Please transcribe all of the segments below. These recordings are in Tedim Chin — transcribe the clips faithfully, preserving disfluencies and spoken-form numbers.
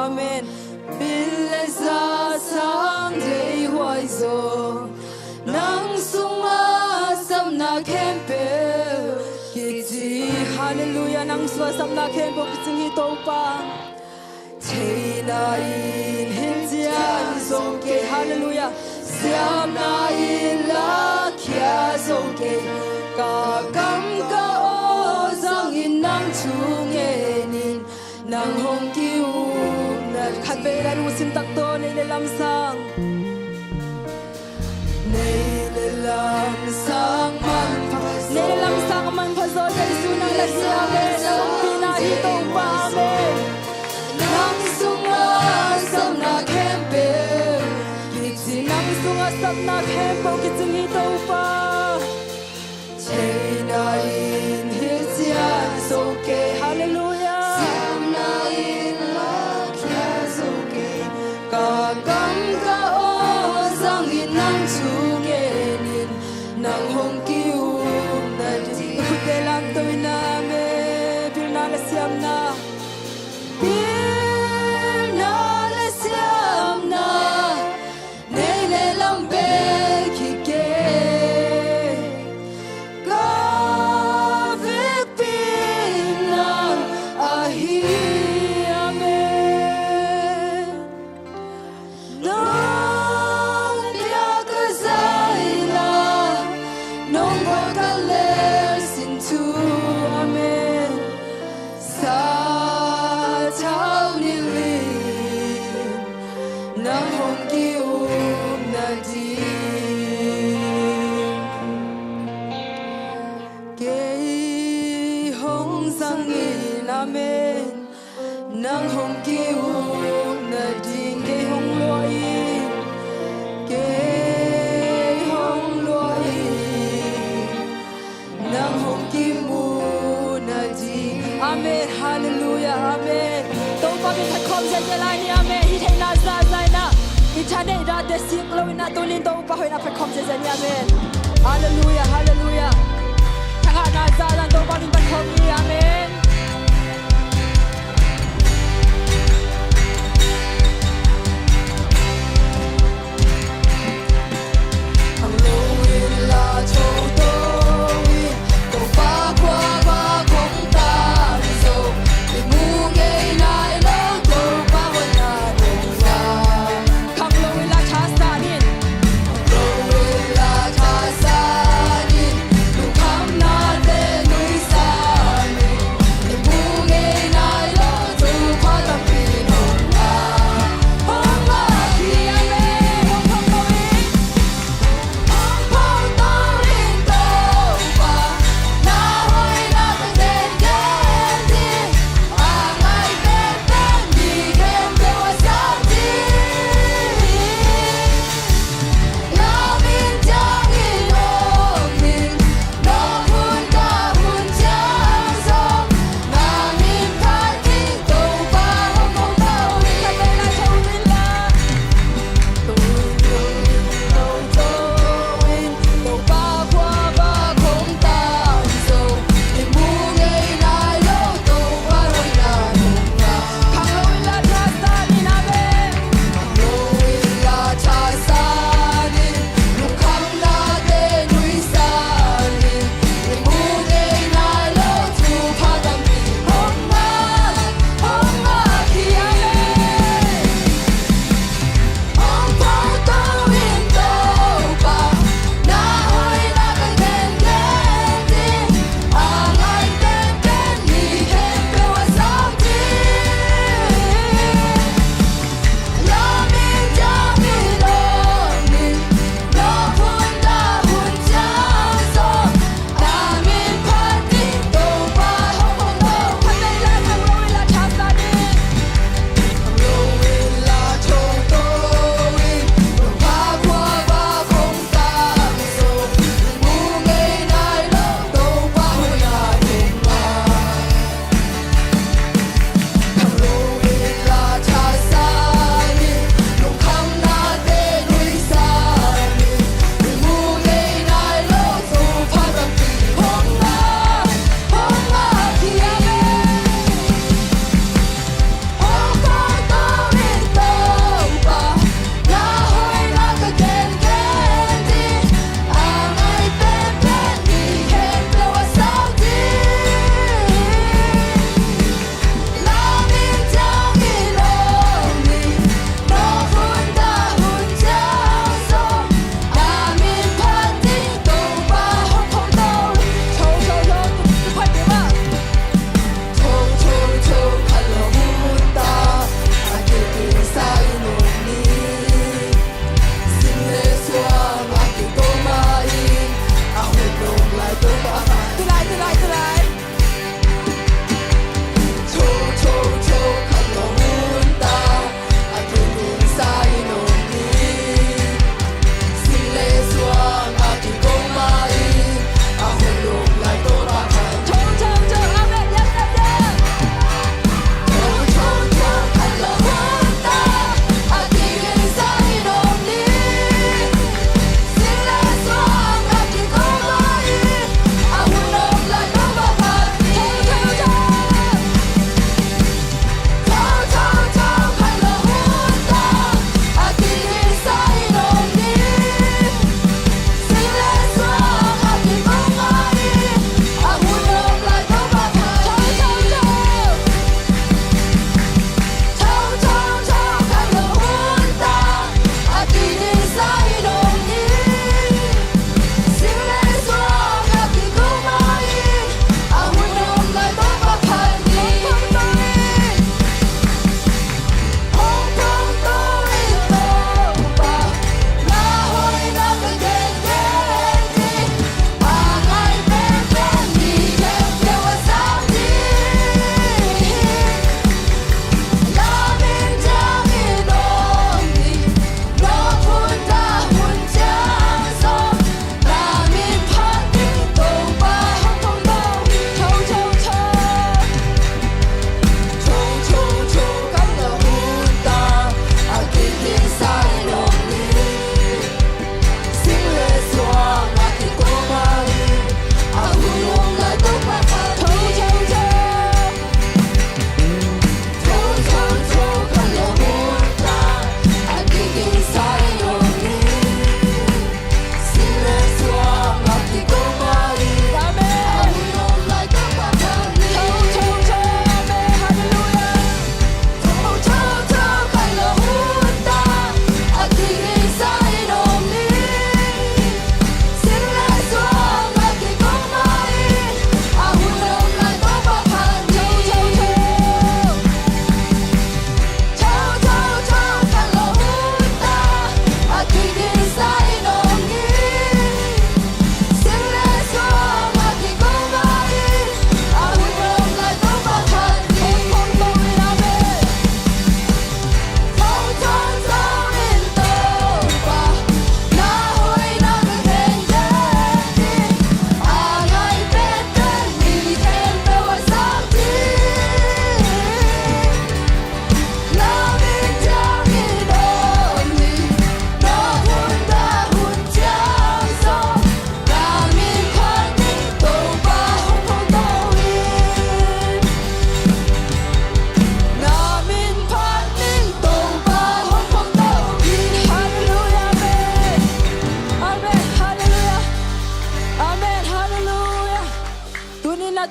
Amen. Bil le za sang deih huai zaw, nang sungah sapna khempeuh kici. Halleluiah, nang sungah sapna khempeuh kicing hi Topa. Theihna in hilh ciat zo kei. Halleluiah. Siamna in lakhia zo kei. Ka kam ka aw zangin nang thu ngenin, nang hong ki-ukna. Khatvei lai lungsim tak tawh, nei le lamsang. Nei le lamsang manpha, nei le lamsang manpha zaw, Jesu nang na hi. Amen. Nang ompihna hi Topa. Amen. Nang sungah sapna khempeuh kici. Nang sungah sapna khempeuh kicing hi Topa. Theihna in hilh ciat zo kei. Halleluiah. Siamna in lakhia zo kei. Ka kam ka aw zangin nang thu ngenin, nang hong ki-ukna ding. Khutbeh lamto in. Amen. Pilna le siamna, pilna le siamna, nei le lam bek hi kei. Ka vekpi nang ahi. Amen. Nong piak ka zaina, nong guan ka lel sin thu. Amen. Sathau nilh in nang hong ki-ukna ding. Kei hong zangin, amen, nang hong ki-ukna ding. Kei hong lua in, kei hong lua in, nang hong kimuhna ding. Amen. Halleluiah. Amen. Topa min phat khawm ziahziah lai ni. Amen. Hih theihna zahzah in ah, i thaneih dante sik lo in ah, tuni in Topa hoihna phat khawm ziahziah ni. Amen. Halleluiah. Halleluiah. Thangahna zahzah in Topa min phat khawm ni. Amen.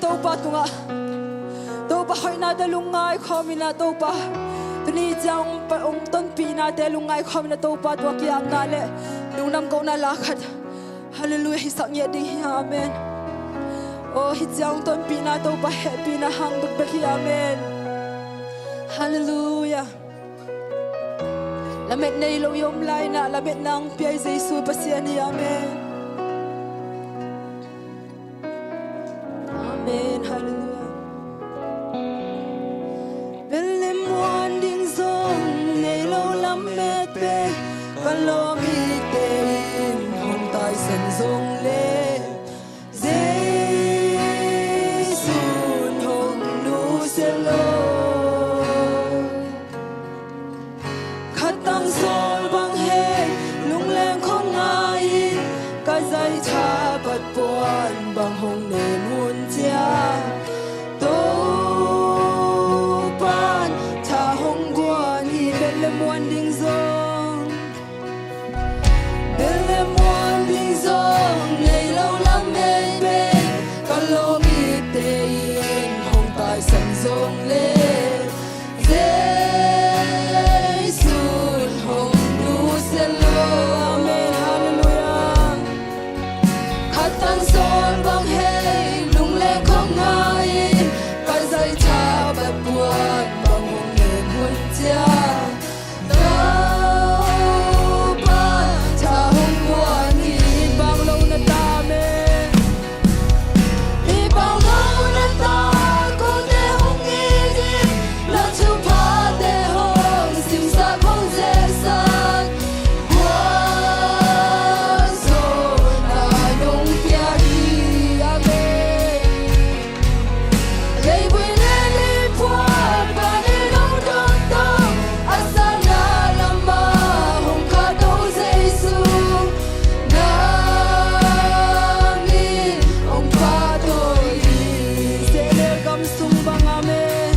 Topa tungah, Topa hoihnate lungngai khawm in ah, Topa tuni ciang hong pa-, hong tonpihnate lungngai khawm in ah, Topa tungah kiapna le lungdam kohna la khat, halleluiah, hisak ngiat ding hi. Amen. Aw, hih ciang hong tonpihna Topa hehpihna hang bekbek hi. Amen. Halleluiah. Lamet nei lo i om lai-in ah, lametna hong pia i Jesu Pasian hi. Amen. Amen. Halleluiah. Bel le muan ding zong nei lo lamet pen, ka lawm ite in hong taisan zong le, Jesu'n hong nusia lo. Khatang sawl bang hei, lungleng khong ngai-in, ka zaitha pat puan bang hong nem hun ciang, Topa'n tha hong guan hi. Bel le muan ding zong, bel le muan ding zong nei lo lamet pen, ka lawm ite in hong taisan zong le, Jesu'n hong nusia lo. Amen. Halleluiah. Khatang sawl bang hei, lungleng khong ngai-in, ka zaitha pat puan bang hong nem hun ciang, Topa'n tha hong guan hi. It bang lo na ta, amen. It bang lo na ta, kote hong it in, na thuphate hong simsak, hong zelsak, gualzawhna nong pia hi. Amen. Leivui le mipuan panin hong dawng tawh, a satna lamah hong khahto Jesu, na min hong pahtawi hi. Sehnel gam sung bang, amen.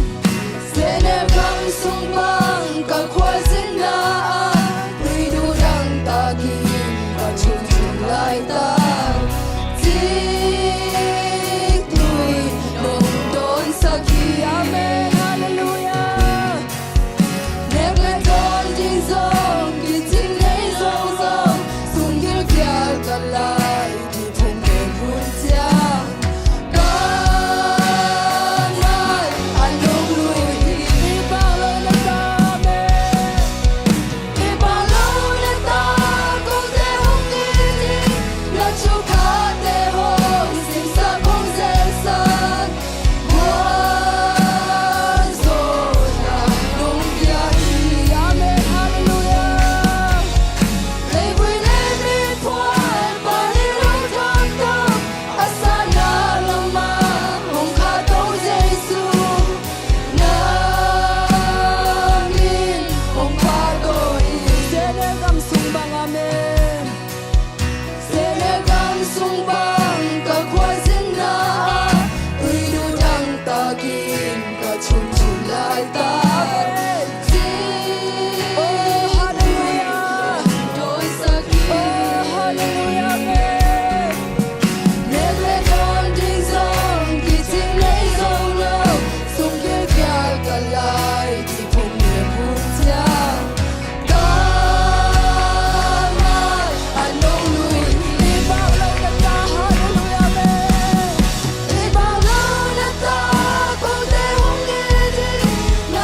Sehnel gam sung bang ka khualzinna ah, tuidu dang takin ka chun chun laitak, ciktui nong dawnsak hi. Amen. Halleluiah. Nek le dawn ding zong, kicing nei zong zong, sung gilkial ka lai, kithum pen hun ciang, ka mai a nong lui hi. I bang lo na ta, amen. I bang lo na ta, kote hong it in, na thuphate hong simsak, hong zelsak, gualzawhna nong pia hi. Amen. Halleluiah. Leivui le mipuan panin hong dawng tawh, a satna lamah hong khahto Jesu, na min hong pahtawi hi. Sehnel gam sung bang, amen. Sehnel gam sung bang ka khualzinna ah, tuidu dang takin ka chun chun laitak, ciktui nong dawnsak hi. Halleluiah. Amen. Nek le dawn ding zong, kicing nei zong lo, sung gilkial ka lai, kithum pen hun ciang, ka mai a nong lui hi. I bang lo na ta, halleluiah, amen. I bang lo na ta, kote hong it in, na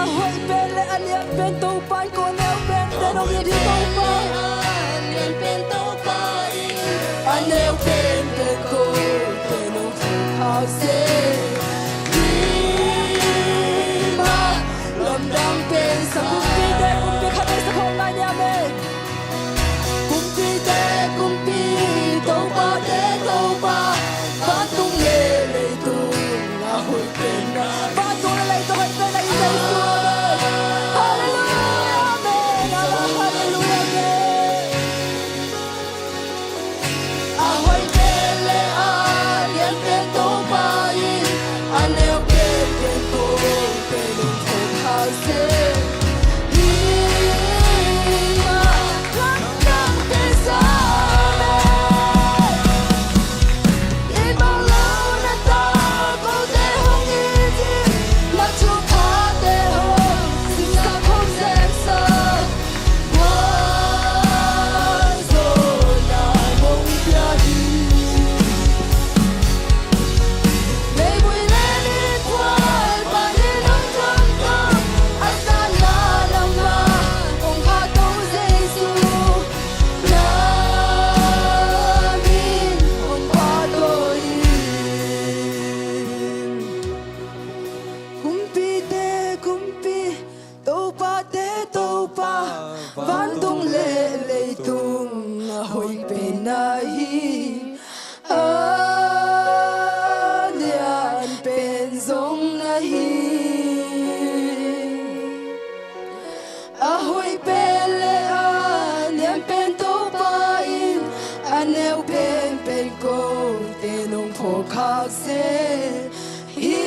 A hoih pen le a lian pen Topa in ko neu pen te nong it hi Topa. A neu pen pen ko te nong thei khak se. Hi mah lamdang pen sa. Kumpite kumpi khat ei sa khawm lai ni, amen. Kumpite kumpi, Topate Topa, vantung le leitung a hoih pen na. Vantung le leitung a hoih pen na hi Jesu, amen. Halleluia, amen. Amen, halleluia, amen. A hoih pen le a lian pen Topa in a neu pen pen ko te nong thei khak se. Hi mah lamdang pen sa. I bang lo na ta kote hong it in, na thuphate hong simsak hong zeksak. Kumpite kumpi, Topate Topa, vantung le leitung a hoih pen na hi. A lian pen zong na hi. A hoih pen le a lian pen Topa in a neu pen pen kote nong phawk khak se. Hi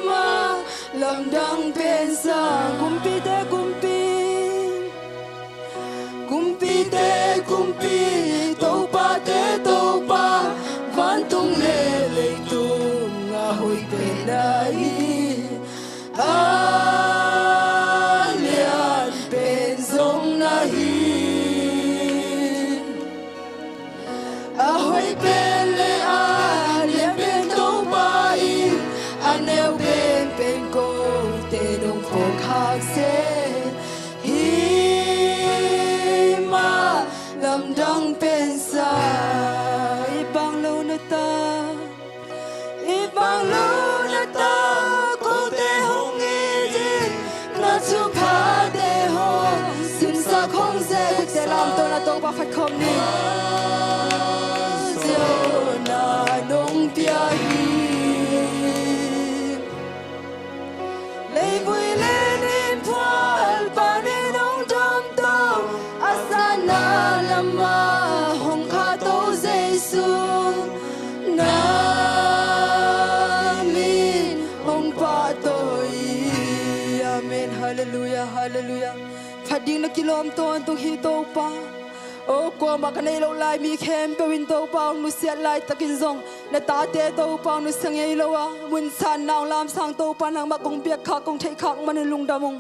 mah lamdang pen sa. Kumpite kumpi, kumpite kumpi, Topate Topa, vantung le leitung a hoih pen na hi. A lian pen zong na hi. A hoih pen le a lian pen Topa in a neu pen pen kote nong phawk khak se. Hi mah lamdang pen sa. I bang lo na ta, i bang lo na ta kote hong it in, na thuphate hong simsak hong ze. Te lamto na Topa phat khawm ni. Ziona nong pia hi. Leivui le nin phual panin hong domto, a sana lama hong khahto Jesu, na min hong pahtawi. Amen. Halleluia, halleluia. Phat ding na kilawm tawntung hi Topa. O, kuamah ka neih loh lai mi khempeuh in Topa hong nusiat laitakin zong, na tate Topa hong nusia ngei lo a, mun sanna hong lamsang Topa nangmah kong biak khak, kong theih khak manin lungdam ung.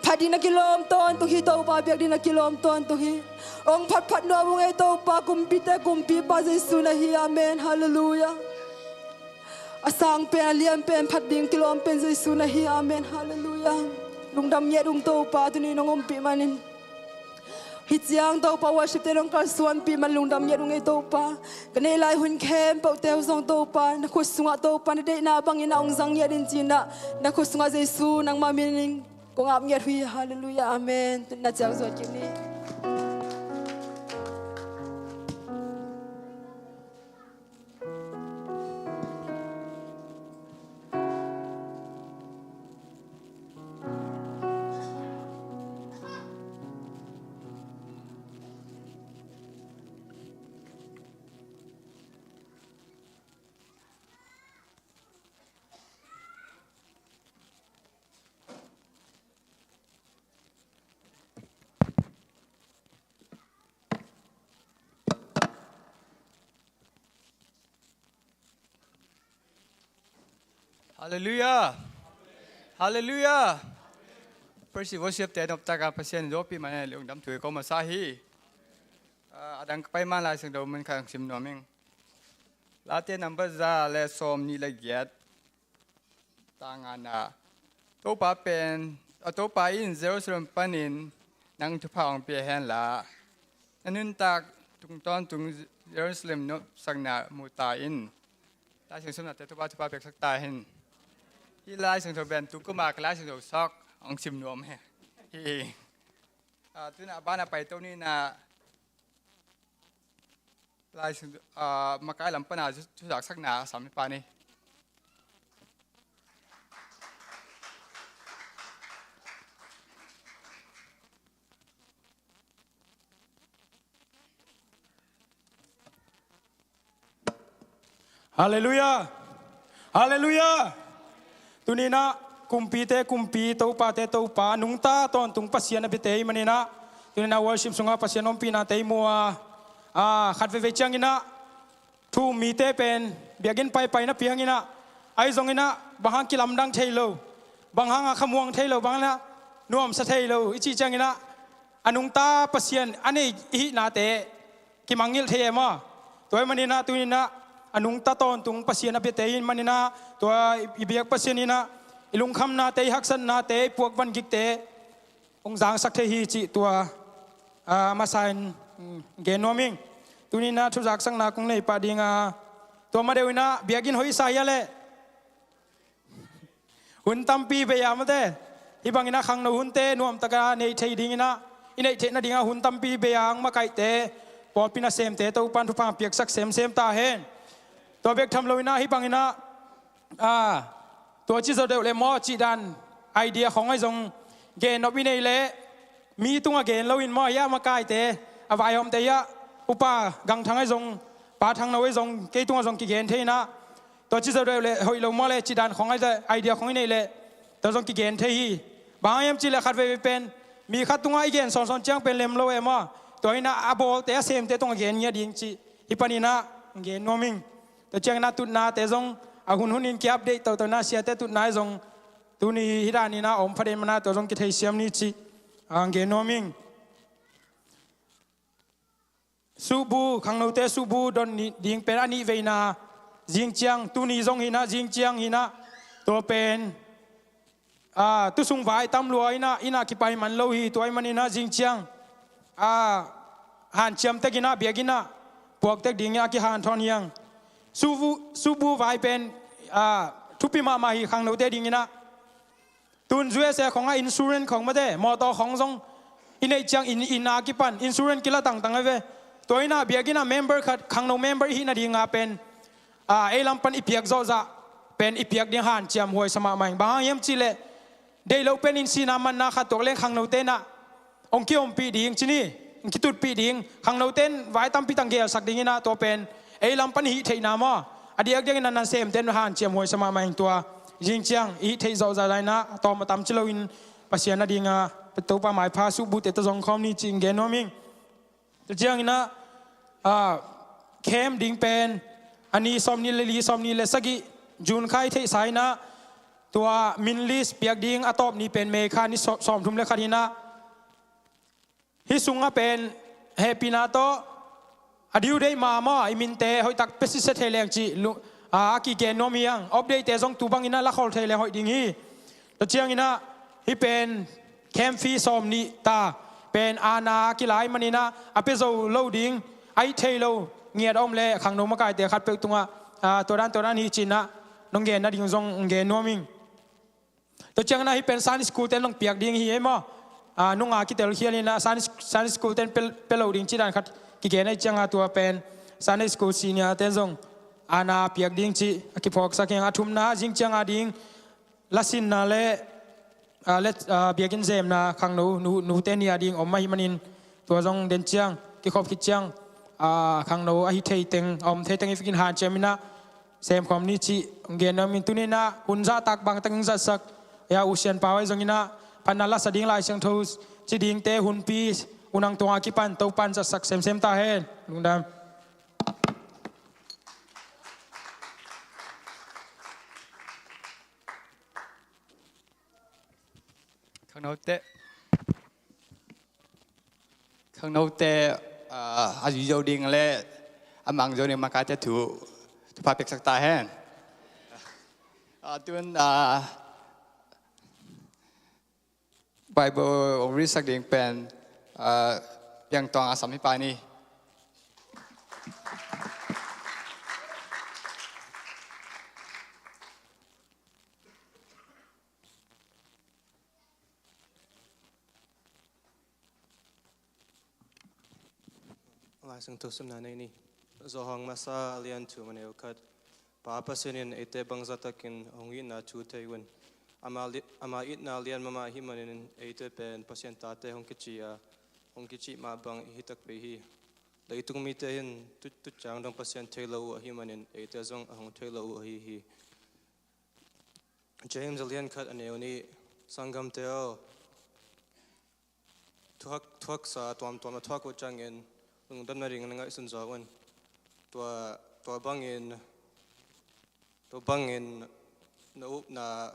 Phat ding na kilawm tawntung hi Topa, biak ding na kilawm tawntung hi. Hong phatphat nuam ung ei Topa, kumpite kumpipa Jesu na hi. Amen. Halleluia. A sang pen, a lian pen, phat ding kilawm pen Jesu na hi. Amen. Halleluia. Lungdam ngiat ung Topa, tuni nong ompih manin. Hih ciang Topa worship te nong kalsuanpih man lungdam ngiat ung ei Topa. Ka neih lai hun khempeuh te uh zong Topa, na khut sungah Topa na deihna bangin a hong zang ngiat in ci-in ah, na khut sungah Jesu nangmah minin kong ap ngiat uh hi. Halleluia. Amen. Tuni na ciang zuan kik ni. Halleluia. Halleluia. Praise worship te noptaka Pasian lopih man lungdam thu ko masa hi. Ah, a dang ka pai man Lai Siangtho mun khat hong sim nuam ing. Late number za le sawm nih le giat. Tangana. Topa pen, a Topa in Jerusalem panin nang thupha hong pia hen la, na nuntak tung tawntung Jerusalem nopsakna mu ta in. Lai Siangtho nate Topa thupha piaksak ta hen. Hih Lai Siangtho pen tu kuma ka Lai Siangtho sawk hong sim nuam hi. Hi. Ah, tuna a bana pai to ni na Lai Siangtho, ah, makai lam pana thu, thuzaksakna a sam hi pa ni. Halleluiah. Halleluiah. Tuninah kumpite kumpi, topate topa, nungta tawntung Pasian a biate i maninah, tuninah worship sungah Pasian ompihnate i mu a, a khat veivei cianginah thu um mite pen biakinn paipai na pianginah, ahi zonginah bang hang kilamdang thei lo, bang hanga khamuang thei lo, bang inah nuamsa thei lo i cih cianginah, a nungta Pasian a nei i hihnate kimangngilh thei e maw? Tua i maninah tuninah a nungta tawntung Pasian a biate i maninah, tua i, i biak Pasian inah i lungkhamnate, i haksatnate, i puak vangikte hong zangsak thei hi cih tua, ah, masa in, mm, gen nuam ing. Tuninah thuzaksakna kong nei pah dinga, tua ma deuh inah biakinn hoih sa hia leh? Hun tampi bei a mate. Hih banginah khangno hunte nuamtaka neih thei dinginah, i neih theih nadingah hun tampi bei a ang makaihte, pawlpi nasemte Topan thupha piaksak semsem ta hen. Tua bek tham loinah hih banginah, ah, tua ci zo deuh le maw cih dan idea khong ahi zong gen nop i nei leh, mi tungah gen loin maw, hih a makaite, a vaihawmte, hih a upa Gangthang ahi zong, pa Thangno ahi zong, kei tungah zong kigen thei inah, tua ci zo deuh le hoih lo maw le cih dan khong ahi zong, idea khong i neih leh tua zong kigen thei hi. Bang hang hiam cih leh khat veivei pen mi khat tungah i gen sawnsawn ciang pen lem lo e maw? Tua inah a bawlte, a semte tungah gen ngiat ding cih hih paninah gen nuam ing. Tua cianginah tutnate zong a hunhunin ki-update toto inah, siate tutna ahi zong tuni hih daninah a om pha den manah tua zong kitheisiam ni cih, ah, gen nuam ing. Suhbu, khangnote suhbu don ni, ding pen a nih veina, zing ciang, tuni zong hinah, zing ciang hinah, tua pen, ah, tusung vai tam lua inah, inah kipai man lo hi, tua i maninah zing ciang, ah, hanciam tek inah, biak inah puak tek dingin a kihanthawn hi hang. Suhbu, suhbu vai pen, ah, thupi mahmah hi khangnote dinginah. Tun U S A khongah insurance khong mate, mawtaw khong zong i neih ciang in, inn a kipan insurance kila tangtang a ve. Tua inah biakinn ah member khat, khangno member i hih nadinga pen, a, ei lam pan i piak zawhzah pen i piak ding hanciam huaisa mahmah ing. Bang hang hiam cih leh, deih loh pen inn sihna manna khat tuak leng khangnote inah hong kiompih ding ci ni, hong kitutpih ding, khangnote in vai tampi tang gelsak ding inah, tua pen ei lam pan i hih theihna maw, a diakdiakin a nasemte in hanciam huaisa mahmah ing. Tua zing ciang i hih theih zawhzah lai inah, a tawm a tam ci loin Pasian a dinga Topa maipha suhbute tawh zong khawm ni ci-in gen nuam ing. Tua cianginah, ah, camp ding pen a ni sawmnih le li, sawmnih le sagih June kha i theihsa inah, tua min list piak ding a tawp ni pen May kha ni sawm, sawmthum le khat hinah. Hih sungah pen hehpihna tawh a due date ma maw, i minte hoihtak pia sitsia thei leng cih lu-, a, a kigen nuam hi hang. Off date-te zong tu bangin a lakhol thei leng hoih ding hi. Tua cianginah hih pen camp fee sawmnih ta pen ana a kilai maninah a pia zo lo ding, a hih thei lo ngiat a om leh khangno makaite khatpeuh tungah, a, tua dan tua dan hi cinah nong gen nading zong gen nuam ing. Tua cianginah hih pen Sunday school ten zong piak ding hi ei maw? A, nunga kitelkhial inah Sunday, Sunday school ten pia, pia lo ding cih dan khat kigen ei cianga, tua pen Sunday school senior ten zong ana piak ding cih a kiphawksak hi hang. A thumna zing cianga ding lasinna le, a, le, a, biakinn zemna khangno nu, nute ni a ding om ahih manin tua zong den ciang, kikhop khit ciang, a, khangno ahi thei teng, a om thei teng i fikin hanciam inah sem khawm ni cih hong gen nuam ing. Tuninah hun zahtak bangtak hong zatsak ya, U Sian Pau ahi zonginah phatna lasa ding, Lai Siangtho ci dingte hunpi unang tunga kipan Topan zatsak semsem ta hen. Lungdam. Khangnote, khangnote, ah, a zui zo ding le a mang zo ding makaite thu, thupha piaksak ta hen. Ah, tun, ah, Bible hong read sak ding pen, ah, Piang Tawng a sam hi pa ni. Lai Siangtho simna nei ni. Johan masa a lian thum a neu khat. Pa Pasian in eite bangzah takin hong itna thu thei un. Ama li-, ama itna lian mahmah ahih manin eite pen Pasian tate hong kici a, hong kicih mah bang i hi takpi hi. Leitung mite in tu, tu ciang dong Pasian thei lo uh ahih manin eite zong a hong thei lo uh ahi hi. James a lian khat a neu nih. Sanggamte aw, thuak, thuaksa tuamtuam na thuak uh ciangin lungdam nading na ngaihsun zaw un. Tua, tua bangin, tua bangin na upna,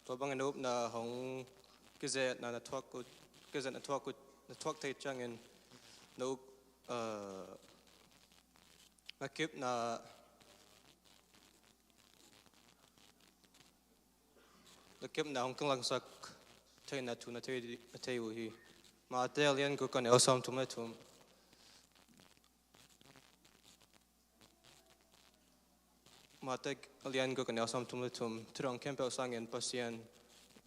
tua bangin na upna hong kizetna na thuak uh, kizetna thuak uh, na thuak thei ciangin na up, eh, na kipna Na kepna hong kinlangsak theihna thu na thei, na thei uh hi. Mate a lian guk a neu sawmthum le thum. Mate a lian guk a neu sawmthum le thum. Thudang khempeuh sangin Pasian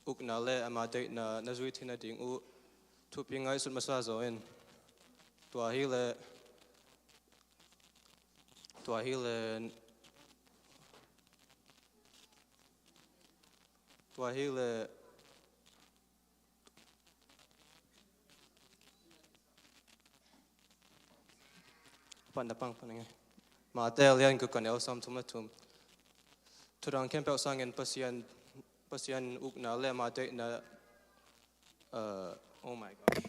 ukna le ama deihna na zui theihna ding uh thupi ngaihsut masa zaw in. Tua hi leh, tua hi leh, tua hi leh, pan na pang pan ngai. Mate a lian guk a neu sawmthum le thum. Thudang khempeuh sangin Pasian, Pasian ukna le ama deihna, uh, oh my gosh.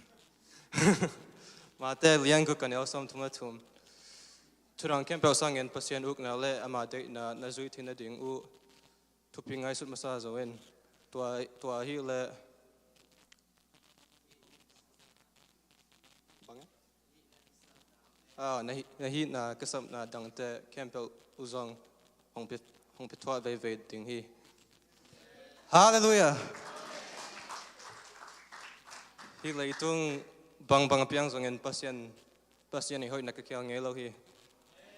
Mate a lian guk a neu sawmthum le thum. Thudang khempeuh sangin Pasian ukna le ama deihna na zui theihna ding uh thupi ngaihsut masa zaw in. Tua, tua hi leh, bang e? Ah, na hi, na hihna kisapna dangte khempeuh uh zong hong pia, hong pia thuah veivei ding hi. Halleluiah. Hih leitung bangbang a piang zongin Pasian, Pasian i hoihna ka khial ngei lo hi.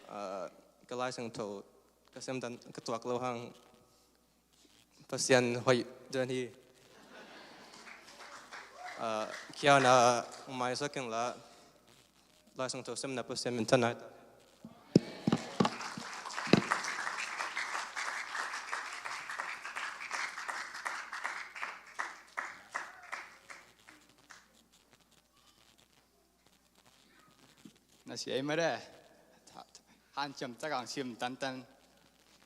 Ah, ka Lai Siangtho ka semdan ka tuak lo hang Pasian hoih den hi. Ah, khialna maisak in la, Lai Siangtho semna Pasian minthanna hi ta. Na sia ei mare. Hanciam tak ang sim tantan.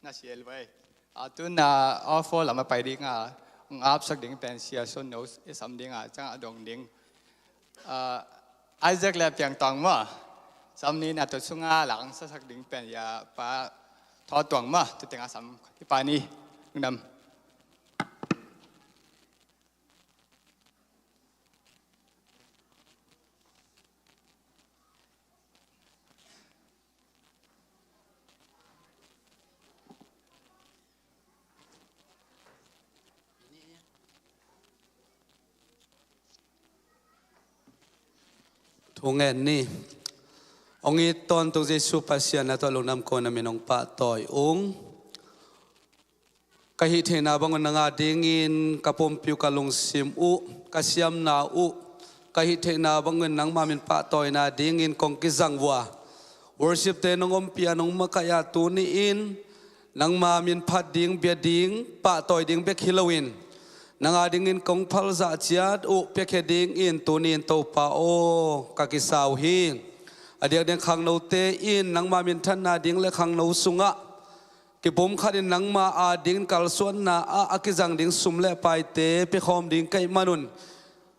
Na sia ei vai. A tu na offer lam a pai ding a, ng apsak ding pen sia son no i sam ding a, cang a dong ding. Ah, Isaac le Piang Tawng maw. Sam ni na tu sunga lang sasak ding pen ya pa Thaw Tuang maw. Tu teng a sam hi pa ni. Nam. Thu ngen ni. Hong it tawntung Jesu Pasian na tawh lungdam ko na min hong pahtawi ung. Ka hih theihna bangun nang a dingin ka pumpi uh, ka lungsim uh, ka siamna uh, ka hih theihna bangun nangma min pahtawina dingin kong kizang vua. Worship te nong ompih a, nong makaih a, tuni-in nangma min phat ding, bia ding, pahtawi ding bek hi loin nang a dingin kong phalzah ciat uh piakhia dingin tuni-in Topa aw, ka kisa uh hi. A diakdiak khangnote in nangma minthanna ding le khangno sungah kipumkhat in nangma a dingin kalsuanna ah a kizang ding sum le paite piakhawm ding ka hih manun,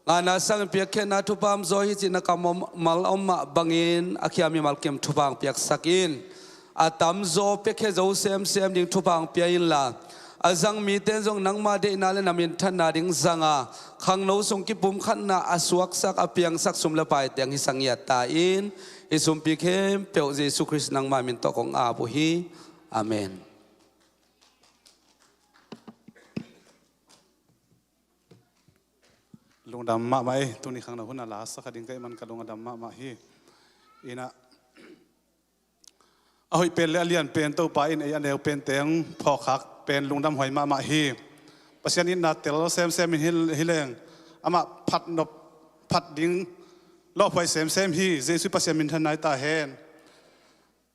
ngana sangin piakkhiatna thupha om zaw hi cih na kam om, mal om mah bangin a khia mimal kim thupha hong piaksak in. A tamzaw piakhia zo semsem ding thupha hong pia inla, a zang mite in zong nangma deihna le na minthanna ding zanga, khangno sung kipumkhatna a suaksak, a piangsak sum le paite hong hisak ngiat ta in. Hih sumpi khempeuh Jesu Khrist nangma min tawh kong ap uh hi. Amen. Lungdam mahmah ei, tuni khang na hun a la sak a ding ka hih man ka lung a dam mahmah hi. Inah, a hoih pen le a lian pen Topa in ei a neu pen teng phawk khak pen lungdam huai mahmah hi. Pasian in na tel semsem in hi, hi leng, amah phat nop, phat ding lawphuai semsem hi. Jesu Pasian minthanna hi ta hen.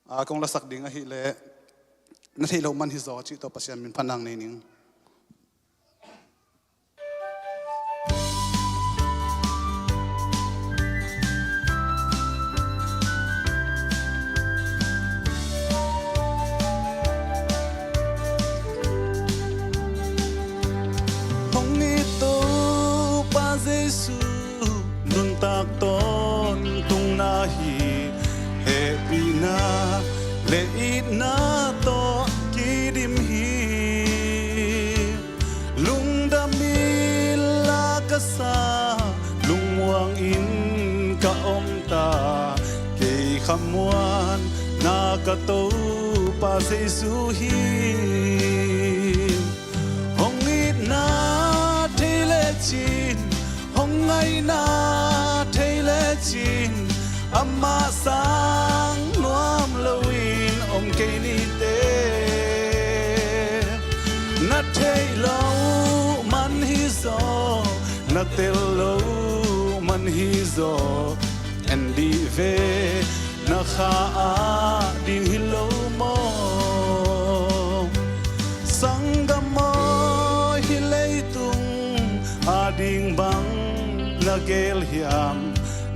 A kong lasak ding ahih leh, Na Theih Loh Man Hi Zaw cih tawh Pasian min phat nang nei ning. Hong it Topa Jesu, nuntak tawntungna hi, hehpihna le itna tawh kidim hi. Lungdam inla ka sa, lungmuang in ka om ta, kei khamuanna ka Topa Jesu hi. Hong itna thei lecin, hong ngaihna thei lecin, amah sang nuam loin om kei nite. Na theih loh man hi zaw, na tel loh man hi zaw, en dih ve, na kha ah ding hi lo maw? Sanggam aw, hih leitung ading bang na gel hiam?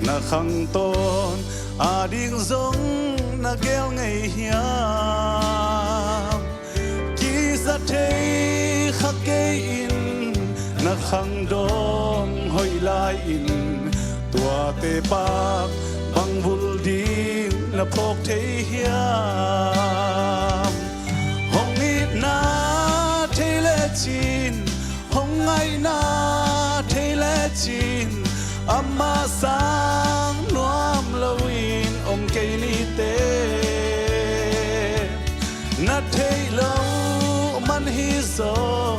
Na khangtawn ading zong na gel ngei hiam? Kiza thei kha kei in, na khangdawng hoih lai-in, tuate pak bang vul ding na phawk thei hiam? Hong itna thei lecin, hong ngaihna thei lecin, amah sang nuam loin om kei nite. Na theih loh man hi zaw,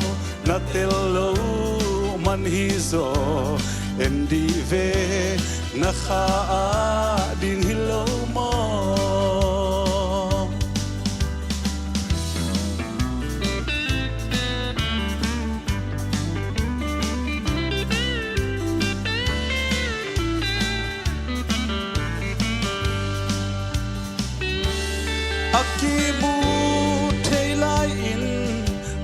na tel loh man hi zaw, en dih ve, na kha ah ding hi lo maw? A kimuh thei lai-in,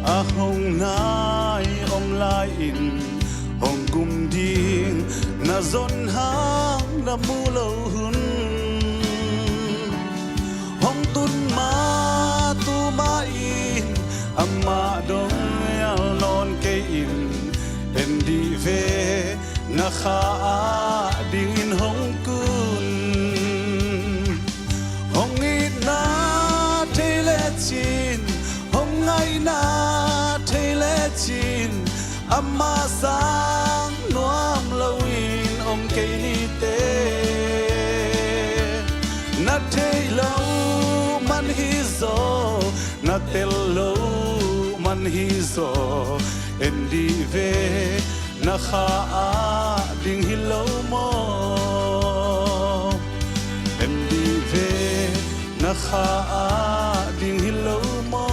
a hong nai om lai-in, hong gum ding na zon hang na mu lo hun, hong tun ma tu mah in, amah dong mial nawn kei in, en dih ve, na kha ah dingin hong kun. Hong itna thei lecin, hong ngaihna thei lecin, amah sang nuam loin om kei nite. Na theih loh man hi zaw, na tel loh man hi zaw, en dih ve, na kha ah ding hi lo maw? En dih ve, na kha ah ding hi lo maw?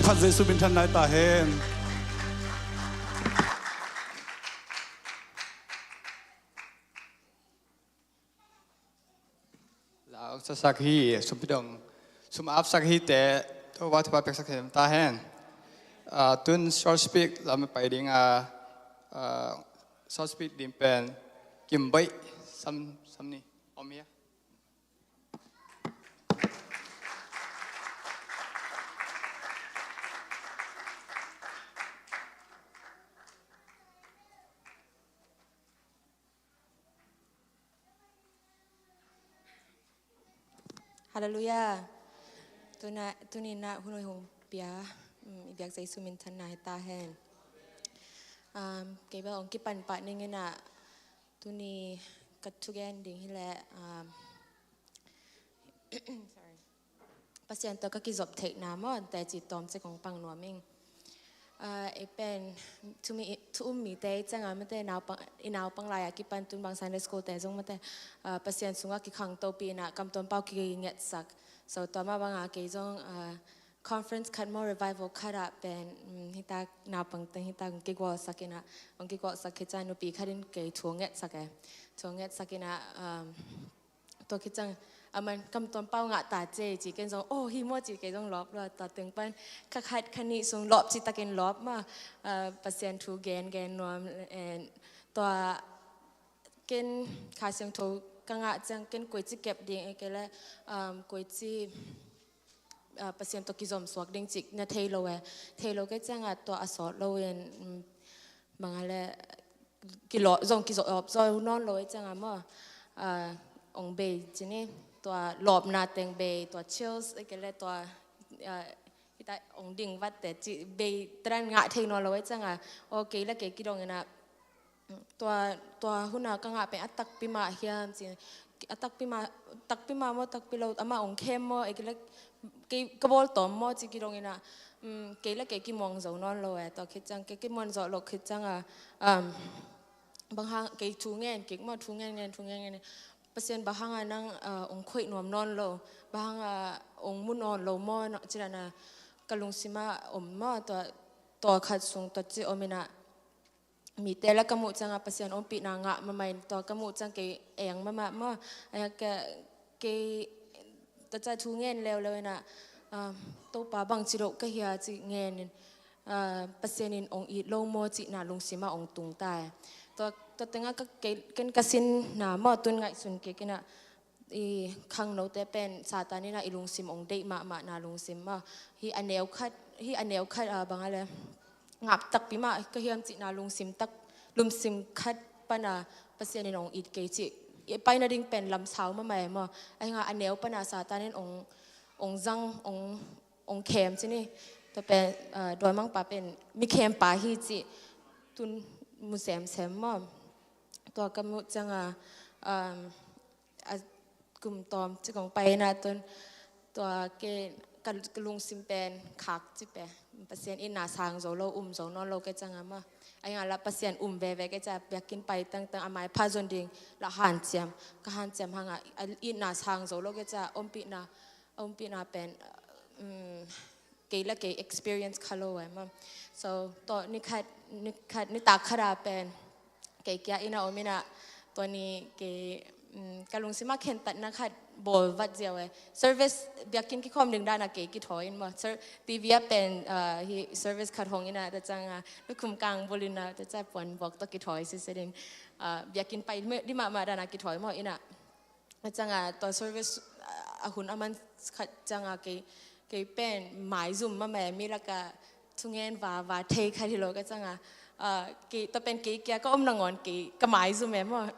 Phat Jesu minthanna hi ta hen. Lau sasak hi, sum pidong, sum apsak hi te, Topa thupha piaksak hi ta hen. Ah, tun short speech lam pai ding a, ah, short speech ding pen, Kim Baih, sam, sam ni, om hia? Halleluiah. Tuna, tuni na hun hong pia, mm, i biak Jesu minthanna hi ta hen. Um, kei bel hong kipan pah ning inah, tuni ka thugen ding hi leh, um, sorry. Pasian tawh ka kizop theihna maw, teci tawm ci kong pang nuam ing. Ah, i pen, thu mi, thu um mite i ciangah mate naupang, i naupang lai-ah kipan tun bang Sunday school te zong mate, ah, Pasian sungah kikhangtopi inah Kam Tuam Pau kingetsak. So tua mah bangah kei zong, ah, conference khat maw, revival khat ah pen, um, hitak naupang teng hitak hong kigualsak inah, hong kigualsak khit ciang nupi khat in kei thu hong ngetsak e. Thu hong ngetsak inah, um, tua khit ciang, aman Kam Tuam Pau ngah ta ci, ci ken zong, oh, hi maw ci kei zong lawp lua, tua teng pan kha khat kha nih sung lawp ci takin lawp mah, ah, Pasian thu gen gen nuam, and tua ken Kha Siangtho ka ngah ciang ken koici kep ding, e kei leh, um, koici, ah, Pasian tawh kizom suak ding cih na thei lo e. Thei lo kei ciangah tua a sawt lo in, um, bang a leh kilawh, zong kizawh zo nawn lo i ciangah maw, ah, ong bei ci ni, tua lawpna teng bei, tua chills, e kei leh tua, ah, hita ong ding vat te ci bei tadan ngah thei nawn lo i ciangah, oh, kei leh kei kidong inah, tua, tua huna ka ngah pen a takpi mah hiam ci, a takpi mah, takpi mah maw, takpi lo, amah ong khem maw, e kei leh kei ka bawl tawm maw ci kidong inah, um, kei leh kei kimuang zo nawn lo e. Tua khit ciang kei kimuang zo lo khit ciangah, um, bang hang kei thu ngen kik maw, thu ngen ngen, thu ngen ngen, Pasian bang hangah nang, ah, ong khoih nuam nawn lo, bang hangah ong mu nawn lo maw, na, ci dan a ka lungsimah om maw, tua, tua khat sung tua ci om inah, mite la ka muh ciangah Pasian ompihna ngah mahmah in, tua ka muh ciang kei eng mahmah maw, a ka, kei tua ciang thu ngen leuleu inah, ah, Topa bangci loh ka hia ci ngen in, ah, Pasian in ong it lo maw cihna lungsimah ong tung ta e. Tua, tua tengah ka, kei, ken ka sinna maw tun ngaihsun kik inah, i khangnote pen Satan inah i lungsim ong deih mahmahna lungsim maw. Hi a neu khat, hi a neu khat, ah, bang a leh ngap takpi mah ka hiam cihna lungsim tak, lungsim khat pana Pasian in ong it kei cih i paina ding pen lamsau mahmah e maw. Ahi hang a neu pana Satan in ong, ong zang, ong, ong khem ci ni. Tua pen, ah, dawimangpa pen mi khempa hi cih tun mu semsem maw. Tua ka muh ciangah, um, a kum tawm ci kong pai inah tun, tua kei ka, ka lungsim pen khak ci pe. Pasian itna sang zo lo, um zo nawn lo kei ciangah maw. Ahi hang la Pasian um veve kei ciang, biakinn pai tangtang a maipha zon ding la hanciam, ka hanciam hangah, a itna sang zo lo kei ciang, ompihna, ompihna pen, um, kei la kei experience kha lo e maw. So tua ni khat, ni khat, nitak khat a pen kei kia inah om inah, tua ni kei, um, ka lungsimah khentatna khat bawl vat ziau e. Service, biakinn kikhawm ding dan a kei kithawi in maw. Ser-, TV ah pen, ah, hi service khat hong inah, tua ciangah, lukhum kang bul inah, tua ciang puan buak tawh kithawi sise ding, ah, biakinn pai di mahmah dan a kithawi maw inah. Tua ciangah tua service, ah, a hun a man khat ciangah kei, kei pen maizum mahmah e, mi lakah thungen vava thei khat hi lo ka ciangah, ah, kei, tua pen kei kia ka om nangawn kei ka maizum e maw.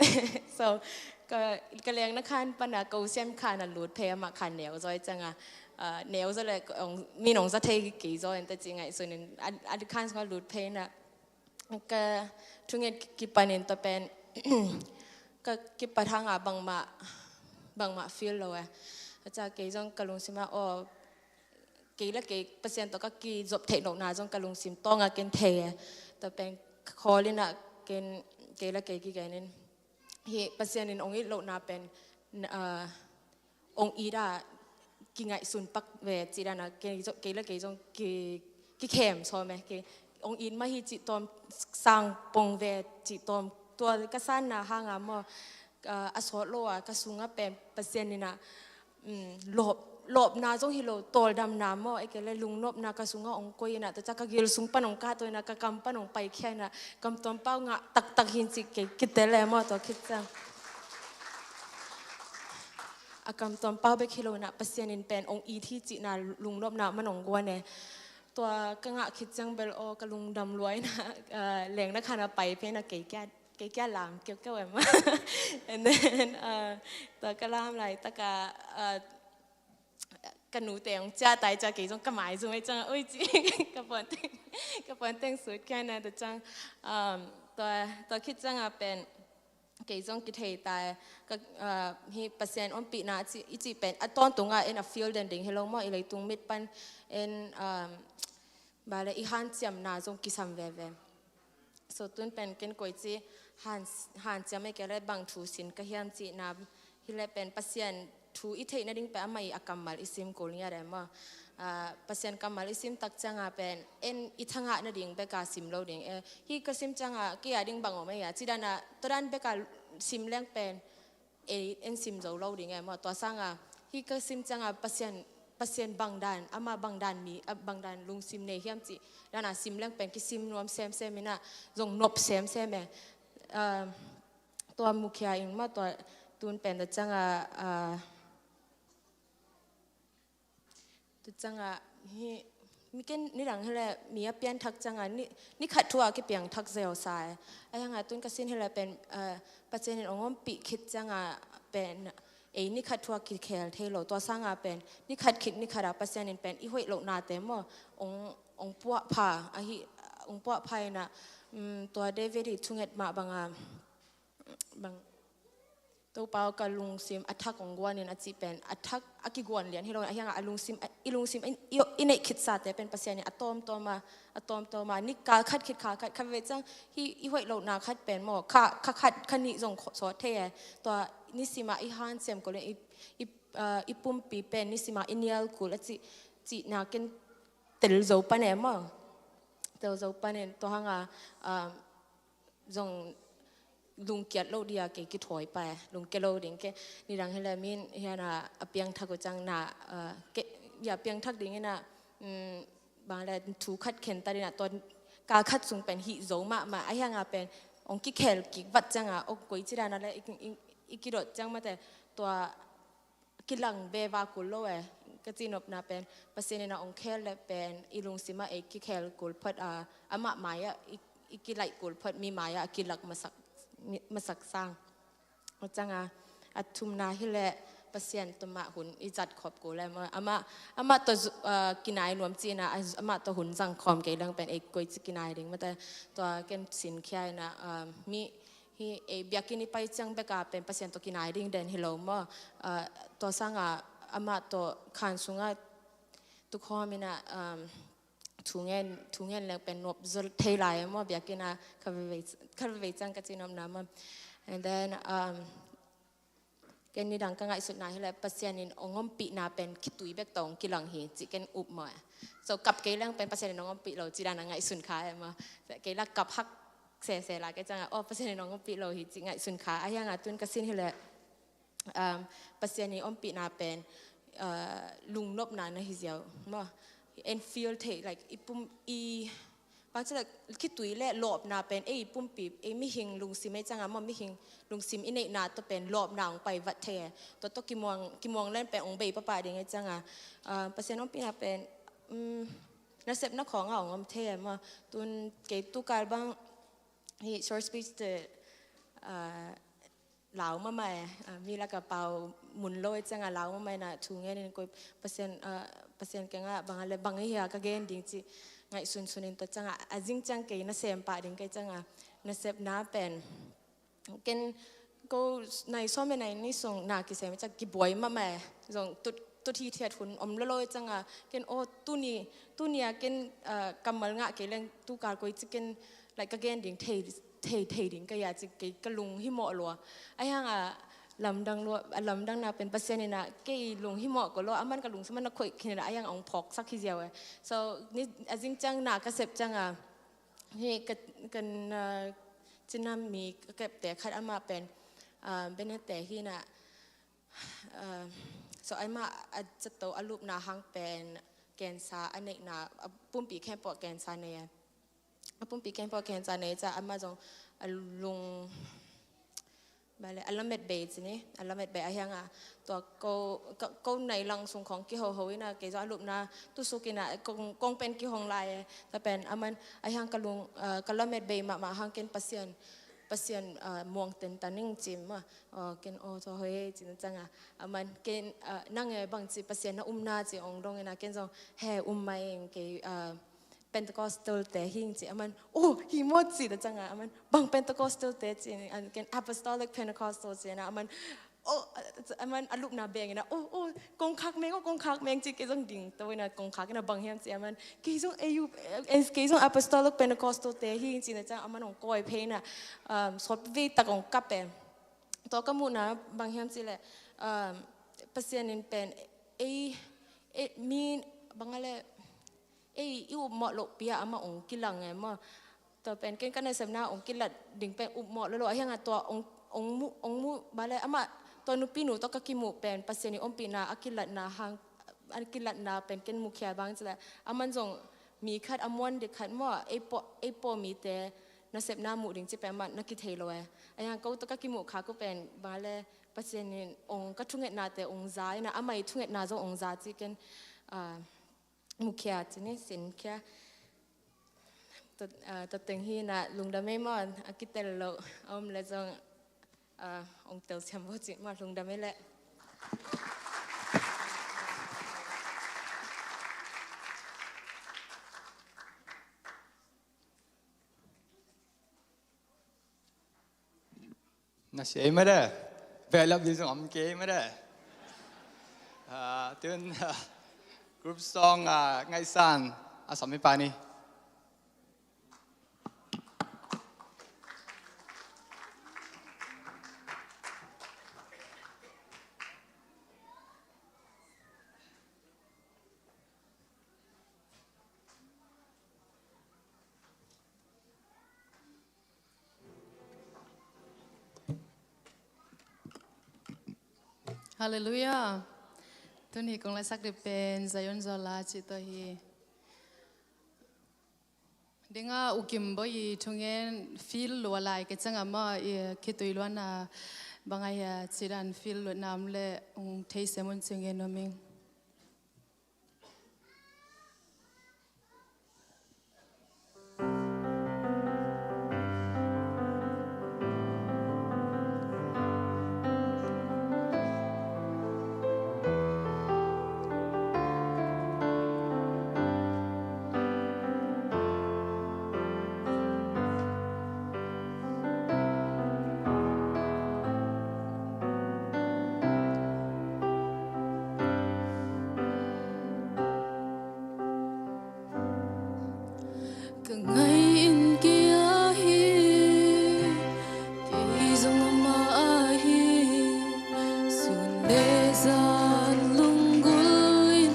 So ka, ka lengna khan pana ka u Siam khan a lut phei, amah khan neu zaw i ciangah, ah, neu zaw leh ong, min ong za thei kei zaw in ta ci ngaihsun in, a, a khan sungah lut phei inah, ka thungen kipanin tua pen ka kipat hangah bangmah, bangmah feel lo e. A ca kei zong ka lungsimah, aw, kei la kei Pasian tawh ka kizop theih lohna zong ka lungsim tawngah ken thei e. Tua pen khawl inah ken, kei la kei kigenin, hi Pasian in ong it lohna pen, ah, ong it a kingaihsun pak ve cih dan a, kei zong, kei la kei zong ki, kikhem sawm e, kei ong it mah hi cih tawm, sang pong ve cih tawm, tua ka sanna hangah maw, ah, a sawt lo a ka sungah pen Pasian inah, um, lawp, lawpna zong hi lo, tawldamna maw, e kei leh lungnopna ka sungah ong koih inah, tua ciang ka gil sung pan ong kahto inah, ka kam pan ong paikhia inah, Kam Tuam Pau ngah taktak hi cih kei kitel e maw, tua khit ciang. A Kam Tuam Pau bek hi lo inah, Pasian in pen ong it hi cihna lungnopna man ong guan e. Tua ka ngah khit ciang bel aw, ka lungdam lua inah, ah, lengna khan a pai phei inah kei kia, kei kia lam kiaukiau e maw. And then, ah, tua ka lam laitakah, ah, ka nute ong ciah tai ciang kei zong ka maizum e ciang, oi ci, ka puanteng, ka puanteng sut kia inah, tua ciang, um, tua, tua khit ciangah pen, kei zong kithei ta e. Ka, ah, hih Pasian ompihna a ci, i cih pen a tawntung a en a feel den ding hi lo maw, i leitung mit pan en, um, bang le i hanciamna zong kisam veve. So tun pen ken koici han, hanciam e ke le bang thu sin ka hiam cihna hi le pen Pasian thu i theih nading pen amah i a kammal i sim kul ngiat e maw. Ah, Pasian kammal i sim tak ciangin pen en i thangah nading bek a sim lo ding e. Hih ka sim ciangin kei a ding bang om e a, ci dan a tua dan bek a sim leng pen ei en sim zo lo ding e maw. Tua sangin hih ka sim ciangin Pasian, Pasian bang dan, amah bang dan mi, ah, bang dan lungsim nei hiam cih dan a sim leng pen kisim nuam semsem in a, zong nop semsem e. Ah, tua mukhia in maw, tua tun pen tua ciangin, ah, tua ciangin hih, mi ken nidang hi le mi a pianthak ciangin ni, ni khat thu a kipiangthak zeusa e. Ahi hangin tun ka sin hi le pen, ah, Pasian in ong ompih khit ciangin pen ei ni khat thu a kikhel thei lo. Tua sangin pen ni khat khit ni khat a Pasian in pen i hoih lohnate maw ong, ong puah pha, ahi, ong puah pha in a, um, tua David i thunget mah bang a, bang, Topa aw, ka lungsim a thak ong guan in a cih pen a thak a kiguan lian hi lo, ahi hangin a lungsim, a, i lungsim i, i, i neih khitsate pen Pasian in a tawmtawm a, a tawmtawm a, ni kal khat khit kal khat, kha ve ciang hih i hoih lohna khat pen maw, kha, kha khat kha nih zong kho-, sawt thei e. Tua nisim a i hanciam kul in i, i, ah, i pumpi pen nisim a i nial kul a cih, cihna ken tel zo pan e maw. Tel zo pan in tua hangin, ah, zong lungkiat lo dia kei kithawi pah e, lungkia lo ding ke. Nidang hi le min hian a, a piangthak uh ciang na, ah, ke, ya piangthak ding in a, um, bang le thu khat khen ta ding a, tua kal khat sung pen hih zo mahmah, ahi hangin pen ong kikhel kik vat ciangin, ong koici dan a le i, i, i kidot ciang mate tua kilang veva kul lo e. Ka cihnopna pen Pasian in a ong khel le pen i lungsim a ei kikhel kul phot a, amah mai a i, i kilaih kul phot, mi mai a kilak masak, mi, masak sang. Tua ciangin a thumna hi le Pasian tawh mah hun i zat khop kul e maw. Amah, amah tawh zu-, ah, kinai nuam ci in a, a, amah tawh hun zang khawm kei leng pen ei koici kinai ding mate. Tua ken sinkhia in a, ah, mi hih ei biakinn i pai ciang bek a pen Pasian tawh kinai ding den hi lo maw. Ah, tua sangin amah tawh khan sungah tukhawm in a, um, thu ngen, thu ngen leng pen nop zaw thei lai maw, biakinn a kha veivei, kha veivei ciang ka cihnopna maw. And then, um, ken nidang ka ngaihsutna hi le Pasian in ong ompihna pen khitui bek tawh ong kilang hi cih ken up maw e. So kap kei leng pen Pasian in ong ompih lo cih dan a ngaihsun kha e maw. Kei la kap hak sese la kei ciangin, oh, Pasian in ong ompih lo hi cih ngaihsun kha. Ahi hangin tun ka sin hi le, um, Pasian in ompihna pen, uh, lungnopna na hi ziau maw. En feel thei, like, i pum, i, bang ci le khitui le lawpna pen ei pumpi, ei mihing lungsim ei ciangin maw, mihing lungsim i neihna tawh pen lawpna ong pai vat thei e. Tua tawh kimuang, kimuang len pen ong bei pahpah ding ei ciangin, ah, Pasian ompihna pen, um, nasepna khawng a ong om thei e maw. Tun kei tukal bang hih short speech te, ah, lau mahmah e, ah, mi lak a pau mun lo ei ciangin lau mahmah in a thu ngen in koi Pasian, ah, Pasian kiangah bang a le bang hi a ka gen ding cih ngaihsunsun in tua ciangin a zing ciang kei nasem pah ding kei ciangin nasepna pen ken ko nai sawm le nai nih sung na kisem ciang kibuai mahmah e, zong tut, tut hithiat hun om lolo ei ciangin ken, oh, tuni, tuni a ken, ah, kammal ngah kei leng tukal koici ken, like, ka gen ding thei, thei, thei ding ka hi a ci kei ka lunghimawh lua. Ahi hangin a lamdang lua, a lamdangna pen Pasian in a kei lunghimawh ko lo, aman ka lungsim ah na khoih khin in a, ahi hangin ong phawksak hi ziau e. So ni, a zing ciang na ka sep ciangin hih ka, ka, ah, cinam mi ka kepte khat amah pen, ah, Benete hi in a, ah, so amah a zato a lupna hang pen cancer a neihna, a pumpi khempeuh cancer nei e. A pumpi khempeuh cancer nei ciang amah zong a lung, bang le, a lamet bei ci ni, a lamet bei ahi hangin tua ko, ka, ko nai lang sung khawng kihoho in a, kei zong a lupna tusuk in a, kong, kong pen kihong lai e. Tua pen aman ahi hangin ka lung, ah, ka lamet bei mahmah hang ken Pasian, Pasian, ah, muang tentan ing ci maw. Oh, ken, oh, tua hoih e ci na ciangin aman ken, ah, nang e bang ci Pasian na um na ci ong dong in a, ken zong he um mai ing kei, ah, Pentecostal te hi ing ci, aman, "Oh, hi maw?" ci ta ciangin, aman, "Bang Pentecostal te?" ci, an ken, "Apostolic Pentecostal," ci na, aman, "Oh," aman a lupna beng ina, "Oh, oh, kong khak meng, oh, kong khak meng," ci, kei zong ding to ina, "Kong khak ina bang hiam?" ci, aman, "Kei zong A U, eh, kei zong Apostolic Pentecostal te hi ing," ci na ciang, aman hong kawi phei ina, um, sawt vei tak hong kap e. Tua ka muhna bang hiam ci le, um, Pasian in pen, ei, ei, mi bang a le, ei, i upmawh loh pi a amah hong kilang e maw. Tua pen ken ka nasepna hong kilat ding pen upmawh lo lo. A hiang a tua hong, hong mu, hong mu ba le amah tua nupinu tawh ka kimuh pen Pasian i ompihna a kilatna hang, a kilatna pen ken mukhia bang ci le. Aman zong mi khat a muan dik khat maw, ei pawh, ei pawh mite nasepna muh ding ci pen amah na kithei lo e. A hiang ko tawh ka kimuh kha ko pen ba le Pasian in hong ka thungetnate hong za ina amah i thungetna zong hong za ci ken, ah, mukhia ci ni, sinkhia. Tua, ah, tua teng hi ina lungdam ei maw, a kitel lo a om le zong, ah, hong telsiam vo ci maw, lungdam ei le. Na sia ei mah de. Velap di zong om kei mah de. Ah, tun, ah, group song, ah, ngaihsan a sam mi pa ni. Halleluiah. Tun hi kong laisak ding pen Zion Zola cih tawh hi. Dinga U Kim Bawi i thungen feel lua lai ka ciang a maw, i khitui luanna bang a hia cih dan feel luatna om le hong theisiam un ci ngen nuam ing. Ka ngai in kei ahi, kei zong amah ahi. Sun le zan lunggulh in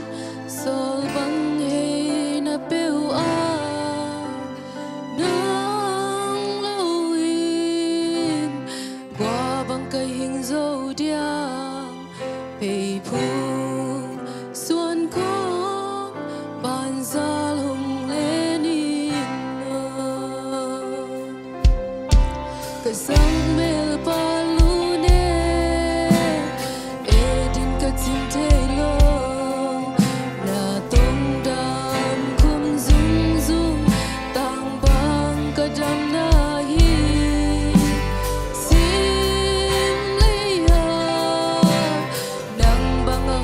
sawl bang hei na peuh a, nang lo in kua bang ka hing zo diam? Pheiphung suan khawng banzal hong len in. Ka zang melpa lune, e ding ka cing thei lo. Na tongdam khum zungzung, tang bang ka damna hi. Sim lei a nang bang a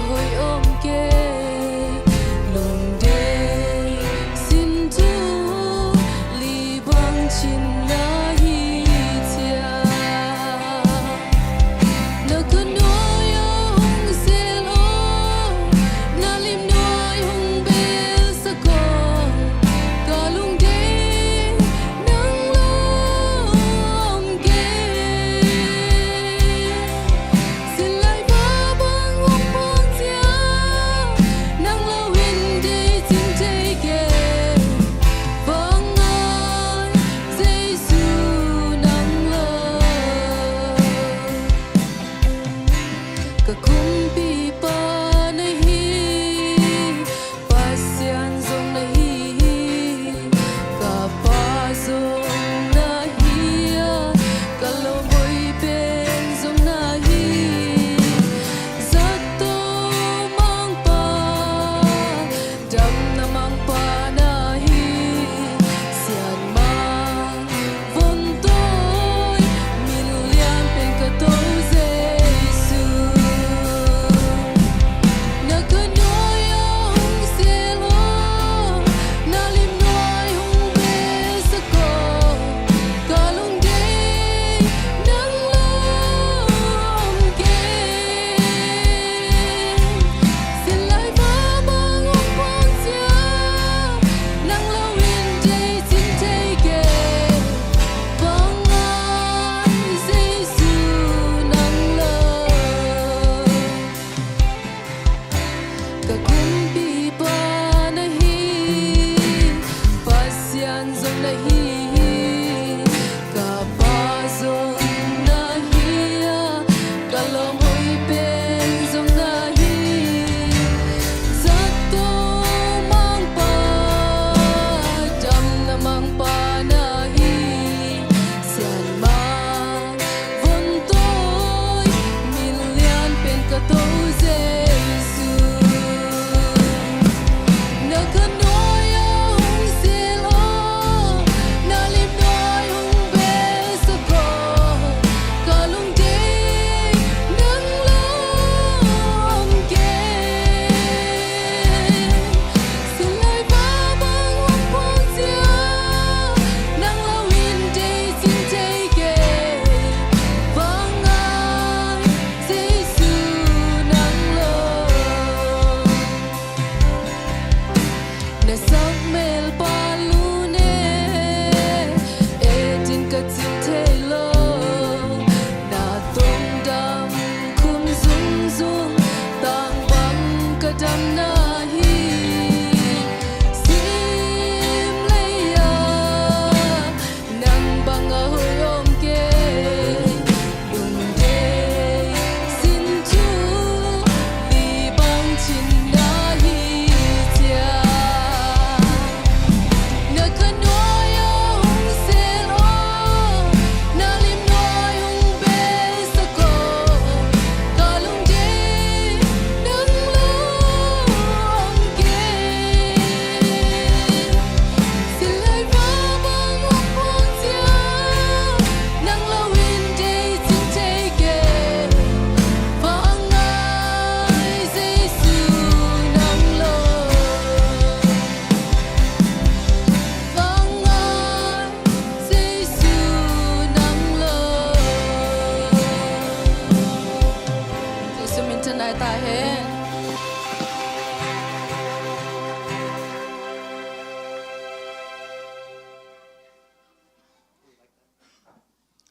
Ta hen.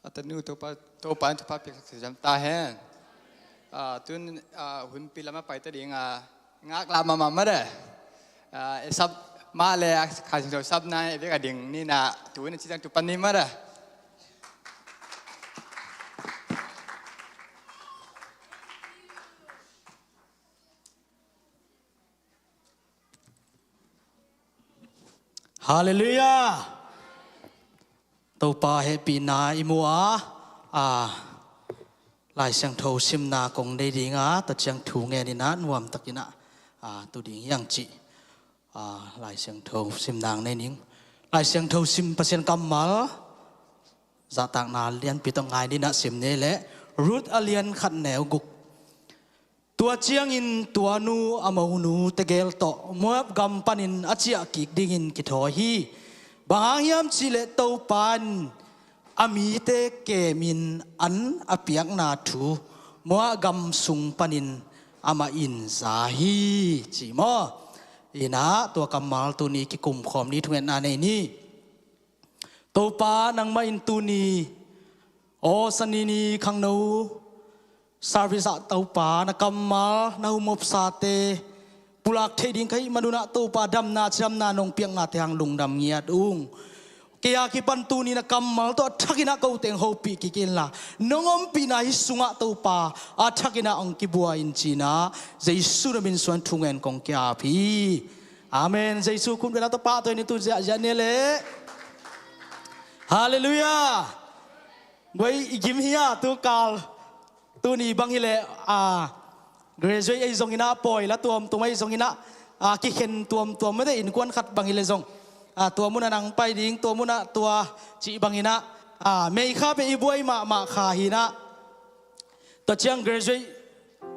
A tanu Topa, Topa in thupha piaksak siam ta hen. Ah, tun, ah, hunpi lam a pai ta ding a, ngak la mahmah mah de. Ah, e sap mah le a Kha Siangtho sapna e bek a ding ni na, tu in a ci ciang tu pan ni mah de. Halleluiah. Topa hehpihna i mu a, a, Lai Siangtho simna kong nei ding a, tua ciang thu ngen in a nuam takin a, a, tu ding hiang cih, a, Lai Siangtho simna nei ning. Lai Siangtho sim Pasian kammal, zahtakna lianpi tawh ngai ni na sim ni leh, Ruth a lian khat neu guk. Tua ciangin tua nu a monu tegel tawh Moab gam panin a ciah kik dingin kithawi hi. Bang hang hiam cih leh Topa in a mite kemin an a piakna thu Moab gam sung panin amah in za hi, ci maw? Inah tua kammal tuni kikum khawm ni, thungetna nei ni. Topa, nangmah in tuni aw sani ni khangno service ah Topa na kammal, na humopsate pulak theih ding ka hih manun ah Topa, damna cidamna nong piaknate hang lungdam ngiat ung. Kei a kipan tuni na kammal tawh a thakin ah ko teng hopih kik inla, nong ompihna hih sungah Topa a thakin ah hong kibuai in, ci-in ah Jesu na min suang thungen kong ki-ap hi. Amen. Jesu khut bel a tawh pahtawi ni, tu ziahziah ni leh. Halleluiah. Guai, i gim hi a, tu kal, tuni bang hi leh, a, graduate ahi zongin ah, pawi la tuamtuam ahi zongin ah, a, kikhen tuamtuam mete, innkuan khat bang hi leh zong, a, tua mun ah nang pai ding, tua mun ah tua cih bangin ah, a, May kha pen i buai mahmah kha hi-in ah, tua ciang graduate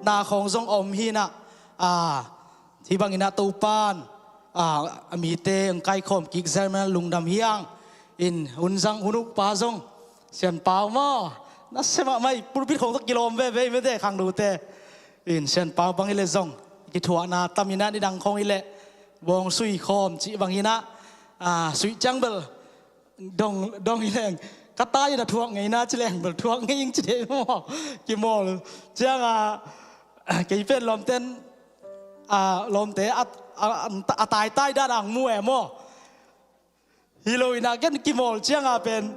na khawng zong a om hi-in ah, a, hih bangin ah Topan, a, a mite hong kaikhawm kik zel man lungdam hi hang. In hun zang hun ukpa zong, Sian Pau maw, na sia mahmah hi, pulpit khawng tawh kilawm veve mete, khangnote. In Sian Pau bang hi leh zong kithuahna tam in ah, nidang khawng hi leh bawng sui khawm cih bangin ah, a, sui ciang bel dong, dong hi leng, ka tai in a thuak ngei na ci leng bel thuak ngei ing ci thei maw? Kimawl ciang a, kei pen lawmten, a, lawmte a, a, a taitai dan ang mu e maw? Hi lo in ah, ken kimawl ciang a pen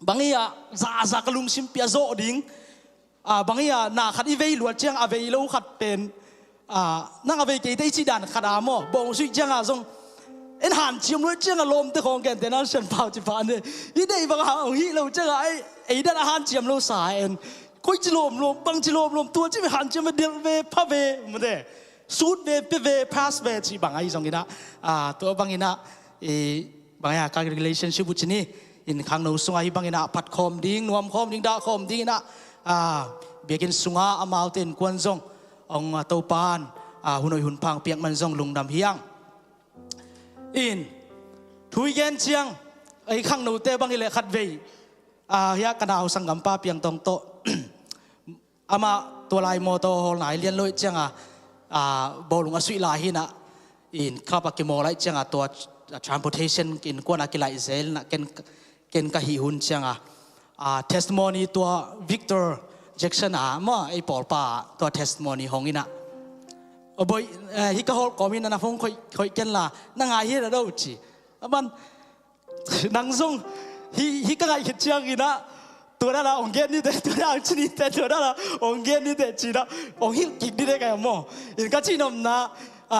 bang hi a, za, za ka lungsim pia zawh ding. A, bang hi a, na khat i vei luat ciang a vei lo khat pen, a, nang a vei keite i cih dan khat a maw, bawng sui ciang a zong, en hanciam luat ciang a lawmte khawng gentehna Sian Pau cih pah ni. I deih bang hang hong hih lo ciang a, ei, ei dan a hanciam lo sa en. Koici lawmlawm, bangci lawmlawm, tua ci ve, hanciam ve, delh ve, pha ve, mate. Sut ve, pia ve, pass ve cih bang ahi zongin ah, a, tua bangin ah, i, bang ahi a, ka relationship uh ci ni, in khangno sungah hih bangin ah phat khawm ding, nuam khawm ding, dah khawm dingin ah, a, biakinn sungah amaute innkuan zong hong, a, Topan, a, hun hoih hun pha piak man zong lungdam hi hang. In thu i gen ciang, ei khangnote bang hi leh khat vei, a, hih a ka nau sanggampa Piang Tawng tawh, amah tua lai mawtaw hawlna i lian lo ih ciang a, a, bawlung a suih lai hi-in ah, in club ah kimawl lai ciang a, tua, a, transportation innkuan a kilaih zel in ah, ken, ken ka hih hun ciang a, a, testimony tua Victor Jackson a maw, ei pawlpa tua testimony hong in ah, "Aw boih, eh, hih ka hawlh kawmin ah na phone khoih, khoih ken la, na ngai hi a do," ci. Aman, "Nang zong hih, hih ka ngaih khit ciangin ah, tua dan a hong gen ni teh, tua dan a hong ci ni teh, tua dan a hong gen ni teh," ci-in ah hong hilh kik ni teh ka hi maw. In ka cih nopna, a,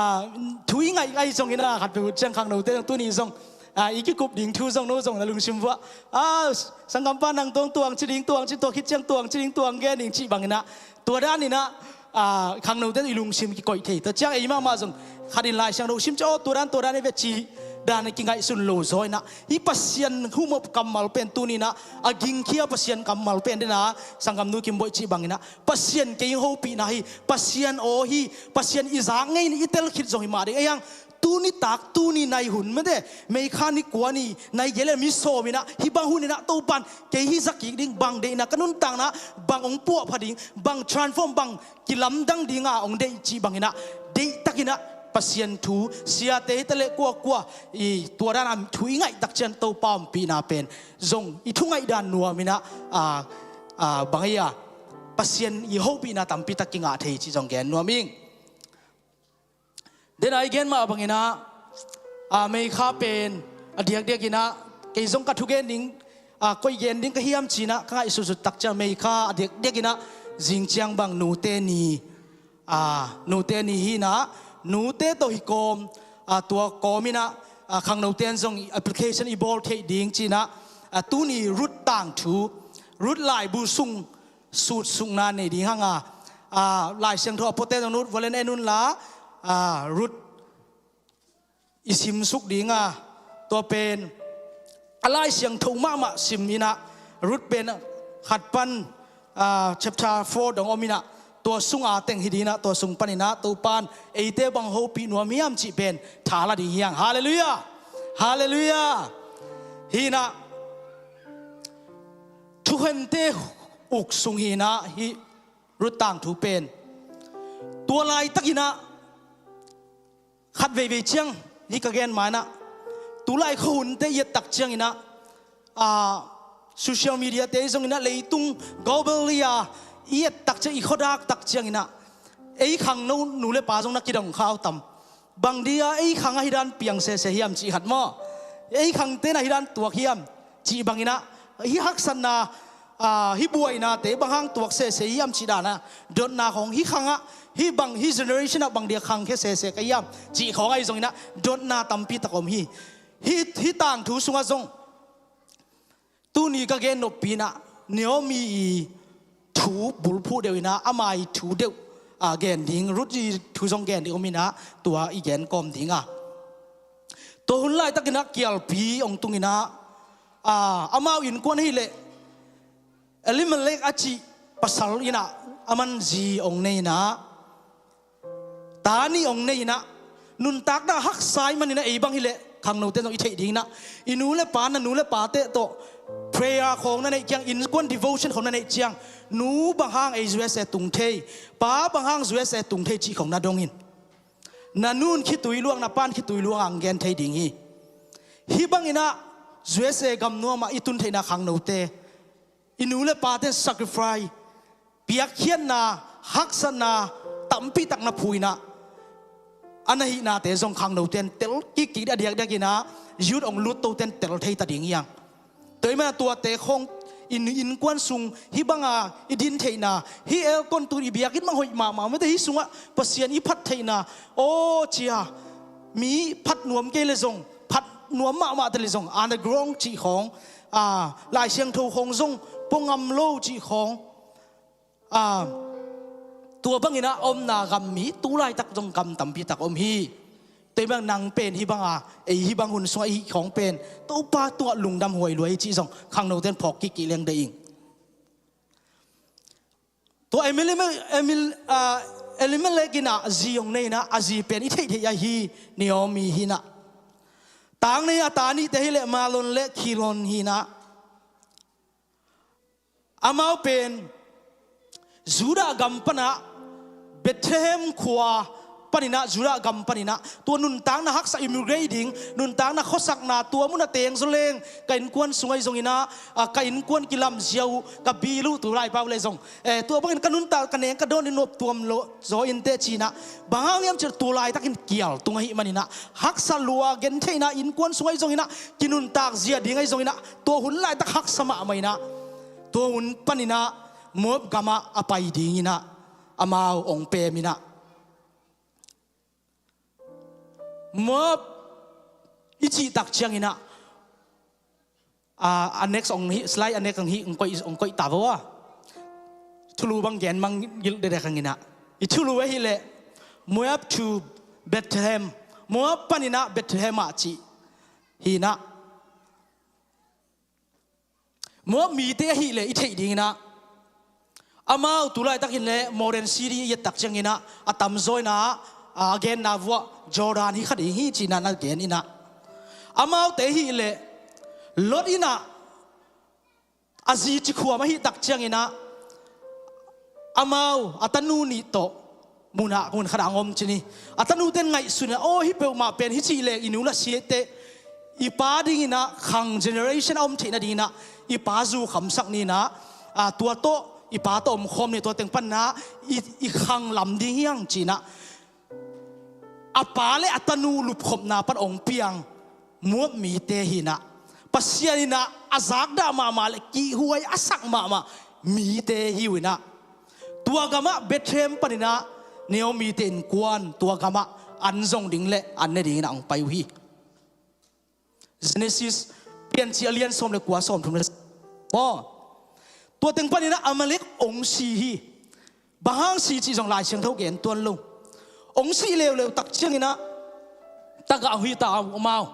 thu i ngaih ahi zongin ah, khat peuh ciang khangnote zong tuni zong, a, i kikup ding thu zong, no zong na lungsim vuah, a, sanggampa nang tuang tuang ci ding, tuang ci, tua khit ciang tuang ci ding, tuang gen ding cih bangin ah, tua danin ah, a, khangnote i lungsim kikoih thei. Tua ciang ei mahmah zong khat in Lai Siangtho sim ciang, "Aw, tua dan, tua dan hi ve," cih dan kingaihsun lo zaw in ah, hih Pasian humop kammal pen tuni-in ah a gingkhia Pasian kammal pen den a, sanggamnu Kim Boih cih bangin ah, Pasian kei hopihna hi, Pasian aw hi, Pasian i zak ngei in i tel khit zong hi mah ding. Ei hang Tuni tak, tuni nai hun mete, May kha ni kua ni, nai gele mi sawm inah, hih bang hun inah Topan kei hih zakik ding, bang deihna ka nuntakna, bang hong puahpha ding, bang transform, bang kilamdang dinga hong deih cih bang inah, deihtak inah Pasian thu, siate hi ta leh kuakua i tua dan a thu i ngaihtak ciang Topa ompihna pen zong i thu ngaihdan nuam inah, a, a, bang ei a, Pasian i hopihna tampitak kingah thei cih zong gen nuam ing. Dena i gen mah bang inah, a, May kha pen a diakdiak inah, kei zong ka thugen ding, a, koi gen ding ka hiam ci inah ka ngaihsutsut tak ciang May kha a diakdiak inah zing ciang bang nute ni, a, nute ni hi inah, nute tawh hi kawm, a, tua kawm inah, a, khangnote in zong application i bawl theih ding ci inah, a, tuni Ruth tangthu, Ruth laibu sung sutsukna nei ding hang a, a, Lai Siangtho a puate zong Ruth valen en un la, a, Ruth i simsuk ding a, tua pen a Lai Siangtho mahmah sim inah, Ruth pen khat pan, a, chapter four dong om inah, tua sunga teng hi ding inah, tua sung pan inah Topan eite bang hopih nuam hiam cih pen tha la ding hi hang. Halleluiah. Halleluiah. Hi inah thuhente uk sung hi inah, hih Ruth tangthu pen tua laitak inah khat veivei ciang, hih ka gen ma inah, tulai khuahunte i ettak ciang inah, a, social media te zong inah, leitung globally a i ettak ciang, i khuadaktak ciang inah, ei khangno nu le pa zong na kidong khau tam. Bang dia ei khang a hih dan piang sese hiam cih khat maw? Ei khangte na hih dan tuak hiam cih bang inah, hih haksatna, a, hih buainate bang hang tuak sese hiam cih dan a, dotna khawng hih khang ah, hih bang, hih generation ah bang dia khangkhia sese ka hiam cih khawng ahi zong inah, dotna tampi tak om hi. Hih, hih tangthu sungah zong tuni ka gen noppi inah Naomi i thu bulphuh deuh inah, ama i thu deuh, a, gen ding, Ruth i thu zong gen ding om inah, tua i gen kawm ding a. Tua hun laitak inah kialpi hong tung inah, a, amau innkuan ahih leh Elimelek a cih pasal inah, aman zi hong nei inah, ta nih hong nei inah, nuntakna haksa ahih man inah, ei bang hi leh khangnote zong i theih ding inah, i nu le pa, na nu le pate tawh prayer khawng na neih ciang, innkuan devotion khawng na neih ciang, nu bang hang ei U S A tung thei, pa bang hang U S A tung thei cih khawng na dong in. Na nun khitui luang, na pan khitui luang a hong gen thei ding hi. Hih bang inah U S A gam nuam ah i tun theihna khangnote, i nu le pate sacrifice, piakkhiatna, haksatna tampi tak na phu inah, a na hihnate zong khangnote in tel kikkik a diakdiak inah, youth hong lut tote in tel thei ta ding hi hang. Tua ahih man a tuate khawng, i innkuan sung hih bang a i din theihna, hih aircon tun i biakinn bang hoih mahmah mete, hih sungah Pasian i phat theihna, aw cia, mi phat nuam kei le zong, phat nuam mahmah te le zong, underground cih khawng, a, Lai Siangtho khawng zong pua ngam lo cih khawng, a, tua bang inah omna gam mi tu laitak zong gam tampi tak om hi. Tua ahih man a nang pen hih bang a, ei hih bang hun sungah i hih khawng pen Topa tungah lungdam huai lua hi cih zong khangnote in phawk kikkik leng deih ing. Tua Emil-, Emil-, a, Elimelek inah zi hong nei inah, a zi pen i theihtheih ahi Naomi hi inah. Tang nei a ta nihte hi leh Mahlon le Khilion hi inah. Amau pen Judah gam pan ah, Bethlehem khua pan inah, Judah gam pan inah, tua nuntakna haksa, immigrate ding, nuntakna khuasakna, tua mun a teng zaw leng, ka innkuan sung ahi zong inah, a, ka innkuan kilamzia uh, ka bil uh, tu lai pau le zong, eh, tua bangin ka nuntak, ka neng ka dawn in nop tuam lo zaw in teh ci inah, bang hang hiam cih leh tu laitakin kial tung ahih man inah, haksa lua gentheihna, innkuan sung ahi zong inah, kinuntak zia ding ahi zong inah, tua hun laitak haksa mahmah inah, tua hun pan inah Moab gam ah a pai ding inah amau hong pem inah. Moab i cih tak ciang inah, a, a next hong hi, slide a next hong hi, hong koih, hong koih ta vo a. Thulu bang gen mang gilh dekdek hang inah. I thulu ahih leh Moab to Bethlehem. Moab pan inah Bethlehem ah cih hi inah. Moab mite ahih leh i theih ding inah, amau tu laitakin le modern city i et tak ciang inah, a tamzaw inah a genna vuah Jordan hi kha ding hi ci-in ah na gen in ah, amaute hi leh Lot in ah a zi cikhuam ahih tak ciangin ah amau a tanu nih tawh mun ah, mun khat ah hong om ci ni. A tanute in ngaihsun in ah, aw, hih peuhmah pen hih cih leng i nu la si teh i pa dingin ah khang generation a om theih nadingin ah i pa zu khamsak ni in ah, a, tua tawh i pa tawh omkhawm ni, tua teng panin ah i, i khang lam ding hi hang ci-in ah a pa le a tanu lupkhopna pan hong piang Moab mite hi in ah, Pasian in ah a zakdah mahmah le kihhuai a sak mahmah mite hi uh in ah, tua gamah Bethlehem panin ah Naomi te innkuan tua gamah an zong ding le an ne dingin ah hong pai uh hi. Genesis Piancil a lian sawm le kua, sawmthum le maw. Tua teng panin ah Amalek hong si hi. Bang hang si cih zong Lai Siangtho gen tuan lo. Hong si leuleu tak ciangin ah tagah hong hi ta uh amau.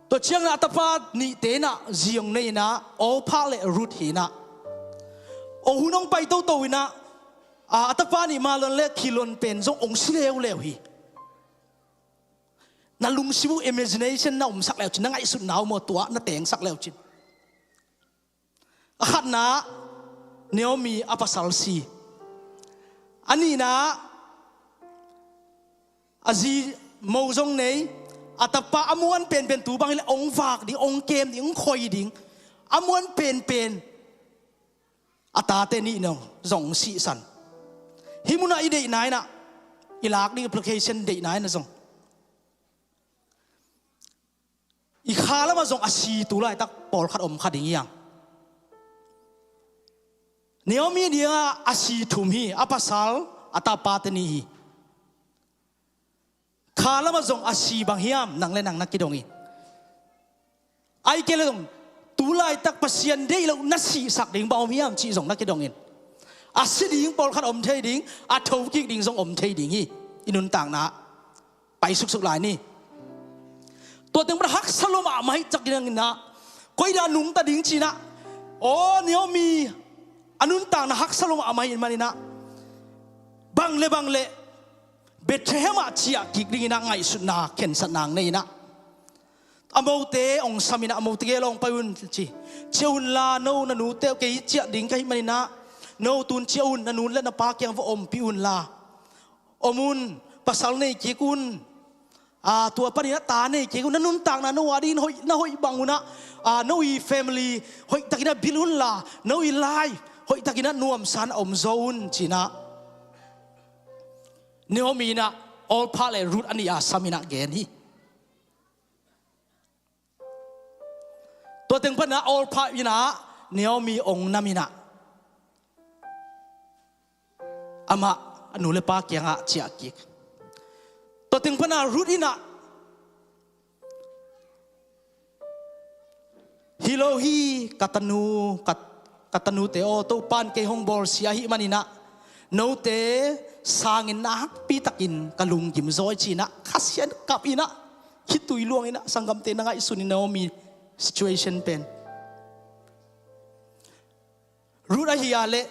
Tua ciangin ah a tapa nihte in ah zi hong nei in ah Orpah le Ruth hi in ah, hong hun hong pai toto in ah, a, a tapa nih Mahlon le Khilion pen zong hong si leuleu hi. Na lungsim uh imagination na omsak le uh cin, na ngaihsutna uh maw, tua na tengsak le uh cin. A khatna, Naomi a pasal si. A nihna, a zi mo zong nei, a tapa a muan penpen, tu bang hi leh hong vak ding, hong kem ding, hong khoi ding, a muan penpen a tate nih zong sihsan. Hih munah i deihna in ah, i lak ding application deihna in ah zong, i kha lamah zong a si tu laitak pawlkhat om kha ding hi hang. Naomi dingah a si thum hi, a pasal, a tapate nih hi. Kha lamah zong a si bang hiam, nang le nang na kidong in. Ahih kei leh zong tu laitak Pasian deih loh na sihsak ding bang om hiam cih zong na kidong in. A si ding pawlkhat om thei ding, a thokik ding zong om thei ding hi. I nuntakna pai suksuk lai ni. Tua teng pan haksa lua mahmah hi tak ding in ah, koi dah nungta ding ci-in ah, aw, Naomi a nuntakna haksa lua mahmah hi manin ah, bang le bang le Bethlehem ah ciah kik dingin ah ngaihsutna khensatna hong nei in ah, a mote hong sam in ah, a mote gel hong pai un ci. Ciah unla, no na nute uh, kei ciah ding ka hih manin ah, no tun ciah un, na nu le na pa kiang va ompih unla, om un, pasal nei kik un. A, tua panin ah ta nei kik un, na nuntakna no a dingin hoih, na hoih bang un ah, a, no i family hoih takin ah build unla, no i life hoih takin ah nuamsa in ah om zo un ci-in ah, Naomi in ah Orpah le Ruth a nih a sam in ah gen hi. Tua teng pan ah Orpah in ah Naomi hong nam in ah, amah a nu le pa kiangah ciah kik. Tua teng pan ah Ruth in ah, hi lo hi, ka tanu, ka, ka tanute aw, Topa'n kei hong bawlsia ahih manin ah, note sangin na hakpi takin ka lunggim zaw hi ci-in ah, Kha Siangtho kap in ah, khitui luang in ah, sanggamte na ngaihsun in Naomi situation pen. Ruth ahi a leh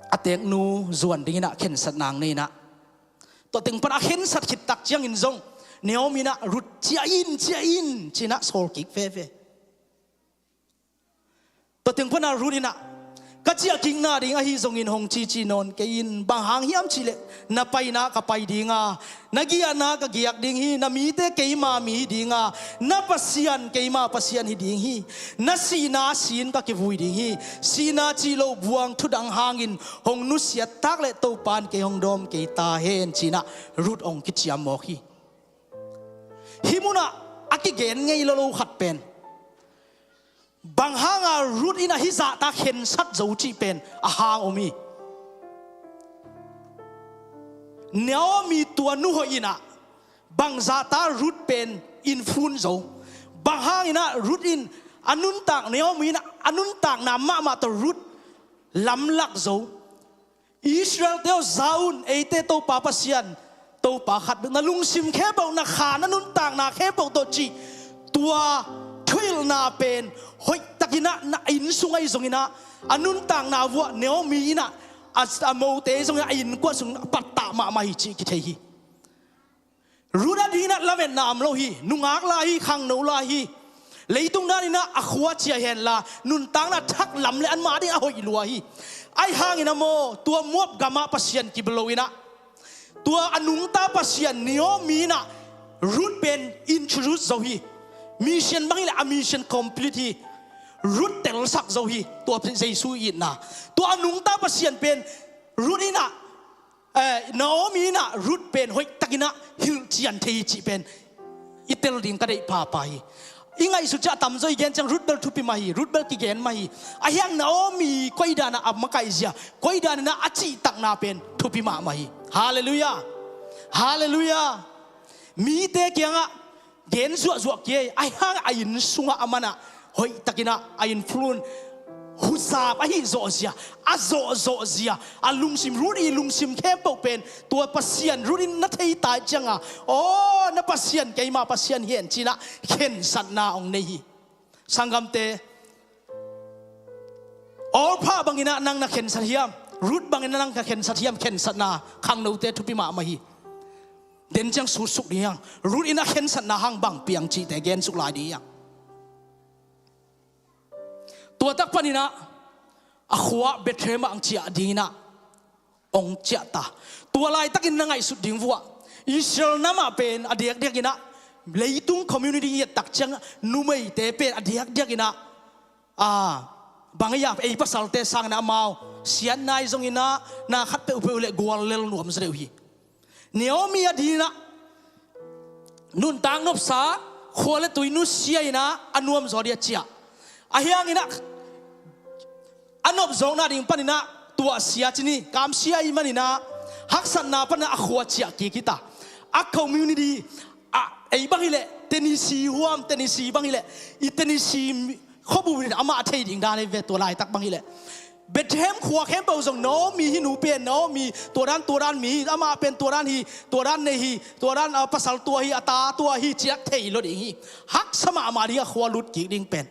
a teknu zuan dingin ah khensatna hong nei in ah, tua teng pan a khensat khit tak ciangin zong Naomi in ah Ruth ciah in, ciah in ci-in ah sawl kik veve. Tua teng pan ah Ruth in ah, ka ciah kikna ding ahi zongin hong cici nawn kei in, bang hang hiam cih leh na paina ka pai ding a, na giahna ka giak ding hi, na mite keima mi hi ding a, na Pasian keima Pasian hi ding hi, na sihna sin ka kivui ding hi, sihna cih loh buang thudang hangin hong nusiat tak leh Topa'n kei hong dawm kei ta hen ci-in ah Ruth hong kiciam mawk hi. Hih munah a kigen ngei lo lo khat pen, bang hanga Ruth in ah hih zahta khensat zo cih pen a hang om hi. Naomi tua nu hoih in ah bang zahta Ruth pen infun zo. Bang hangin ah Ruth in a nuntak, Naomi in ah a nuntakna mahmah tawh Ruth lamlak zo. Israel-te aw, za un, eite Topa Pasian, Topa khat bek, na lungsim khempeuh, na kha, na nuntakna khempeuh tawh ci. Tua thuhilhna pen hoih takin ah na inn sung ahi zongin ah, a nuntakna vuah Naomi in ah a, a mote zongin ah a innkuan sung pattah mahmah hi cih kithei hi. Ruth a dingin ah lametna om lo hi. Nungak lai hi, khangno lai hi. Leitung danin ah a khua ciah henla, nuntakna thak lam le anmah ding a hoih lua hi. Ahi hangin ah maw, tua Moab gamah Pasian kibia loin ah, tua a nungta Pasian Naomi in ah Ruth pen introduce zo hi. Mission bang hileh a mission complete hi. Ruth telsak zo hi, tua Jesu itna. Tua a nungta Pasian pen Ruth in ah, eh, Naomi in ah Ruth pen hoihtakin ah hilhcian thei hi cih pen i tel ding ka deih phapha hi. I ngaihsut ciang a tamzaw i gen ciang Ruth bel thupi mah hi, Ruth bel kigen mah hi. Ahi hang Naomi koi dan ah a makaih zia, koi danin ah a cihtakna pen thupi mahmah hi. Halleluiah. Halleluiah. Mite kiangah gen zuahzuah kei, ahi hang a inn sungah a man ah hoihtakin ah a influence huzap ahi zawhzia, a zawhzawhzia, a lungsim, Ruth i lungsim khempeuh pen tua Pasian Ruth in na thei tai cianga, aw, na Pasian keima Pasian hi hen ci-in ah khensatna hong nei hi. Sanggamte, Orpah bangin ah nang na khensat hiam? Ruth bangin ah nang na khensat hiam? Khensatna khangnote thupi mahmah hi. Den ciang sutsuk ding hiang. Ruth in a khensatna hang bang piang cihte gensuk lai ding hiang. Tua tak panin ah a khua Bethlehem ah hong ciah dingin ah hong ciah ta. Tua laitakin na ngaihsut ding vuah, Israel namah pen a diakdiakin ah, leitung community i et tak ciang numeite pen a diakdiakin ah, a, bang ei a, ei pasalte sangin ah amau siatna i zongin ah na khat peuhpeuh le guallel nuam zaw deuh hi. Naomi a dingin ah nuntak nopsa, khua le tui nusia in ah a nuamzaw ding a ciah. Ahi hangin ah a nopzawkna ding panin ah tua sia ci ni, kamsia ahih manin ah haksatna panin ah a khua ciah kik hi ta. A community, a, ei bang hileh Tennessee huam, Tennessee bang hileh i Tennessee khuabu in amah a thei ding dan hi ve, tua laitak bang hileh. Bethlehem khua khempeuh zong Naomi hi, nu pen Naomi, tua dan, tua dan mi hi, amah pen tua dan hi, tua dan nei hi, tua dan, a, pasal tua hi, a ta tua hi, ci-in ah thei lo ding hi. Haksa mahmah ding a khua lut kik ding pen.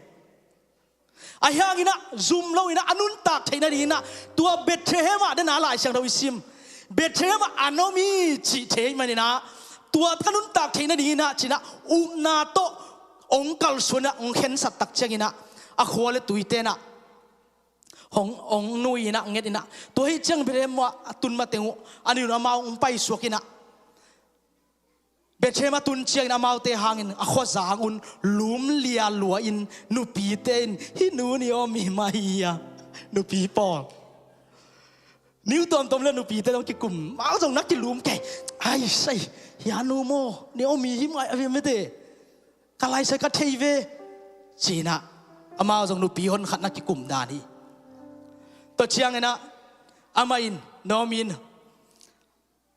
Ahi hangin ah zum loin ah a nuntak theih nadingin ah tua Bethlehem ah, den a Lai Siangtho i sim, Bethlehem ah an om hi cih thei manin ah, tua ka nuntak theih nadingin ah ci-in ah upna tawh hong kalsuan ah hong khensat tak ciangin ah a khua le tuite in ah hong, hong nui in ah, nget in ah, tua hi ciang Bethlehem ah a tun mateng uh a nih un amau hong paisuak in ah, Bethlehem a tun ciangin amaute hangin a khuazang un lum lia lua in nupite in, "Hih nu Naomi mah hi a, nupi pawl." Niu tuamtuam le nupite dong kikum, amau zong na kilum kei. "Ai sai, hih a nu maw, Naomi hi mah a ve mete. Ka lai sai ka thei ve," ci-in ah amau zong nupi hon khat na kikum dan hi. Tua ciangin ah amah in, Naomi in,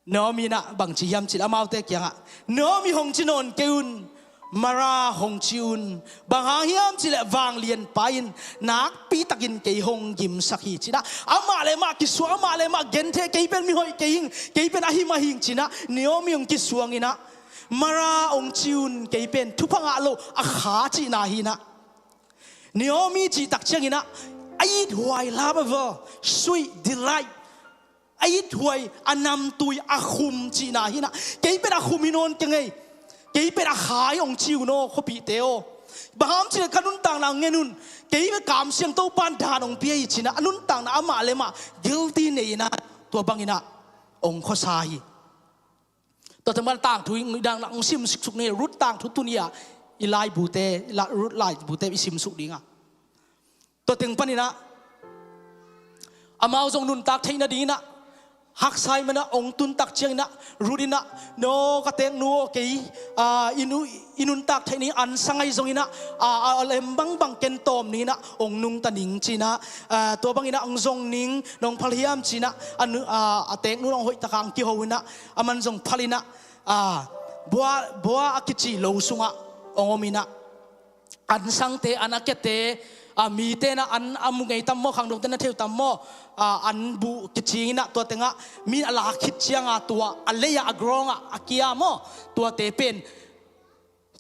Naomi in ah bang ci hiam cih leh amaute kiangah, "Naomi hong ci nawn kei un, Mara hong ci un, bang hang hiam cih leh vanglianpa in nakpi takin kei hong gimsak hi," ci-in ah amah le amah kisuang, amah le amah genthei, "Kei pen mihoih kei hing, kei pen ahi mah hing," ci-in ah Naomi hong kisuang in ah, "Mara hong ci un, kei pen thupha ngah lo a kha," cihna hi in ah. Naomi cih tak ciangin ah, "I eat while love, sweet delight." A ithuai, a namtui, a khum cihna hi in ah. Kei pen a khum hi nawn keng ei. Kei pen a kha hi hong ci un aw, khuapihte aw. Bang hang hiam cih leh ka nuntakna hong ngen un. Kei pen Kam Siangtho pan dan hong pia hi ci-in ah, a nuntakna amah le amah guilty nei in ah, tua bangin ah hong khuasa hi. Tua teng pan tangthu i dang na hong sim siksuk ni, Ruth tangthu tuni-a i laibute, i la-, Ruth laibute i simsuk ding a. Tua teng panin ah amau zong nuntak theih nadingin ah, haksa ahih manin ah hong tun tak ciangin ah, Ruth in ah, "No, ka teeknu aw, kei, ah, i nu, i nuntak theih ni ansang ahi zongin ah, ah, a lem bangbang ken tawm ning in ah, hong nungta ning," ci-in ah, ah, tua bangin ah hong zong ning, "Nong phal hiam?" ci-in ah, a nu, ah, a teeknu in ah hong hoih takin hong kiho in ah, aman zong phal in ah, ah, Boaz, Boaz a kici lo sungah hong om in ah, ansangte, an a kiate, a, mite in ah an a mu ngei tam maw, khangnote in ah thei uh tam maw, a, an buh kicing in ah, tua teng ah mi in a lak khit ciang a, tua a lei ah, a ground ah a kia maw, tuate pen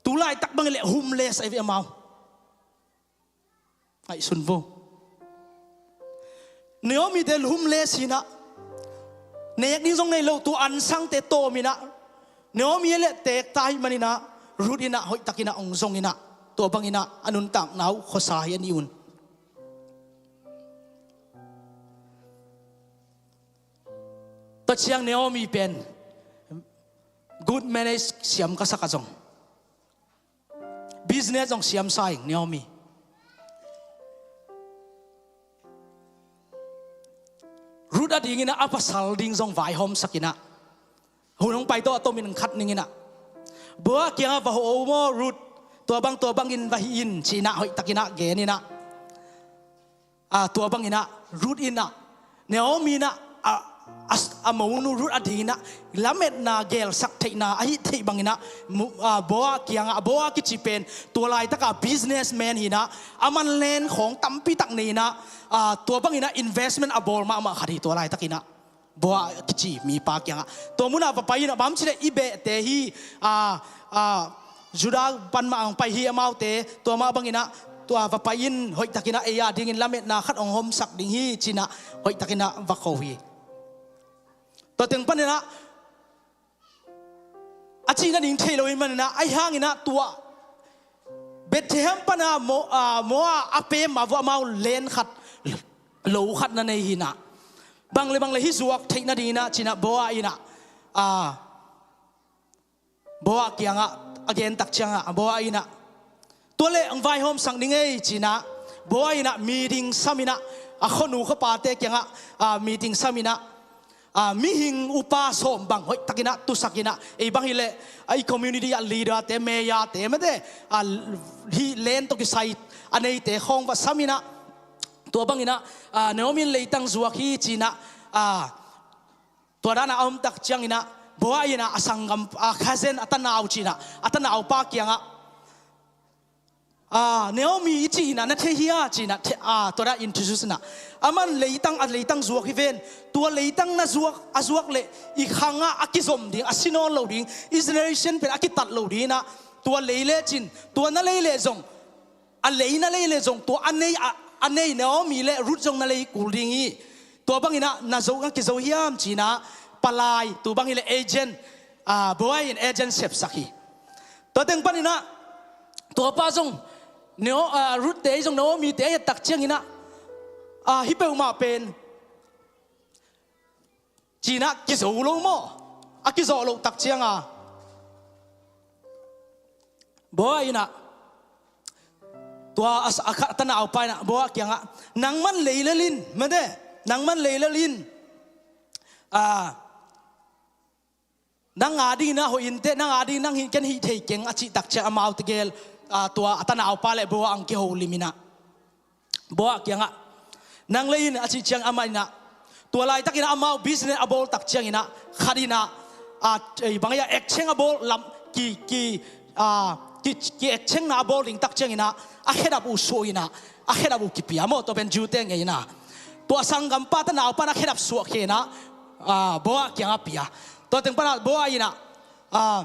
tu laitak bang leh homeless ahi ve amau. Ngaihsun vo. Naomi te homeless hi in ah, nek ding zong nei lo, tua ansangte tawm in ah, Naomi le teek ta ahih manin ah, Ruth in ah hoihtakin ah hong zongin ah, tua bangin ah a nuntakna uh khuasa hi a nih un. Tua ciang Naomi pen good marriage siam ka sa a zong, business zong siam sa ing Naomi. Ruth adingin ah a pasal ding zong vaihawmsakin ah, hun hong pai tawh a tomin khat ning in ah, Boaz kiangah va hawh o maw Ruth, tua bang tua bangin va hih in ci-in ah hoihtakin ah genin ah, tua bangin ah Ruth in ah Naomi in ah a, a, a monu Ruth adingin ah lametna, gelsak theihna a hih theih bangin ah, Boaz kiangah, Boaz kici pen tua laitak a businessman hi-in ah, aman land khawng tampi tak nei-in ah, tua bangin ah investment a bawl mahmah khat hi tua laitakin ah, Boaz kici mipa kiangah. Tua munah va pai in ah, bang ci leh i behte hi, Judah pan mah hong pai hi amaute, tua mah bangin ah tua va pai in, hoihtakin ah ei adingin lametna khat hong hawmsak ding hi ci-in ah hoihtakin ah va ko hi. Tua teng panin ah a cih nading thei lo ahih manin ah, ahih hangin ah tua Bethlehem pan a Mo-, Moab a pem mah uh amau land khat, lo khat na nei hi-in ah, bang le bang le hih zuak theih nadingin ah ci-in ah Boaz in ah, Boaz kiangah a gen tak ciangah Boaz in ah, tua leh hong vaihawmsak ning ei ci-in ah, Boaz in ah meeting sam in ah, a khuanu khuapate kiangah meeting sam in ah, mihing upa sawm bang hoihtakin ah tusak in ah, ei bang hi leh i community ah leader-te, mayor-te mate, hih land tawh kisai a neite khawng va sam in ah, tua bangin ah Naomi in leitang zuak hi ci-in ah, tua dan a a om tak ciangin ah Boaz in ah a sanggam, a cousin, a tanau ci-in ah, a tanaupa kiangah, Naomi i cih in ah na thei hia ci-in ah, tua dan a introduce in ah, aman leitang, a leitang zuak hi ven, tua leitang na zuak, a zuak leh i khangah a kizom ding, a si nawn lo ding, i generation pen a kitat lo dingin ah, tua lei lecin, tua na lei leh zong, a lei na lei leh zong tua a nei, a, a nei Naomi le Ruth zong na lei kul ding hi. Tua bangin ah na zo, na kizo hiam ci-in ah palai, tua bang hi leh agent, Boaz in agent sepsak hi. Tua teng panin ah tuapa zong, Nao-, Ruth-te zong Naomi-te a et tak ciangin ah, hih peuhmah pen ci-in ah kizo lo maw, a kizawh loh tak ciangah Boaz in ah, tua a, a kha-, a tanaupa in ah Boaz kiangah, nangman lei lel in mate, nangman lei lel in, nang adingin ah hoih inteh, nang adingin nang hih ken hih thei keng a cih tak ciang amau tegel, tua a tanaupa le Boaz ang kiho lim in ah Boaz kiangah, nang lei in a cih ciang amah in ah, tua laitakin ah amau business a bawl tak ciangin ah, khat in ah, bang a exchange a bawl lam, ki, ki, ki, ki exchange-na a bawl ding tak ciangin ah, a khedap uh suah in ah, a khedap uh kipia maw, tua pen Jew-te ngeina. Tua sanggampa tanaupa in a khedap suahkhia in ah, Boaz kiangah pia. Tua teng pan ah Boaz in ah,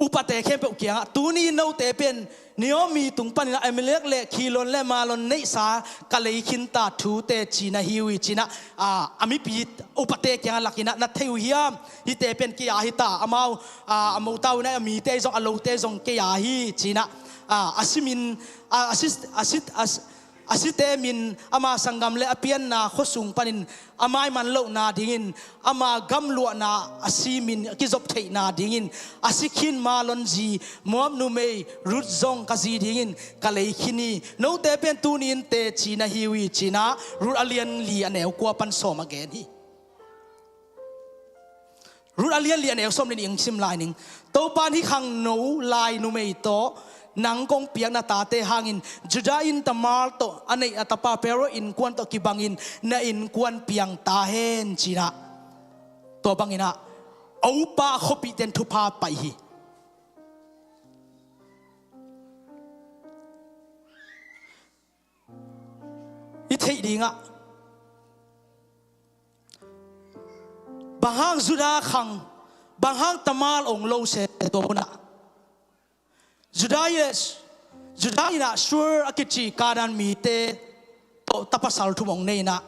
upate khempeuh kiangah, tuni in note pen Naomi tung panin ah Elimelek le Khilion le Mahlon neihsa ka lei khin ta thu teci na hi uh hi ci-in ah, a mipi upate kiangah lak in ah, na thei uh hiam, hihte pen kei a hi ta, amau, a motau in ah a mite zong, a lote zong kei a hi ci-in ah, a si min, a, a si, a si, a si, a site min, ama sanggam le a pianna khuasung panin a maiman lohna dingin, ama gamluahna a si min a kizop theihna dingin, a si khin Mahlon zi Moab numei Ruth zong ka zi dingin ka lei khin hi. Note pen tuni in teci na hi uh hi ci-in ah Ruth a lian li a neu kua pan sawm a gen hi. Ruth a lian li a neu sawm le nih ong sim lai ning. Topa in hih khangno lai numei tawh nang kong piak na tate hangin Judah in Tamar tawh a neih a tapa Pharaoh innkuan tawh kibangin na innkuan piang ta hen ci-in ah, tua bangin ah a upa a khuapihte in thupha pai hi. I theih dingah, bang hang Judah khang, bang hang Tamar ong lo se tua munah, Judah in, Judah in ah Shur a kici Kanaan mite tawh tapasal thum ong nei in ah,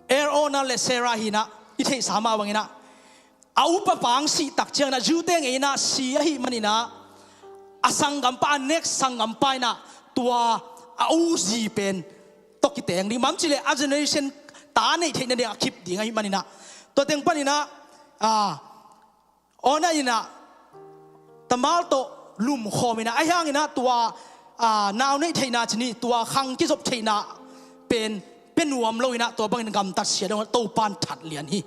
Er, Onan le Serah hi in ah, i theihsa mah bangin ah, A upa pa hong sih tak ciangin ah, Jew-te ngeina si ahih manin ah, a sanggampa, a next sanggampa in ah tua a u zi pen tawh kiteng ding, bang hiam cih leh a generation ta neih theihna ding a kip ding ahih manin ah, tua teng panin ah, ah, Ornan in ah Tamar tawh lumkhawm in ah, ahi hangin ah tua, ah, nau neih theihna ci ni, tua khang kizop theihna pen pia nuam lo in ah, tua bangin gamtat sia dong, Topa'n that lian hi.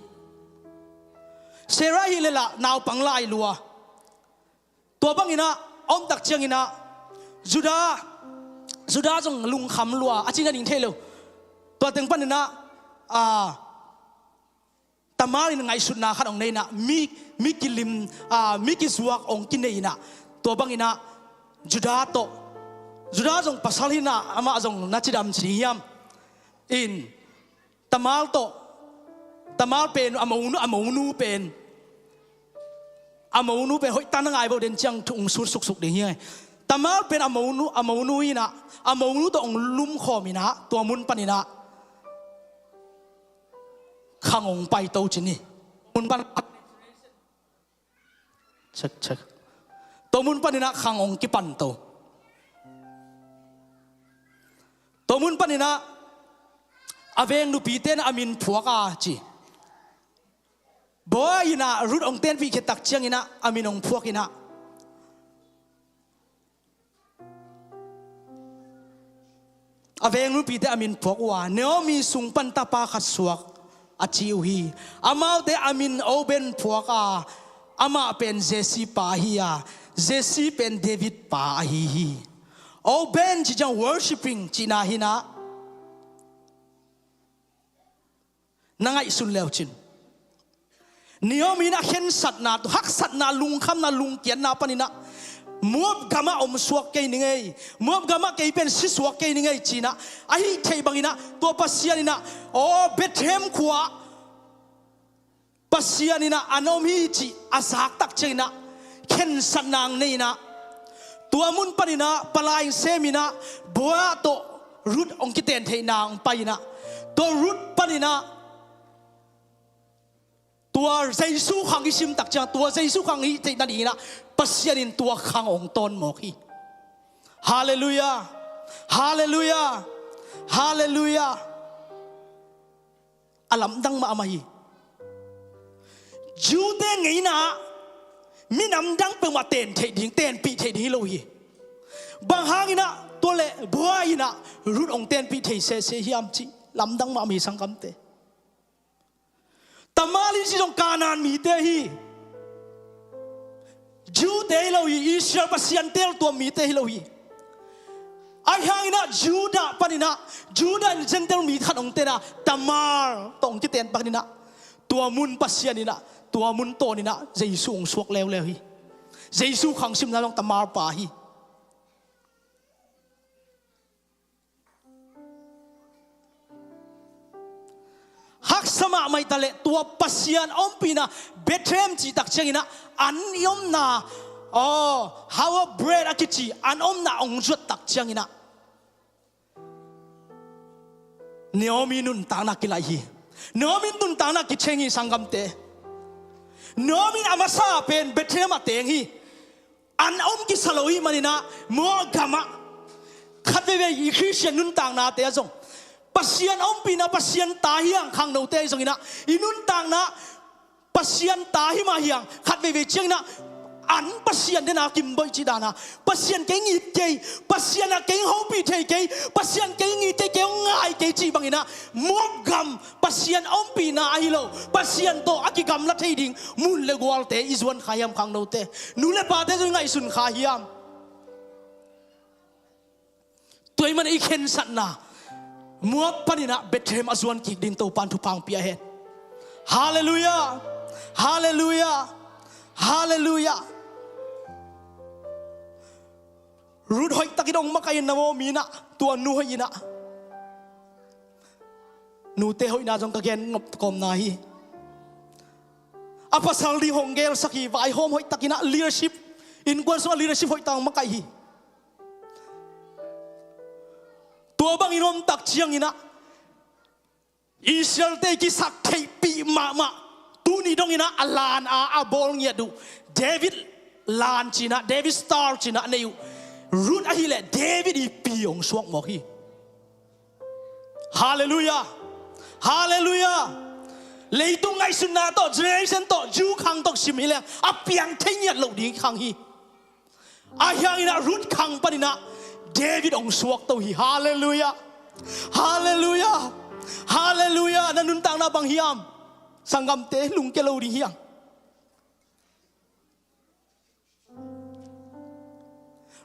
Sarah hi leh lah naupang lai lua. Tua bangin ah a om tak ciangin ah Judah, Judah zong lungkham lua, a cih nading thei lo. Tua teng panin ah, ah, Tamar in ngaihsutna khat hong nei in ah, mi, mi kilim, ah, mi kizuak hong kinei in ah, tua bangin ah Judah tawh, Judah zong pasal hi in ah, amah zong na cidam ci ding hiam? In, Tamar tawh, Tamar pen a monu, a monu pen, a monu pen hoih tak na ngai bo den ciang thu hong sut suksuk ding hi. Tamar pen a monu, a monu in ah, a monu tawh hong lumkhawm in ah, tua mun panin ah khang hong paito ci ni. Mun pan, check, check. Tua mun panin ah khang hong kipanto. Tua mun panin ah a veng nupite in a min phuak a ci. Boaz in ah Ruth hong tenpih khit tak ciangin ah a min hong phuak in ah, a veng nupite a min phuak uh a, Naomi sung pan tapa khat suak, a ci uh hi. Amaute a min Obed phuak a, amah pen Jesse pa ahi a, Jesse pen David pa ahi hi. Obed cih ciang worshipping cihna hi in ah, na ngaihsun le uh cin. Naomi in ah khensatna, haksatna, lungkhamna, lungkiatna panin ah, Moab gamah om suak kei ning ei, Moab gamah kei pen si suak kei ning ei ci in ah, a hih theih bangin ah, tua Pasian in ah, aw, Bethlehem khua-ah Pasian in ah an om hi cih a zak tak ciangin ah, khensatna hong nei in ah, tua mun panin ah palai sem in ah, Boaz tawh Ruth hong kiten theihna hong pai in ah, tua Ruth panin ah tua Jesu khang i sim tak ciang, tua Jesu khang i theih nadingin ah Pasian in tua khang hong tawn mawk hi. Halleluiah. Halleluiah. Halleluiah. A lamdang mahmah hi. Jew-te ngeina ah minam dang peuhmah ten theih ding, tenpih theih ding hi lo hi. Bang hangin ah tua leh Boaz in ah Ruth hong tenpih thei sese hiam cih lamdang mahmah hi, sanggamte. Tamar in si zong Kanaan mite hi. Jew-te hi lo hi, Israel Pasian teeltuam mite hi lo hi. Ahi hangin ah Judah panin ah, Judah in Gentile mi khat hong ten a, Tamar tawh hong kiten panin ah, tua mun Pasian in ah, tua mun tawn in ah Jesu hong suak leuleu hi. Jesu khang simna zong Tamar pa hi. Haksa mahmah hi ta leh, tua Pasian ompihna Bethlehem cih tak ciangin ah, an i omna, aw, hour of bread a kici an omna hong zuat tak ciangin ah, Naomi nuntakna kilaih hi. Naomi nuntakna kitheng hi, sanggamte. Naomi in a masa pen Bethlehem ah teng hi. An om kisa lo ahih manin ah, Moab gamah, khat veivei i Khristian nuntaknate ah zong Pasian ompihna, Pasian ta hi hang, khangnote ahi zongin ah, i nuntakna Pasian ta hi mah hi hang, khat veivei ciangin ah an Pasian den a kimboih cih dan a, Pasian kei hong it kei, Pasian ah kei hong hopih thei kei, Pasian kei hong it kei, kei hong ngai kei cih bangin ah, Moab gam Pasian ompihna ahi lo, Pasian tawh a kigamla thei ding mun le gualte i zuan kha hiam, khangnote? Nu le pate zong i ngaihsun kha hiam? Tua ahih manin i khensatna Moab panin ah Bethlehem a zuan kik ding Topa'n thupha hong pia hen. Halleluiah. Halleluiah. Halleluiah. Ruth hoihtakin hong makaih in, Naomi in ah tua nu hoih in ah, nute hoihna zong ka gen nop kawmna hi. A pasal ding hong gelsak hi, vaihawm hoihtakin ah, leadership, innkuan sungah leadership hoihtak hong makaih hi. Tua bangin om tak ciangin ah, Israel-te i kisaktheihpih mahmah tuni dongin ah a lan a a bawl ngiat uh David lan cinah, David star cinah a nei uh Ruth ahileh David i pi hong suak mawk hi. Halleluiah. Halleluiah. Leitung ngaihsutna tawh, generation tawh, Jew khang tawh sim hileh a piang thei ngiat loh ding khang hi. Ahi hangin ah Ruth khang panin ah David hong suakto hi. Halleluiah. Halleluiah. Halleluiah. Na nuntakna bang hiam? Sanggamte, lungke lo ding hiam?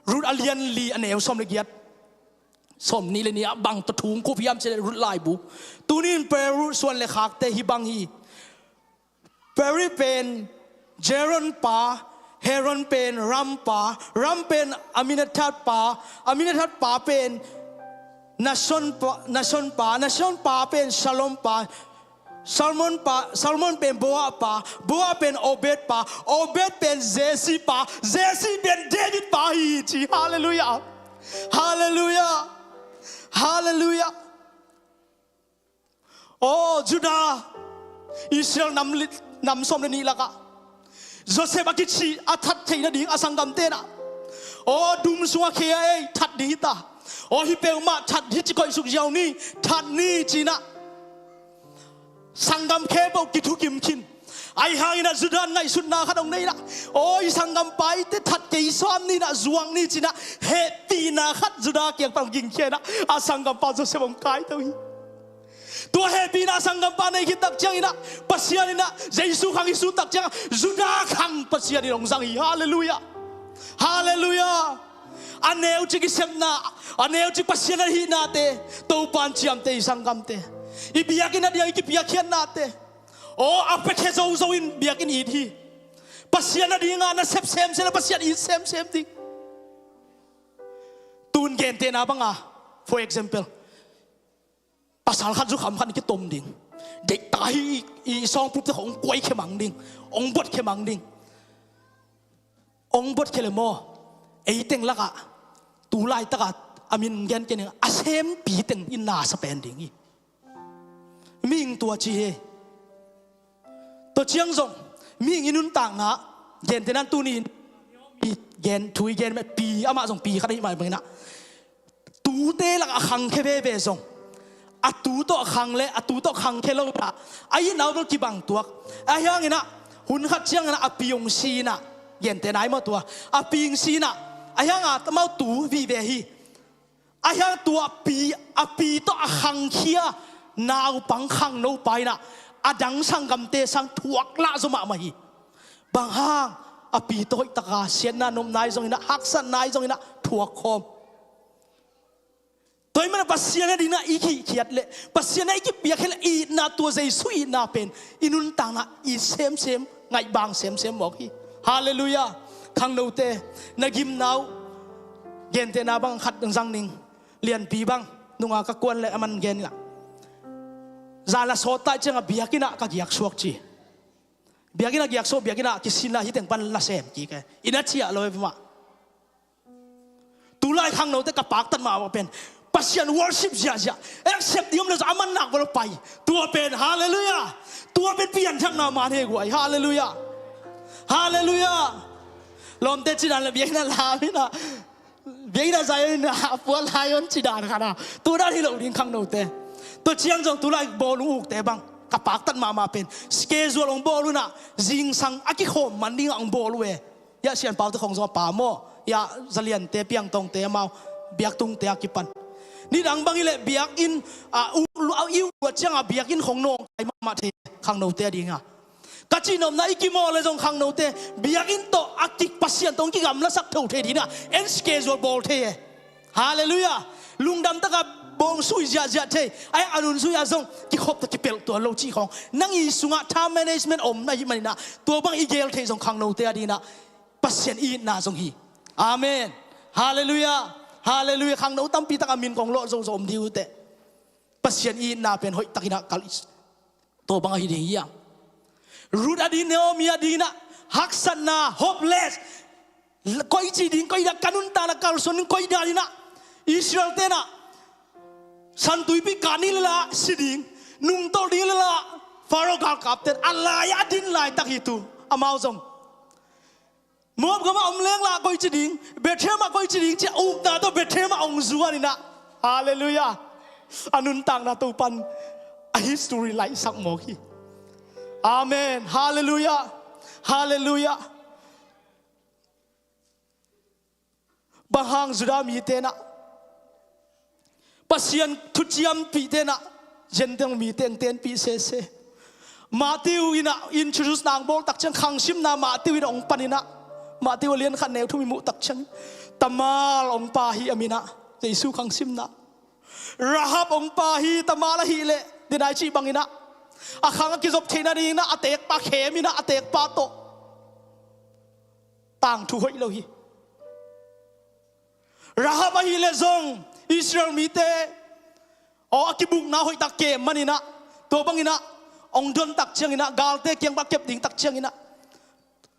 Ruth a lian li a neu sawm le giat, sawm nih le nih ah bang tawh thu hong kup hiam cih leh Ruth laibu. Tuni in Perez suan le khakte hih bang hi. Perez pen Hezron pa, Hezron pen Ram pa, Ram pen Amminadab pa, Amminadab pa pen Nahshon pa, Nahshon pa, Nahshon pa pen Salmon pa, Salmon pa, Salmon pen Boaz pa, Boaz pen Obed pa, Obed pen Jesse pa, Jesse pen David pa hi ci. Halleluiah. Halleluiah. Halleluiah. Aw Judah, Israel nam li-, nam sawm le nih lakah Joseph a kici a that theih nading a sanggamte nah, aw dum sungah khe a ei that ding hi ta. Aw hih peuhmah that hi ci koih suk ziau ni, that ni cinah sanggam khempeuh kithukim khin. Ahi hangin ah Judah in ngaihsutna khat hong nei lah, aw i sanggampa i te that kei sawm ni nah, zuak ni cinah hehpihna khat Judah kiang pan hong gingkhia inah a sanggampa Joseph hong kaito hi. Tua hehpihna sanggampa nei khit tak cianginah Pasian inah Jesu khang i sut tak ciangah Judah khang Pasian in hong zang hi. Halleluiah. Halleluiah. A neucik i sepna, a neucik Pasian a hihnate Topa in ciamteh hi. Sanggamte, i biakinn a diang i kipiakkhiatnate, aw a piakhia zozo in biakinn it hi. Pasian a dinga na sep semsem le Pasian it semsem ding. Tun gentehna banga, for example, pasal khat zukham khat in kitom ding. Deihta hi, i sawngpupte khong kuai khia mang ding, ong buat khia mang ding. Ong buat khia le maw, ei teng lakah tu laitakah a min gen kei ning a sempi teng in nasa pen ding hi. Mihing tua ci hi. Tua ciang zong mihing i nuntakna, gentehna tuni in pi gen, thu i gen mah pi, amah zong pi khat ahi mah bangin ah tute lakah a khangkhia veve zong a tu tawh a khang le a tu tawh khangkhia lo inah a itna uh bel kibang tuak. Ahi hangin ah hun khat ciangin ah a pi hong si inah, gentehna hi maw tua, a pi hong si inah, ahi hangah amau tu vive hi. Ahi hang tua a pi, a pi tawh a khangkhia naupang khangnopa inah a dang sanggamte sang thuak lah zaw mahmah hi. Bang hang? A pi tawh hoihtaka siatna nopna ahi zongin ah, haksatna ahi zongin ah thuak khawm. Tua ahih manin Pasian a dingin ah i kihkhiat leh, Pasian a i kipiakkhiat leh, itna tua Jesu itna pen i nuntakna it semsem, ngaihbang semsem mawk hi. Halleluiah. Khangnote, na gimna uh gentehna bang khat zang ning. Lianpi bang nunga ka kuan leh a man gen inah, zan la sawt taih ciangah biakinn ah ka giaksuak ci. Biakinn ah giaksuak, biakinn ah kisin la, hih teng pan la sem kik e. Inn a ciah lo e peuhmah. Tulai khangnote ka paktat mahmah pen Pasian worship ziahziah, accept ding om le zong a man nak bawlpai. Tua pen halleluiah. Tua pen pianthakna man hi guai. Halleluiah. Halleluiah. Lawmte cidan le biakinn ah lam inah, biakinn ah Zion inah, a pual Zion cidan khat ah, tua dan hi lo ding khangnote. Tua ciang zong tulai bawlung ukte bang ka paktat mahmah pen schedule hong bawl uh inah, zingsang a kikhawm man dingah hong bawl uh e. Hiah Sian Paute khong zong a pa maw, hiah Zaliante, Piangtongte, amau biaktungte a kipan. Nidang bang hileh biakinn, a, u, a, i uh luat ciangah biakinn khong nawngkai mahmah thei khangnote a dingah. Ka cihnopna i kimawl le zong khangnote biakinn tawh a kik Pasian tawh hong kigamlasak tho thei dingah en schedule bawl thei e. Halleluiah. Lungdam takah bawng sui ziahziah thei, ai a nun sui ah zong kikhop tawh kipelh tuan lo cih khawng. Nang i sungah time management om na hih maninah tua bang i gel thei zong khangnote a dinah Pasian i itna zong hi. Amen. Halleluiah. Halleluiah. Khangno tampi takah min kong lawh zozo om dih uh teh. Pasian i itna pen hoih takinah kalh i Tua bang ahi ding hiam? Ruth a ding, Naomi a dinginah haksatna, hopeless. Koi ci ding, koi dan, ka nuntakna kalsuan ding koi dan inah, Israel tenah San Tuipi kan ni lala si ding, nungtolh ding lala, Pharaoh galkapte in a lai-ah a din laitak hi tu. Amau zong Moab gamah om leng lah koici ding, Bethlehem ah koici ding ci-a upna tawh Bethlehem ah hong zuan inah. Halleluiah. A nuntakna Topan a history laihsak mawk hi. Amen. Halleluiah. Halleluiah. Bang hang Judah mite inah Pasian thuciampihte inah Gentile mite hong tenpih sese? Matthew inah introduce na hong bawl tak ciang, khangsimna Matthew inah hong pan inah, Matthew a lian khat neu thum i muh tak ciang, Tamar hong pa hi a min ah, Jesu khangsimna. Rahab hong pa hi, Tamar ahih leh, denai cih bang inah a khang a kizop theihna ding inah a tekpa khem inah a tekpa tawh tangthu hoih lo hi. Rahab ahih leh zong Israel mite aw a kibukna hoihtak kem man inah, tua bang inah hong don tak ciang inah, galte kiang pan a kep ding tak ciang inah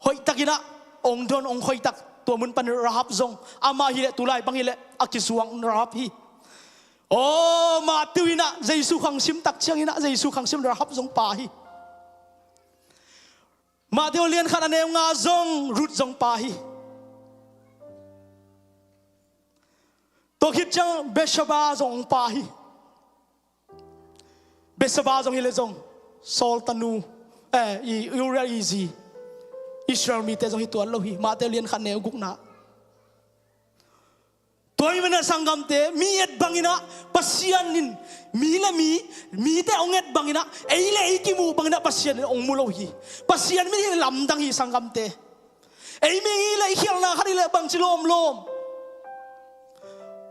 hoihtak inah hong don, hong hoihtak. Tua mun pan Rahab zong, amah hi leh tulai bang hi leh a kizuang Rahab hi. Aw, Matthew inah Jesu khangsim tak ciang inah Jesu khangsim Rahab zong pa hi. Matthew lian khat a neu nga zong Ruth zong pa hi. Tua khit ciang Bathsheba zong hong pa hi. Bathsheba zong hi leh zong Saul tanu, eh, i Uriah i zi, Israel mite zong hi tuan lo hi. Matthew lian khat neu gukna. Tua ahih manin ah sanggamte, mi et bang inah Pasian in, mi le mi, mite hong et bang inah, ei le ei kimuh bang inah Pasian in hong mu lo hi. Pasian min hi lamdang hi sanggamte. Ei mi hi leh i khialhna khat hi leh bangci lawmlawm.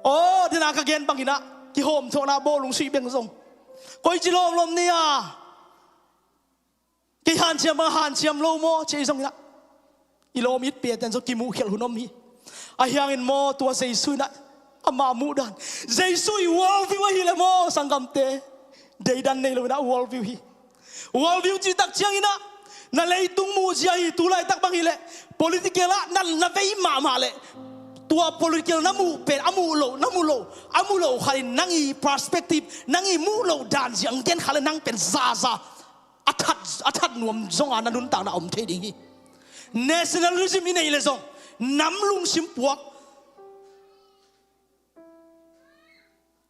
Aw, dena ka gen bang inah kihawmthawhna bawlung suih beng zong, koici lawmlawm nei a, kei hanciam bang hanciam lo maw, ci ei zong inah i lawm it piaten zong kimuh khialh hun om hi. Ahi hangin maw, tua Jesu inah ama muh dan, Jesu i worldview ahih leh maw sanggamte, deidan nei lo inah worldview hi. Worldview cih tak ciang inah na leitung muh zia hi. Tulaitak bang hi leh political ah na, na vei mahmah leh, tua political na muh pen a muh loh, na muh loh, a muh loh khat in nang i perspective, nang i muh loh dan zia hong gen kha leh nang pen zaza a that, a that nuam zonga na nuntakna om thei ding hi. Nationalism i neih leh zong nam lungsim puak,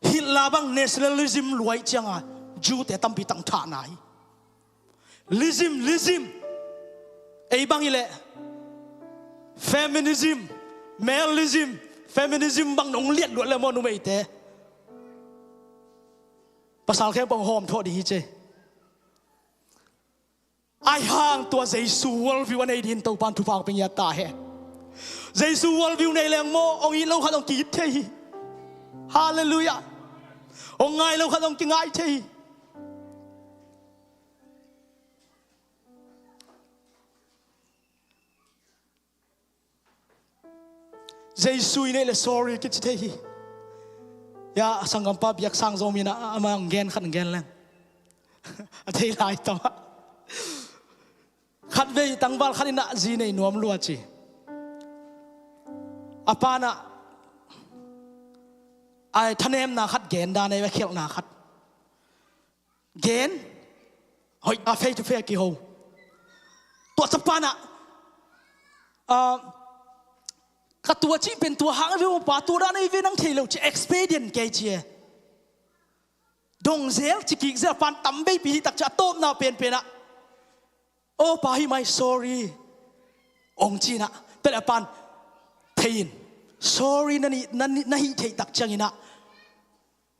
Hitler bang nationalism luai cianga Jew-te tampi tang thahna hi. Lism, lism. Ei bang hi leh feminism, maleism, feminism bang nong liat luat leh maw numeite, pasal khempeuh hawm thawh ding hi ce. Ahi hang tua Jesu worldview a nei dingin Topan thupha hong pia ta hen. Jesu worldview nei leng maw, hong it lo khat hong ki-it thei hi. Halleluiah. Hong ngai lo khat hong kingai thei hi. Jesu i neih leh sorry kici thei hi. Ya, sanggampa biaksang Zomi in a, amah hong gen khat hong gen leng. A thei lai tam ah. Khatvei tangval khat in a zi nei nuam lua ci. A pa in a, a thanemna khat gen dan a, a khialhna khat gen, hoih a, face to face kiho. Tua chapa in a, ah, ka tua cih pen tua hang ve aw pa, tua dan ei ve, nang thei lo ci, expedient kei ci e. Dong zel, ci kik zel, a pan tam veipi hi tak ci a, tawpna penpen a, aw pa, hih mai, sorry, hong ci in a, tua leh a pan thei in, sorry na ni, na ni, na hih theih tak ciangin a,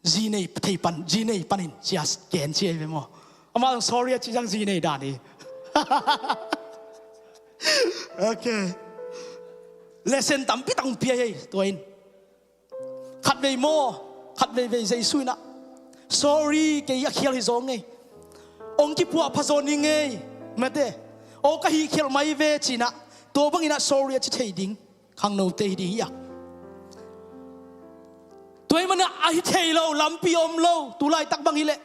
zi nei thei pan, zi nei pan in ci a, gen ci ei ve maw. Amah zong sorry a cih ciang zi nei dan hi. Ok. Lesson tampi tak hong pia hi ei, tua in. Khatvei maw, khatveivei Jesu in a, sorry, kei a khial hi zaw ngei. Hong kipuah pha zaw ni ngei, mate. Aw ka hih khialh mai ve ci in a, tua bangin a sorry a ci thei ding khangnote hi ding hi a. Tua ahih manin a hi thei lo, lampi om lo, tu laitak bang hi leh.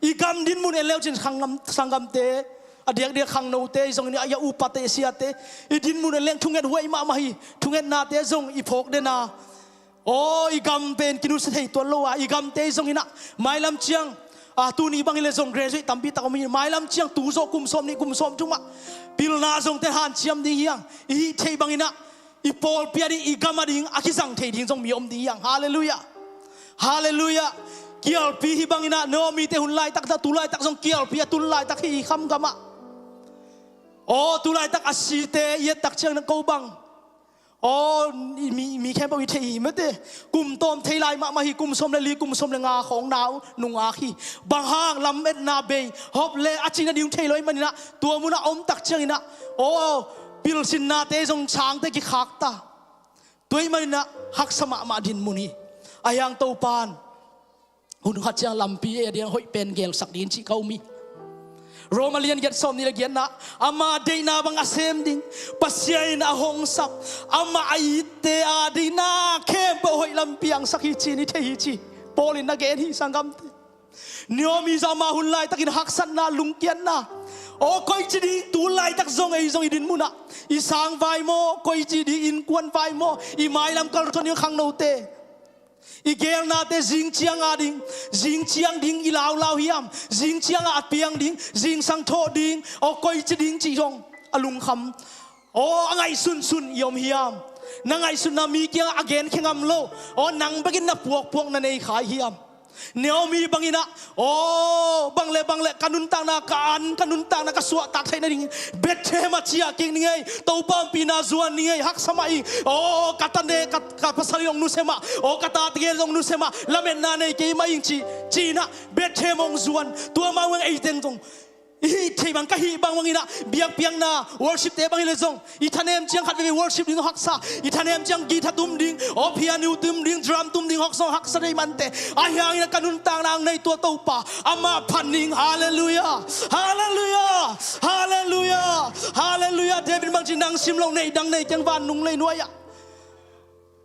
I gam dinmun en leu cin khang ngam, sanggamte, a diakdiak khangnote, i zong in a, a upate, a siate, i dinmun en leng thunget huai mahmah hi, thungetnate zong i phawk den a. Aw, i gam pen kinusia thei tuan lo a, i gamte i zong in a, mailam ciang, A, tuni bang hi leh zong graduate tampi tak om hi. Mailam ciang tu zawh kum sawm nih kum sawm thum ah pilna zong ten hanciam ding hi hang. I hih theih bangin ah i pawlpi a ding, i gam a ding a kizang thei ding zong mi om ding hi hang. Halleluiah. Halleluiah. Kialpi hi bangin ah Naomi te hun laitak, tu laitak zong kialpi a tun laitak hi i Kham gam ah. Aw, tu laitak a site i et tak ciangin ah ko bang, aw, mi, mi khempeuh i theih hi mate. Kum tawm thei lai mahmah hi, kum sawm le li, kum sawm le nga khawng nau nungak hi. Bang hang? Lametna bei, hop le a cihna ding thei lo ahih manin ah, tua mun ah om tak ciangin ah, aw, pilsinnate zong sangte kikhak ta. Tua ahih manin ah haksa mahmah dinmun hi. Ahi hang Topa'n hun khat ciang lampi ei a ding hoih pen gelsak ding cih ka um hi. Roma lian giat sawm nih le giatna, ama deihna bang a sem ding, Pasian in a hong sap, amah a itte a ding na khempeuh hoih lam piangsak hi ci-in i thei hi ci. Paul in na gen hi, sanggamte. Naomi zong ama hun laitakin haksatna, lungkiatna, aw, koici ding tu laitak zong ei zong i dinmun ah i sang vai maw, koici ding innkuan vai maw, i mailam kalsuan ding khangnote, i geelnate zing ciang a ding, zing ciang ding i laulau hiam, zing ciang a piang ding, zingsang thawh ding, aw, koici ding cih zong a lungkham, aw, a ngaihsunsun i om hiam? Na ngaihsutna mi kiangah a genkhia ngam lo, aw, nang bekin na puakpuak na nei kha hiam? Naomi bangin ah, aw, bang le bang le ka nuntakna ka an, ka nuntakna ka suahtak theih nading Bethlehem ah ciah kik ning ei, Topa ompihna zuan ning ei, haksa mah ing, aw, ka ta ne, ka, ka pasal in hong nusia mah, aw, ka tate gel in hong nusia mah, lametna nei kei mah ing ci, ci-in ah Bethlehem hong zuan. Tua mah bang ei teng zong i hih theih bang, ka hih bangbang in ah, biakpiakna worship-te bang hi leh zong, i thanem ciang khat veve worship ding haksa, i thanem ciang guitar tum ding, aw, piano tum ding, drum tum ding hong zong haksa thei mante. Ahi hangin ah ka nuntakna hong nei tua Topa amah phat ning. Halleluiah. Halleluiah. Halleluiah. Halleluiah. David bangci, nang sim loh neih dang nei keng vannung leinuai ah.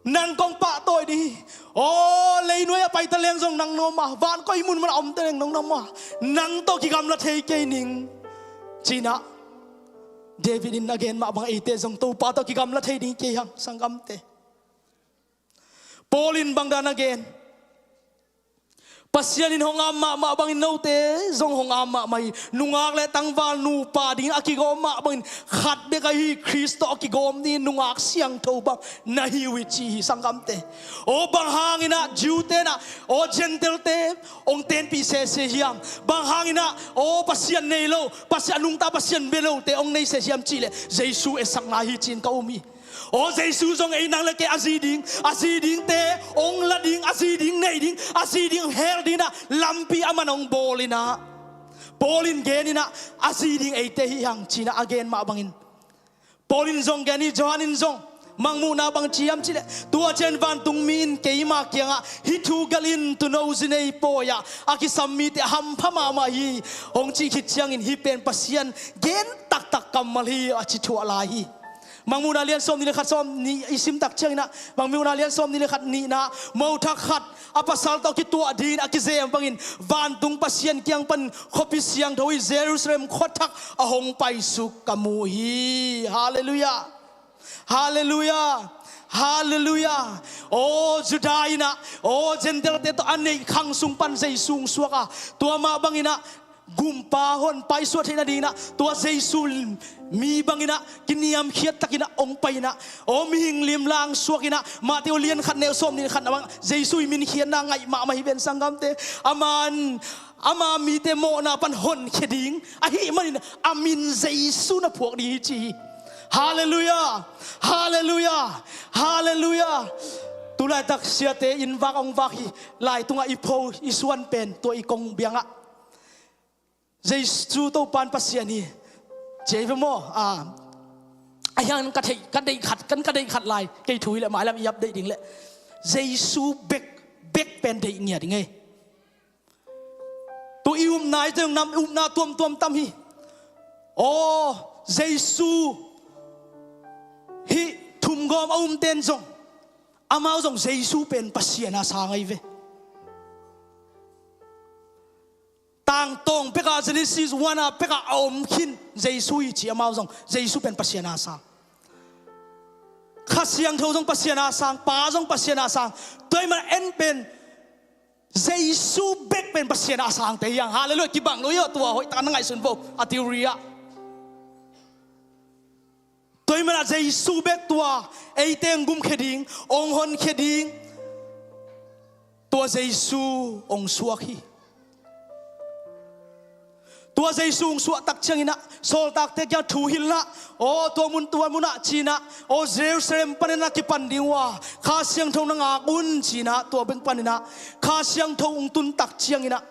Nang kong pahtawi ding hi. Aw, leinuai ah paita leng zong nang na om a, van koi munmun ah omte leng nang na om a, nang tawh kigamla thei kei ning, ci-in ah David in a gen mah bang eite zong Topa tawh kigamla thei ding hi kei hang, sanggamte. Paul in bang dan a gen? Pasian in hong am mahmah bangin note zong hong am mahmah hi. Nungak le tangval, nupa dingin a kigawm mah bangin khat bek ahi Khrist tawh a kigawm dingin nungak siangtho bang na hi uh hi, ci hi, sanggamte. Aw, bang hangin ah Jew-te in ah, aw, Gentile-te hong tenpih sese hiam? Bang hangin ah, aw, Pasian nei lo, Pasian, a nungta Pasian bia lote hong nei sese hiam cih leh Jesu etsakna hi ci-in ka um hi. Aw, Jesu zong ei nang le kei a zi ding, a zi dingte hong la ding, a zi ding neih ding, a zi ding hel dingin ah lampi aman hong bawl in ah, Paul in gen in ah, a zi ding eite hi hang, ci-in ah a gen mah bangin, Paul in zong gen hi, Johan in zong, Mangmuhna bang ci hiam cih leh, tua ciang vantung mi in keima kiangah, hih thu gelh in, tuuno zi nei pawi-ah a kisam mite hampha mahmah hi, hong cih khit ciangin, hih pen Pasian gen taktak kammal hi, a ci thuah lai hi. Mangmuhna lian sawm nih le khat, sawm nih i sim tak ciangin ah, Mangmuhna lian sawm nih le khat nihna, mothak khat a pasal tawh kituah dingin a kizem bangin vantung Pasian kiang pan khuapi siangtho i Jerusalem khuathak a hong paisuk ka mu hi. Halleluiah. Halleluiah. Halleluiah. Aw, Judah in ah, aw, Gentile-te tawh a neih khang sung pan Jesu hong suak a, tua mah bangin ah gumpa hong paisuah theih nadingin ah tua Jesu mi bangin ah kiniamkhiat takin ah hong pai in ah, aw, mihing limlang suakin ah, Matthai lian khat neu sawm nih le khat na bang, Jesu i min khiatna ngaih mahmah hi ven, sanggamte. Aman, ama mite mawhna pan honkhia ding ahih manin a min Jesu na phuak ding hi, ci hi. Halleluiah. Halleluiah. Halleluiah. Tu laitak siate inn vak hong vak hi. Lai tungah i pho, i suan pen tua i kong biangah Jesu Topa'n Pasian hi, ci hi ve maw? A, ahi hang ka theih, ka deih khat, kan ka deih khat lai, kei thu hi leh mailam i update ding leh, Jesu bek, bek pen deih ngiat ding ei. Tu i upna, i teng nam upna tuamtuam tam hi. Aw, Jesu hih thumgawm a umte'n zong, amau zong Jesu pen Pasian a sang ahi ve. Tangtawng pekah, Genesis one a pekah a om khin Jesu hi ci, amau zong Jesu pen Pasian a sang. Kha Siangtho zong Pasian a sang, Pa zong Pasian a sang. Tua ahih manin en pen Jesu bek pen Pasian a sangte hi hang. Halleluiah. Kibang lo hi aw, tua hoih taka na ngaihsun vo a theory ah. Tua ahih manin ah Jesu bek tua eite hong gumkhia ding, hong honkhia ding, tua Jesu hong suak hi. Tua Jesu hong suah tak ciangin ah sawltakte kiang thu hilh in ah, aw tua mun tua mun ah ci-in ah, aw Jerusalem panin ah kipan ding uh a, Kha Siangtho na ngak un ci-in ah, tua bek panin ah Kha Siangtho hong tun tak ciangin ah,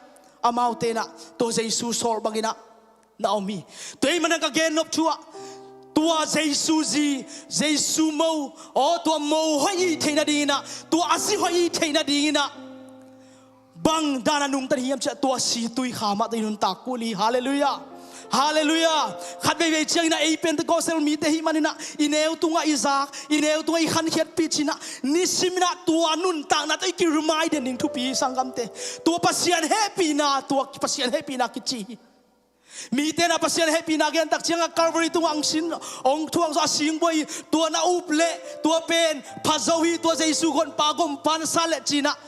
amaute in ah tua Jesu sawl bangin ah na om hi. Tua ahih manin ah ka gen nop thu ah, tua Jesu zi, Jesu mo, aw tua mo hoih i hih theih nadingin ah, tua a zi hoih i hih theih nadingin ah, bang dan a nungta ding hiam cih leh tua situikha mah tawh i nuntak kul hi. Halleluiah. Halleluiah. Khat veivei ciangin ah ei Pentecostal mite ahih manin ah i neu tungah i zak, i neu tungah i khankhiatpih ci-in ah, nisimin ah tua nuntakna tawh i ki-remind den ding thupi hi, sanggamte. Tua Pasian hehpihna, tua Pasian hehpihna kici hi. Mite in ah Pasian hehpihna gen tak ciangin ah Calvary tungah hong sin, hong thuak zo a singbuai hi, tua na up leh tua pen pha zo hi, tua Jesu gonpa gompa na sa leh ci-in ah,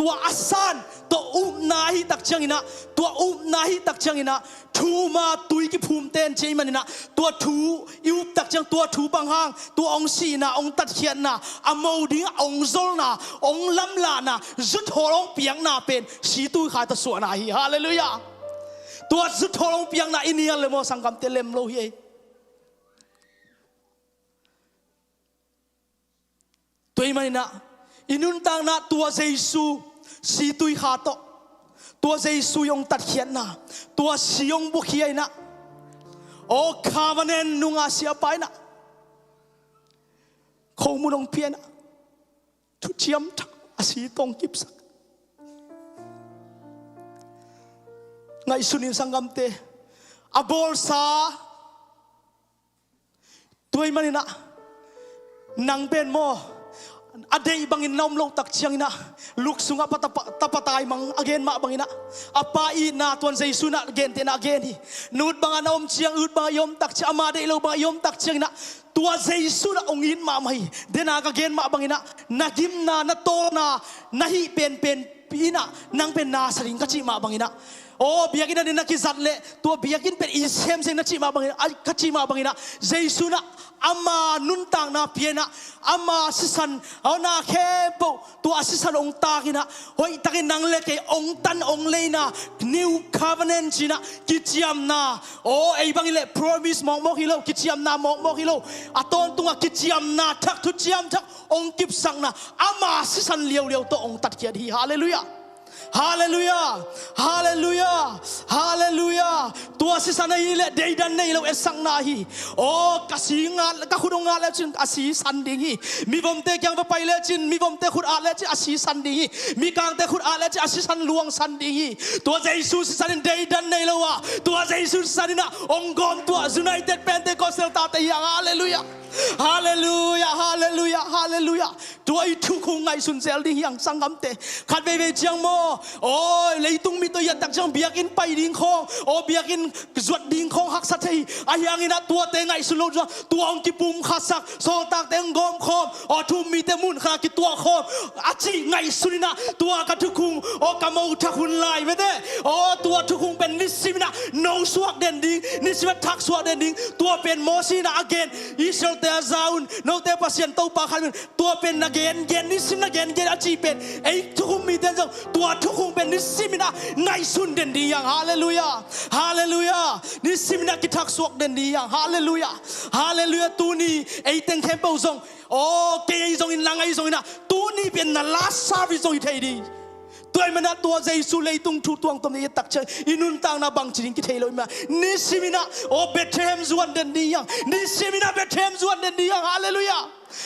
tua a san, tua upna ahih tak ciangin ah, tua upna ahih tak ciangin ah, thum a tui kiphum ten ci ahih manin ah, tua thu i up tak ciang, tua thu bang hang, tua hong sihna, hong tatkhiatna, a mo dingah hong zolna, hong lamlahna, zuthawl hong piakna pen situikha tawh suahna hi. Halleluiah. Tua zuthawl hong piakna i nial leh maw, sanggamte, lem lo hi ei. Tua ahih manin ah i nuntakna tua Jesu situikha tawh, tua Jesu i hong tatkhiatna, tua si hong bukhia in ah, aw covenant nunga siapa in ah, khomun hong pia in ah, thuciam thak a si tawh hong kipsak. Ngaihsun in, sanggamte, a bawlsa. Tua ahih manin ah nang pen maw, a deih bangin na om loh tak ciangin ah, Luke sungah pa tapa, tapa taimang a gen mah bangin ah, a pa itna tuan Jesu in ah gentehna a gen hi. Na ut bangah na om ciang, i ut bangah i om tak ciang, ama deih loh bangah i om tak ciangin ah, tua Jesu in ah hong it mahmah hi. Dena ka gen mah bangin ah, na gimna, na tawlna, na hih penpen in ah nang pen na sa ding ka cih mah bangin ah, aw biakinn ah na kizat leh tua biakinn pen i semsem na cih mah bangin ah, ka cih mah bangin ah, Jesu in ah ama nuntakna pia in ah, ama sisan, aw na khempeuh tua a sisan hong tak in ah, hoihtakin nang leh kei hong tan hong leina, new covenant ci-in ah, kiciamna, aw ei bangin leh promise mawkmawk hi lo, kiciamna mawkmawk hi lo, a tawntungah kiciamna thak, thuciam thak hong kipsakna, ama sisan liauliau tawh hong tatkhiat hi. Halleluiah. Halleluiah. Halleluiah. Halleluiah. Tua sisan ahih leh deidan nei lo etsakna hi. Aw ka si ngat, ka khut hong ngat lecin a si san ding hi. Mivomte kiang va pai lecin, mivomte khut at lecin a si san ding hi. Mikangte khut at lecin a sisan luang san ding hi. Tua Jesu sisan in deidan nei lo a, tua Jesu sisan in ah hong gawm tua United Pentecostal tate hi hang. Halleluiah. Halleluiah, halleluiah, halleluiah. Tua i thukhun ngaihsun zel ding hi hang, sanggamte. Khat veivei ciang maw, aw leitung mi tawh i et tak ciang biakinn pai ding khawng, aw biakinn zuat ding khawng haksa thei hi. Ahih hangin ah tuate ngaihsun lo, tua hong kipumkhatsak, sawltakte hong gawm khawm, aw thu-um mite mun khat ah kituak khawm a cih ngaihsun in ah, tua ka thukhun, aw ka mo thak hun lai mete, aw tua thukhun pen nisimin ah nosuak den ding, nisimin ah thaksuak den ding, tua pen Moses in ah a gen, Israelte a za un, note Pasian Topa khat un, tua pen na gengen, nisim na gengen a cih pen ei thukhun mite in zong tua thukhun pen nisimin ah ngaihsun den ding hi hang. Halleluiah. Halleluiah. Nisimin ah kithaksuak den ding hi hang. Halleluiah. Halleluiah. Tuni ei teng khempeuh zong, aw kei ahi zongin, nang ahi zongin ah, tuni pen na last service zong hi thei ding. Tua ahih manin ah tua Jesu leitung thu tuangtuam i et tak ciang i nuntakna bangci ding kithei lo ahih manin ah, nisimin ah aw Bethlehem zuan den ding hi hang. Nisimin ah Bethlehem zuan den ding hi hang. Halleluiah.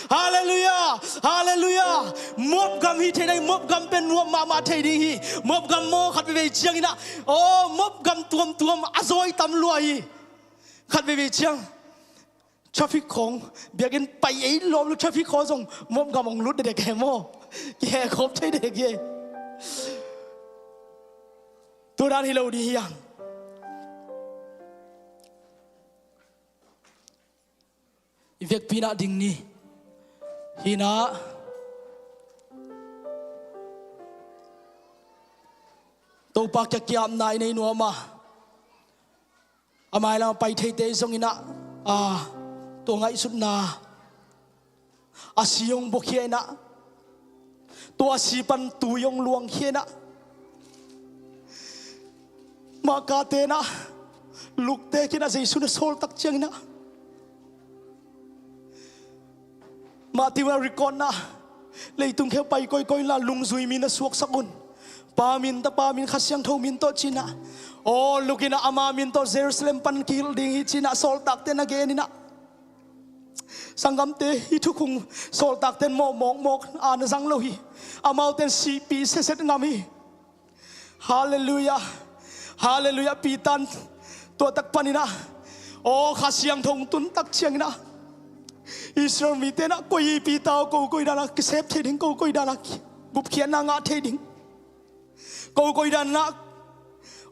Halleluiah. Halleluiah. Moab gam hi thei ding, Moab gam pen nuam mahmah thei ding hi. Moab gam maw, khat veivei ciangin ah, aw Moab gam tuamtuam a zawi tam lua hi. Khat veivei ciang traffic khawng, biakinn pai ei lawm lo traffic khawng zong Moab gam hong lut dekdek hi maw. Kihehkhawm thei dekdek hi. Tua dan hi lo ding hi hang. I vekpi-in ah ding ni. Hi-in ah, Topa kiang kiamna i nei nuam a, a mailam a pai theite zong in ah, aa, tua ngaihsutna, a si hong buakhia in ah, tua a si pan tui hong luangkhia in ah, Markte in ah, Lukte kiang in ah Jesu na sawl tak ciang in ah, Matthew a record na, leitung khempeuh pai koikoi inla, lungzui mi na suaksak un. Pa min, Tapa min, Kha Siangtho min tawh ci in ah, aw, Luk in ah ama min tawh Jerusalem pan kihilh ding hi ci in ah sawltakte na gen in ah, sanggamte, hih thukhun sawltakte in mawh mawkmawk a na zang lo hi. Amaute in sihpih siasia ngam hi. Halleluiah. Halleluiah. Peter in tua tak pan in ah, aw, Kha Siangtho hong tun tak ciang in ah, Israel mite in ah, koi hi Peter aw, ko koi dan a kisep thei ding, ko koi dan a gupkhiatna ngah thei ding, ko koi dan a,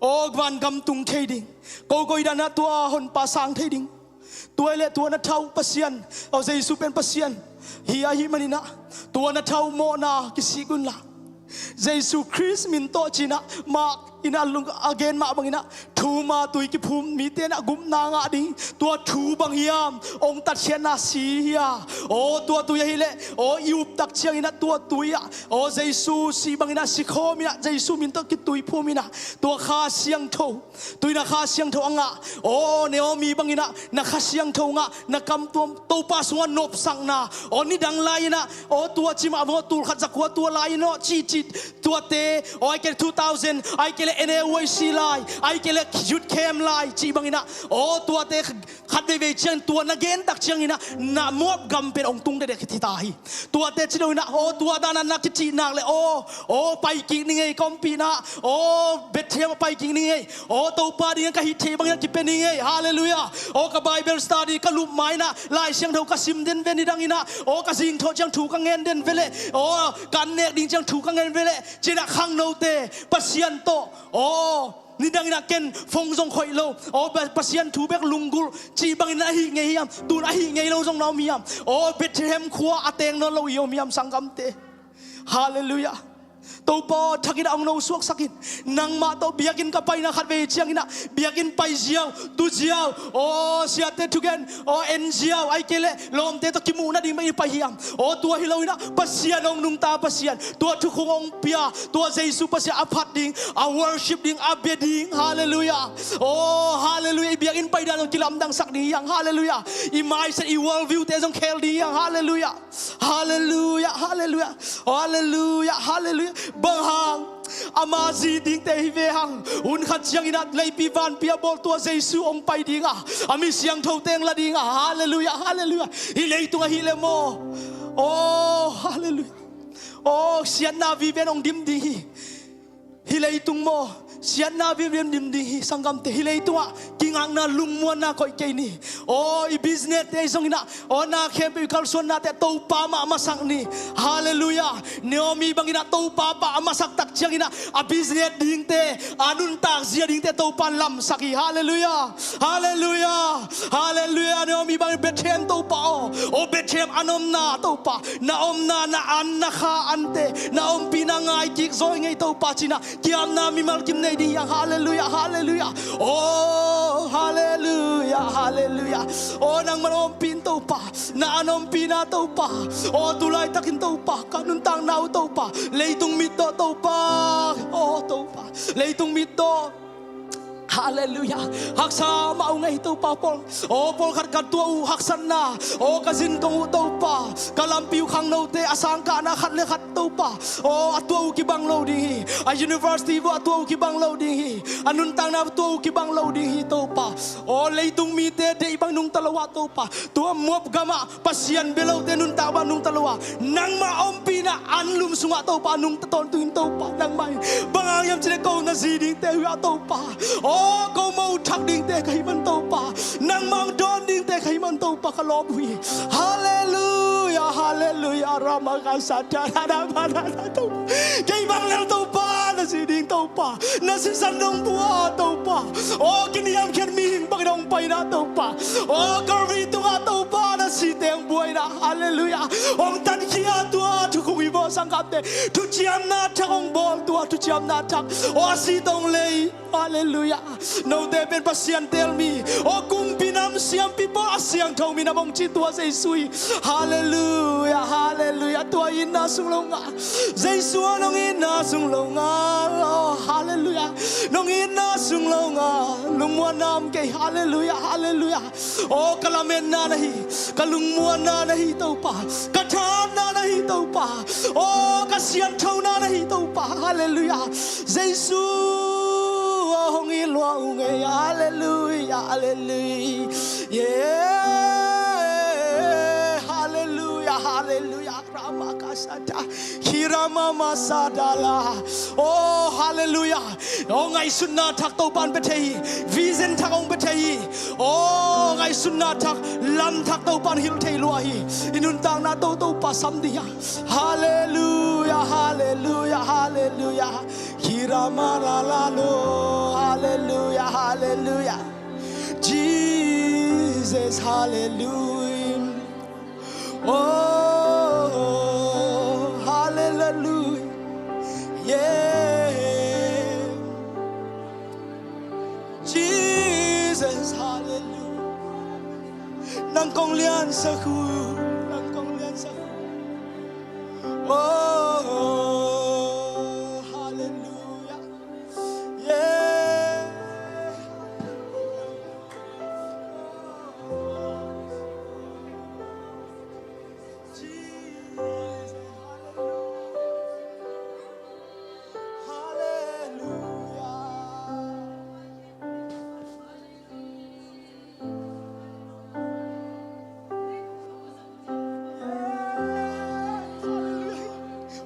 aw, vangam tung thei ding, ko koi dan a tua honpa sang thei ding. Tua hi leh tua na tha uh Pasian, aw, Jesu pen Pasian hi ahih man in ah, tua na tha uh mawhna kisik un la, Jesu Khrist min tawh ci in ah, Mark in ah lung a gen mah bang in ah, thuma tui kiphum mite in ah gupna ngah ding, tua thu bang hiam, hong tatkhiatna si hi a, aw, tua tui ahih leh, aw, i up tak ciang in ah tua tui ah, aw, Jesu sih bang in ah si khawm in ah, Jesu min tawh kitui phum in ah, tua Kha Siangtho, tua in ah Kha Siangtho a ngah, aw, Naomi bang in ah na Kha Siangtho ngah, na kam tuam, Topa sungah nopsakna, aw, nidang lai in ah, aw, tua ci mah bang aw, tul khat za kua tua lai in aw, cih cih, tuate, aw, ahih kei leh two thousand, ahih kei leh N A Y C lai, ahih kei leh youth camp lai cih bang in ah, aw, tuate khat veivei ciang, tua na gen tak ciang in ah, na Moab gam pen hong tung dekdek hi ta hi. Tuate ci lo in ah, aw, tua dan a na kicih nak leh, aw, aw, pai kik ning ei, ka ompihna, aw, Bethlehem ah pai kik ning ei, aw, Topa ding a ka hih theih bang in ah kipia ning ei. Halleluiah. Aw, ka Bible study ka lup ma in ah, Lai Siangtho ka sim den ve, nidang in ah, aw, ka zingthawh ciang thu ka ngen den ve leh, aw, ka an nek ding ciang thu ka ngen ve leh ci in ah, khangnote, Pasian tawh, aw, nidang in ah ken phone zong khoih lo, aw, Pa-, Pasian thu bek lunggulh cih bang in ah ahih ngei hiam? Tu in ahih ngei lo zong na om hiam? Aw, Bethlehem khua a teng nawn lo i om hiam, sanggamte? Halleluiah. Topa aw, thak in ah hong nosuaksak in. Nangmah tawh biakinn ka paina khat vei ciang in ah, biakinn pai ziau, tu ziau, aw, siate thugen, aw, en ziau, ahih kei leh lawmte tawh kimuh nading bek i pai hiam? Aw, tua hi lo in ah, Pasian hong nungta Pasian, tua thukhun hong pia, tua Jesu Pasian a phat ding, a worship ding, a bia ding. Halleluiah. Aw, halleluiah. I biakinn pai dan hong kilamdangsak ding hi hang. Halleluiah. I mindset, i worldview te zong khel ding hi hang. Halleluiah. Halleluiah, halleluiah, halleluiah, halleluiah. Bang hang? Ama zi dingte hi ve hang. Hun khat ciang in ah leipi vanpi a bawl tua Jesu hong pai ding a, a mi siangtho teng la ding a. Halleluiah, halleluiah. Hih leitung ahih leh maw, aw, halleluiah, aw, siatna vive in hong dim ding hi. Hih leitung maw, siatna vive in dim ding hi, sanggamte. Hih leitungah kingakna, lungmuanna koih kei ni. Aw, i business te zong in ah, aw, na khempeuh i kalsuannate Topa mah masak ni. Halleluiah. Naomi bang in ah Topa pah a masak tak ciang in ah, a business dingte, a nuntak zia dingte Topa in lamsak hi. Halleluiah. Halleluiah. Halleluiah. Naomi bang in Bethlehem Topa aw, aw, Bethlehem an omna Topa, na omna, na an, na kha ante, na ompihna ngai kik zaw ing ei Topa ci in ah, kiamna mimal kim nei ding hi hang. Halleluiah, halleluiah. Aw, halleluiah, halleluiah. Aw, nangmah na ompih in Topa, na an ompihna Topa, aw, tu laitakin Topa, ka nuntakna uh Topa, leitung mitdaw Topa, aw, Topa, leitung mitdaw. Halleluiah. Haksa mah uh ngei Topa pawl. Aw, pawlkhat ka tua uh haksatna, aw, ka zin kong uh Topa, ka lampi uh khangnote a sangkahna khat le khat Topa, aw, a tua uh kibang lo ding hi. A university uh a tua uh kibang lo ding hi. A nuntakna uh tua uh kibang lo ding hi Topa. Aw, leitung mite deih bang nungta lo ah Topa, tua Moab gamah Pasian bia lote nuntak bang nungta lo a, nangmah ompihna anlum sungah Topa nungta tawntung in Topa, nangmah hi. Bang hang hiam cih leh ko na zi dingte uh hi a Topa. Aw, ko mo thak dingte ka hih man Topa, nangmah hong dawn dingte ka hih man Topa, ka lawp uh hi. Halleluiah, halleluiah. Ramakasatana, ramanana, Topa. Kei bang lel Topa, na zi ding Topa, na sisan nong pua Topa. Aw, kiniamkhiat mihing bangin hong paina Topa. Aw, Calvary tungah Topa, na site hong buaina. Halleluiah. Hong tankhia tua thukhun i bawl sanggamte, thuciamna thak hong bawl, tua thuciamna thak, aw, a si tong lei. Halleluiah. Note pen Pasian teel mi, aw, kumpi nam siampi pawl, a siangtho minam hong ci tua Jesu hi. Halleluiah, halleluiah. Tua itna sung lo ngal, Jesu aw, nong itna sung lo ngal. Aw, halleluiah. Nong itna sung lo ngal, lungmuanna om kei. Halleluiah, halleluiah. Aw, ka lametna na hi, ka lungmuanna na hi Topa, ka thahatna na hi Topa. Aw, ka sianthona na hi Topa. Halleluiah. Jesu aw, hong it lua ung ei. Halleluiah, halleluiah. Yeah. Halleluiah, halleluiah. Ramakasata, Hirama Masadala. Oh, halleluiah. Oh, ngaihsutna thak Topa'n pia thei hi. Vision thak hong pia thei hi. Oh, ngaihsutna thak, lam thak Topa'n hilh thei lua hi. I nuntakna tawh Topa sam ding hi. Halleluiah, halleluiah, halleluiah. Hirama la la lo. Halleluiah, halleluiah. Jesus, halleluiah. Oh, hallelujah. Yeah. Jesus, hallelujah. Nang kong liansak uh, nang kong liansak uh. Oh, hallelujah. Yeah.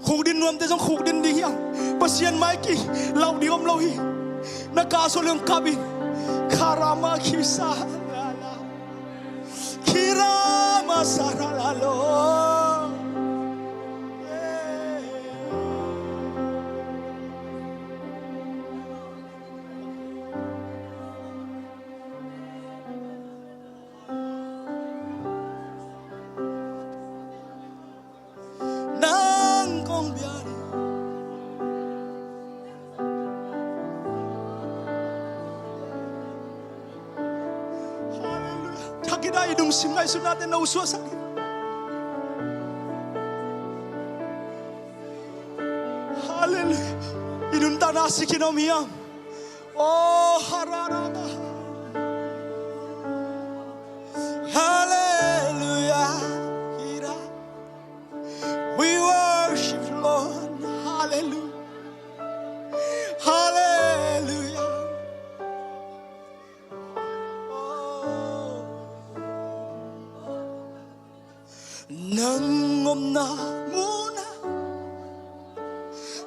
Khukdin nuamte zong khukdin ding hi hang. Pasian mai kilauh ding om lo hi. Na kah sung leh kap in. Karama kisa. Kirama saralalo. Nang kong bia ding. Halleluiah. Thak in ah, i lungsim ngaihsutnate no suahsak in. Halleluiah. I nuntakna a si khin om hiam? Oh, hararama. Halleluiah. Kira. We worship, Lord. Hallelujah. Hallelujah. Oh. Nang omna munah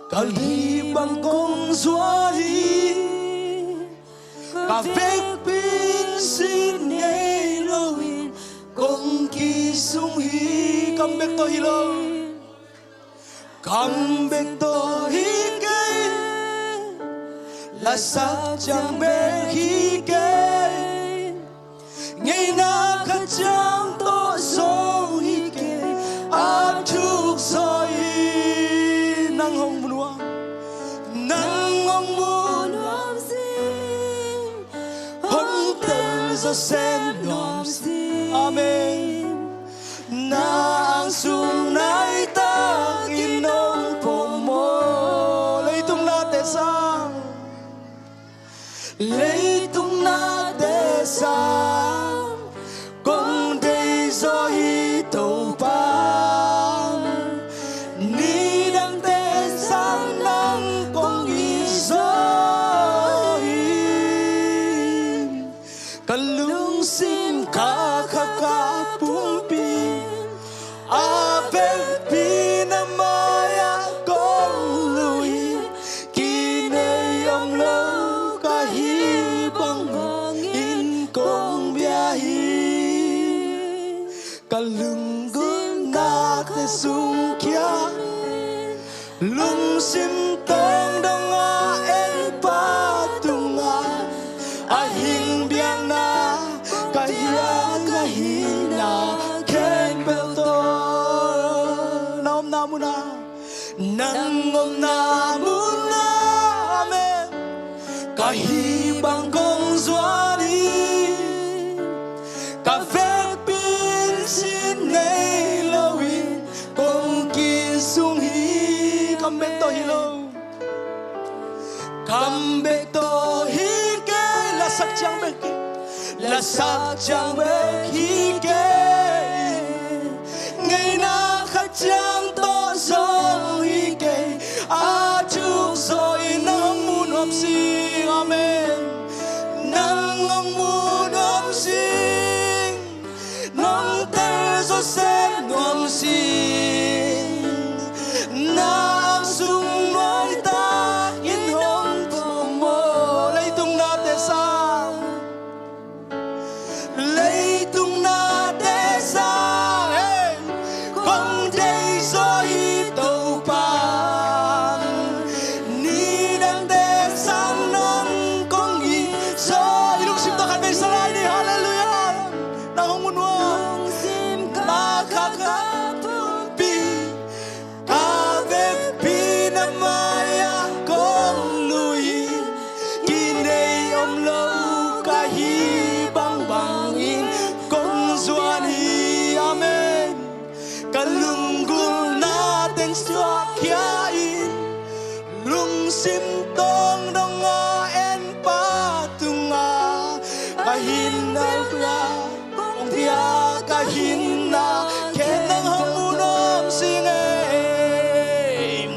ka lih bang kong zuan hi. Ka vekpi in sin ngei loin kong kisung hi. Kam bek tawh hi lo, kam bek tawh hi kei. Lasak ciang bek hi kei. Ngeina khat ciang tawh zong hi kei. A thuk zaw in nang hong mu nuam, nang hong mu nuam zing. Hong tel zaw sem nuam zing. Amen. Na ang sung naitak in hong pom maw. Leitung nate sang, leitung nate sang kong deih zaw hi Topa. Nidangte sang nang kong it zaw hi. Ka lungsim kha kha ka pumpi, a vekpi na mai-ah kong lui. Kinei om lo ka hih bang hangin kong bia hi. Ka lunggulhna ka sungkhia, lungsim tawng dong a ei pa tungah a hing biakna ka hia ka hihna khempeuh tawh. Na omna munah Nang omna munah, amen, ka hih bang kong zuan hi. Ka vekpi in sin nei loin kong kisung hi. Kam bek tawh hi lo. Kam bek tawh hi kei, lasak ciang bek hi. Lasak ciang bek hi kei. Ngeina khat ciang tawh zong hi kei. A cuk zaw in nang hong mu nuam sing. Amen. Nang hong mu nuam sing. Nong tel zawh sem nuam sing. Na ang sung nuai ta in hong pom maw. Leitung nate sang, leitung nate sang, hey, kong deih zaw hi Topa. Nidangte sang nang kong it zaw. I lungsim tawh khat vei sa lai ni. Halleluiah. Nang hong mu nuam sing. Ka kha ka pumpi, ka vekpi na mai-ah kong lui. Kinei om lo ka hih bangbangin kong zuan hi. Amen. Ka lunggulhna teng suakkhia in, lungsim tawng dong a en pa tungah ka hinna kong pia, ka hinna khen. Nang hong mu nuam sing ei.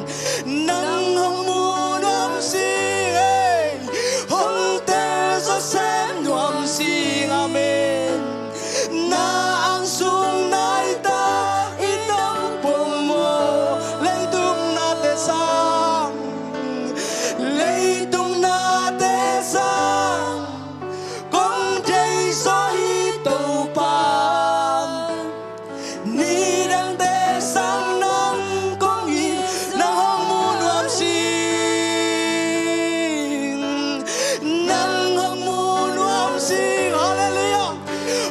Nang hong mu nuam sing ei. Hong tel zawh sem nuam sing. Amen. Na ang sung nai ta in hong pom maw. Leitung nate sang, leitung nate sang, kong deih zaw hi Topa. Nidangte sang nang kong it. Nang hong mu nuam sing. Nang hong mu nuam sing. Halleluiah.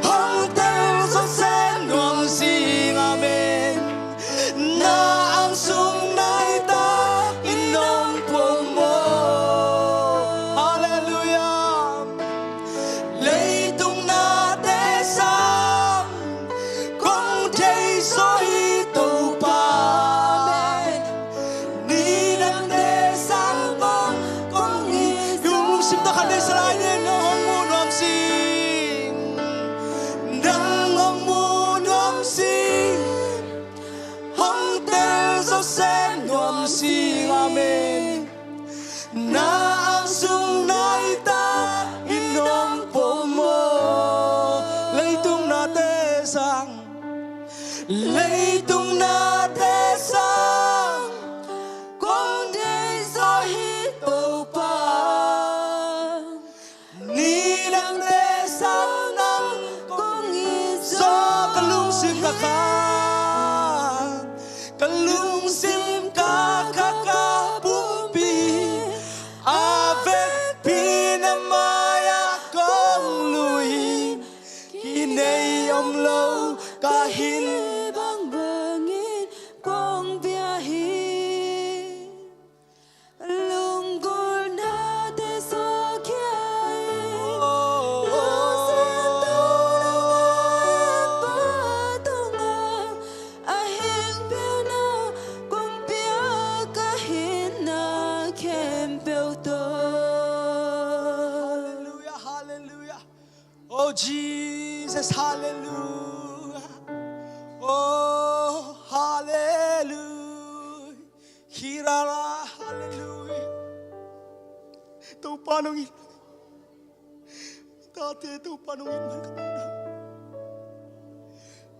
Hong tel zawh sem nuam sing. Amen. Na ang sung nai ta in hong pom maw. Halleluiah. Leitung nate sang, kong deih zaw hi Topa. Nidangte sang kong, kong it. Lungsim tawh khat vei sa lai ni. Nang hong mu nuam sing. Nang hong mu nuam sing. Hong tel zawh sem nuam sing. Amen. Na ang sung nai ta in hong pom maw. Leitung nate sang, leitung nate sang, kong deih zaw hi Topa. Nidangte sang nang kong it zaw. Ka lungsim ka kha, ka lungsim ka kha ka pumpi, a vekpi na mai-ah kong lui. Kinei om lo ka hih bangbangin kong pia hi. Lunggulhnate suakkhia in, lungsim tawng dong a en pa tungah a hinna kong pia, ka hinna khempeuh tawh. Halleluiah, halleluiah. Oh Jesus, halleluiah. Oh, halleluiah. Kirara, halleluiah. Topa nong it. Tate, Topa nong it man ka.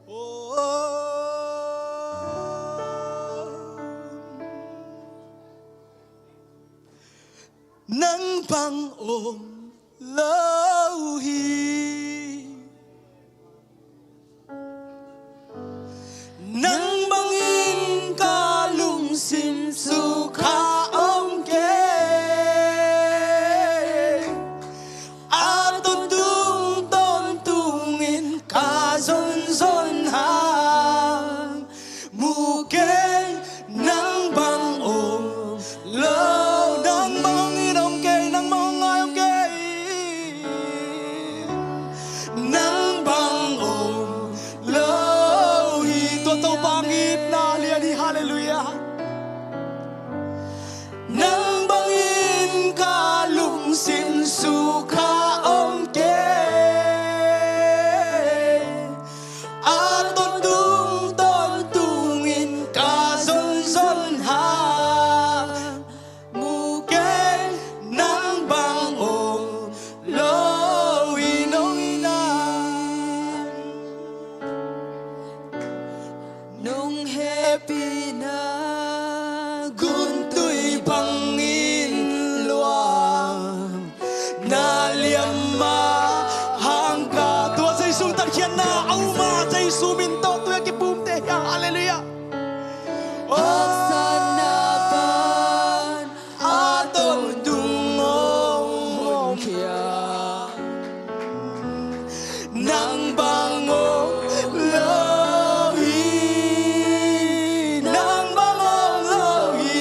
Oh. Nang bang om lo hi. Nang bangin ka lungsim sukha om kei. A tawntung tawntungin ka zonzon hang mu kei. Nang bang Na a um a, Jesu min tawh tui a kipumte hi a. Halleluiah. Haksatna pan a tawntung hong hawmkhia. Nang bang om lo hi, nang bang om lo hi,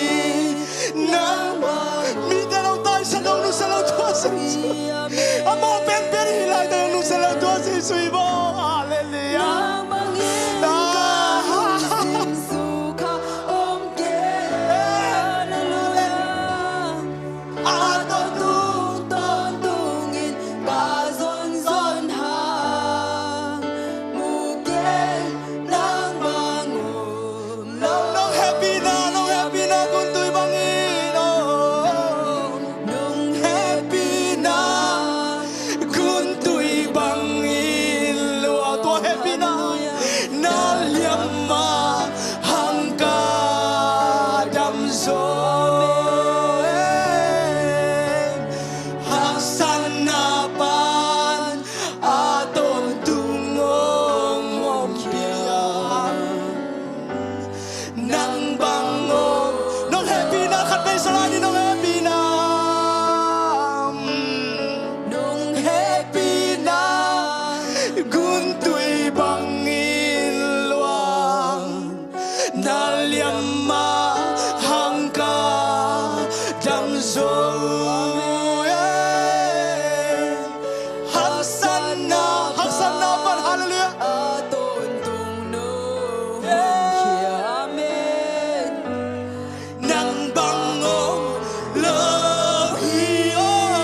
nang bang. Mite nong taisan nong nusia lo tua Jesu. A mawh penpen hi laitakin nong nusia lo tua Jesu hi bo. Halleluiah. Nang bangin ka lungsim sukha om kei. Halleluiah. A tawntung tawntungin ka zonzon hang, mu kei nang bang om lo. Nong hehpihna, nong hehpihna guntui bangin, oh. Nong hehpihna guntui bangin lua, tua hehpihna na liamma hang ka dam zo. Haksatna pan a tawntung hong hawmkhia. Nang bang om. Nong hehpihna khat vei sa lai ni, nong hehpihna. Nong hehpihna guntui bangin luang, na liamma hang ka dam zo. Haksatna, haksatna pan, halleluiah. A tawntung nong hawmkhia, amen. Nang bang om lo hi, oh.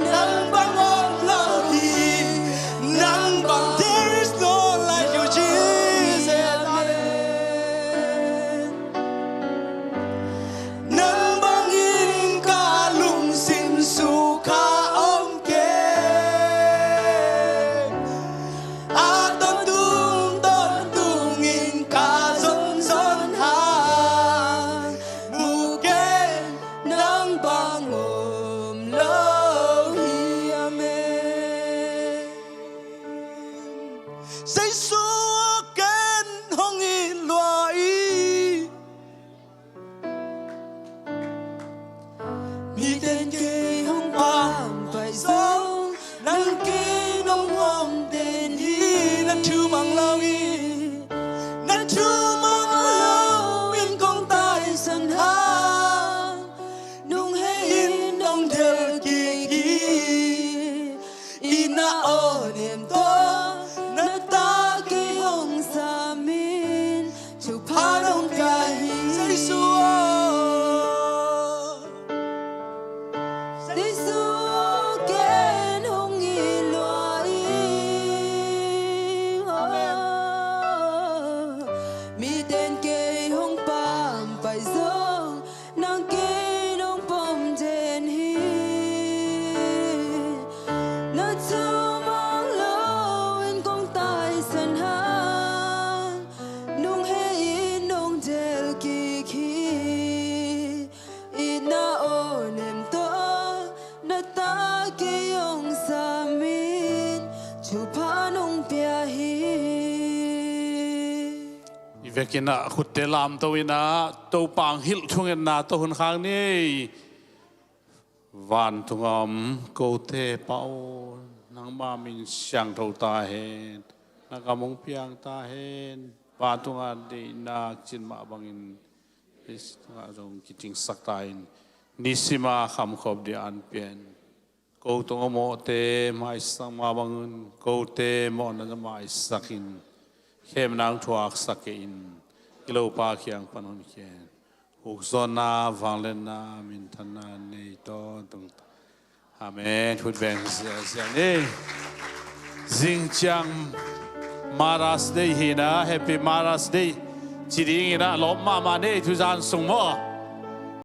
Nang bang om lo hi. Nang bang, there is no like you, Jesus. Amen. Nang bangin ka lungsim sukha om kei. A tawntung tawntungin ka zonzon hang, mu kei nang bang om lo hi, amen. Jesu ken hong it lua hi. Miten kei hong pampai zong, nang kei nong om den hi. Na thu mang lo hi, na thu mang lo in kong taisan hang, nong hei in nong del kik hi. I na aw nem tawh na ta kei hong sam in, thupha nong pia hi. Jesu aw. Jesu aw, ken hong it lua hi. Amen. Miten kei hong pampai zong, nang kei nong pom den hi. Na thu mang lo in kong taisan hang, nong hei in nong del kik hi. I na aw nem tawh na ta kei hong sam in, thupha nong pia hi. I vekin ah khutte lamto in ah, Topa hong hilh thungetna tawh hun khak ni. Vantung a om kote Pa aw, nangma min siangtho ta hen, na gam hong piang ta hen. Vantung a deihna cin mah bangin, Khrist tungah zong kicingsak ta in, nisim a khamkhop ding an pian. Ko tungah mawhte maisak mah bangun, kote mawhna maisak in, khemna hong thuaksak kei in, i Lopa kiang pan hong kem. Hukzonna, vangliatna, minthanna nei tawntung ta. Amen. Khut beng ziahziah ni. Zing ciang Mother's Day hi na, Happy Mother's Day ci dingin ah lawp mahmah ni, tuzan sung maw.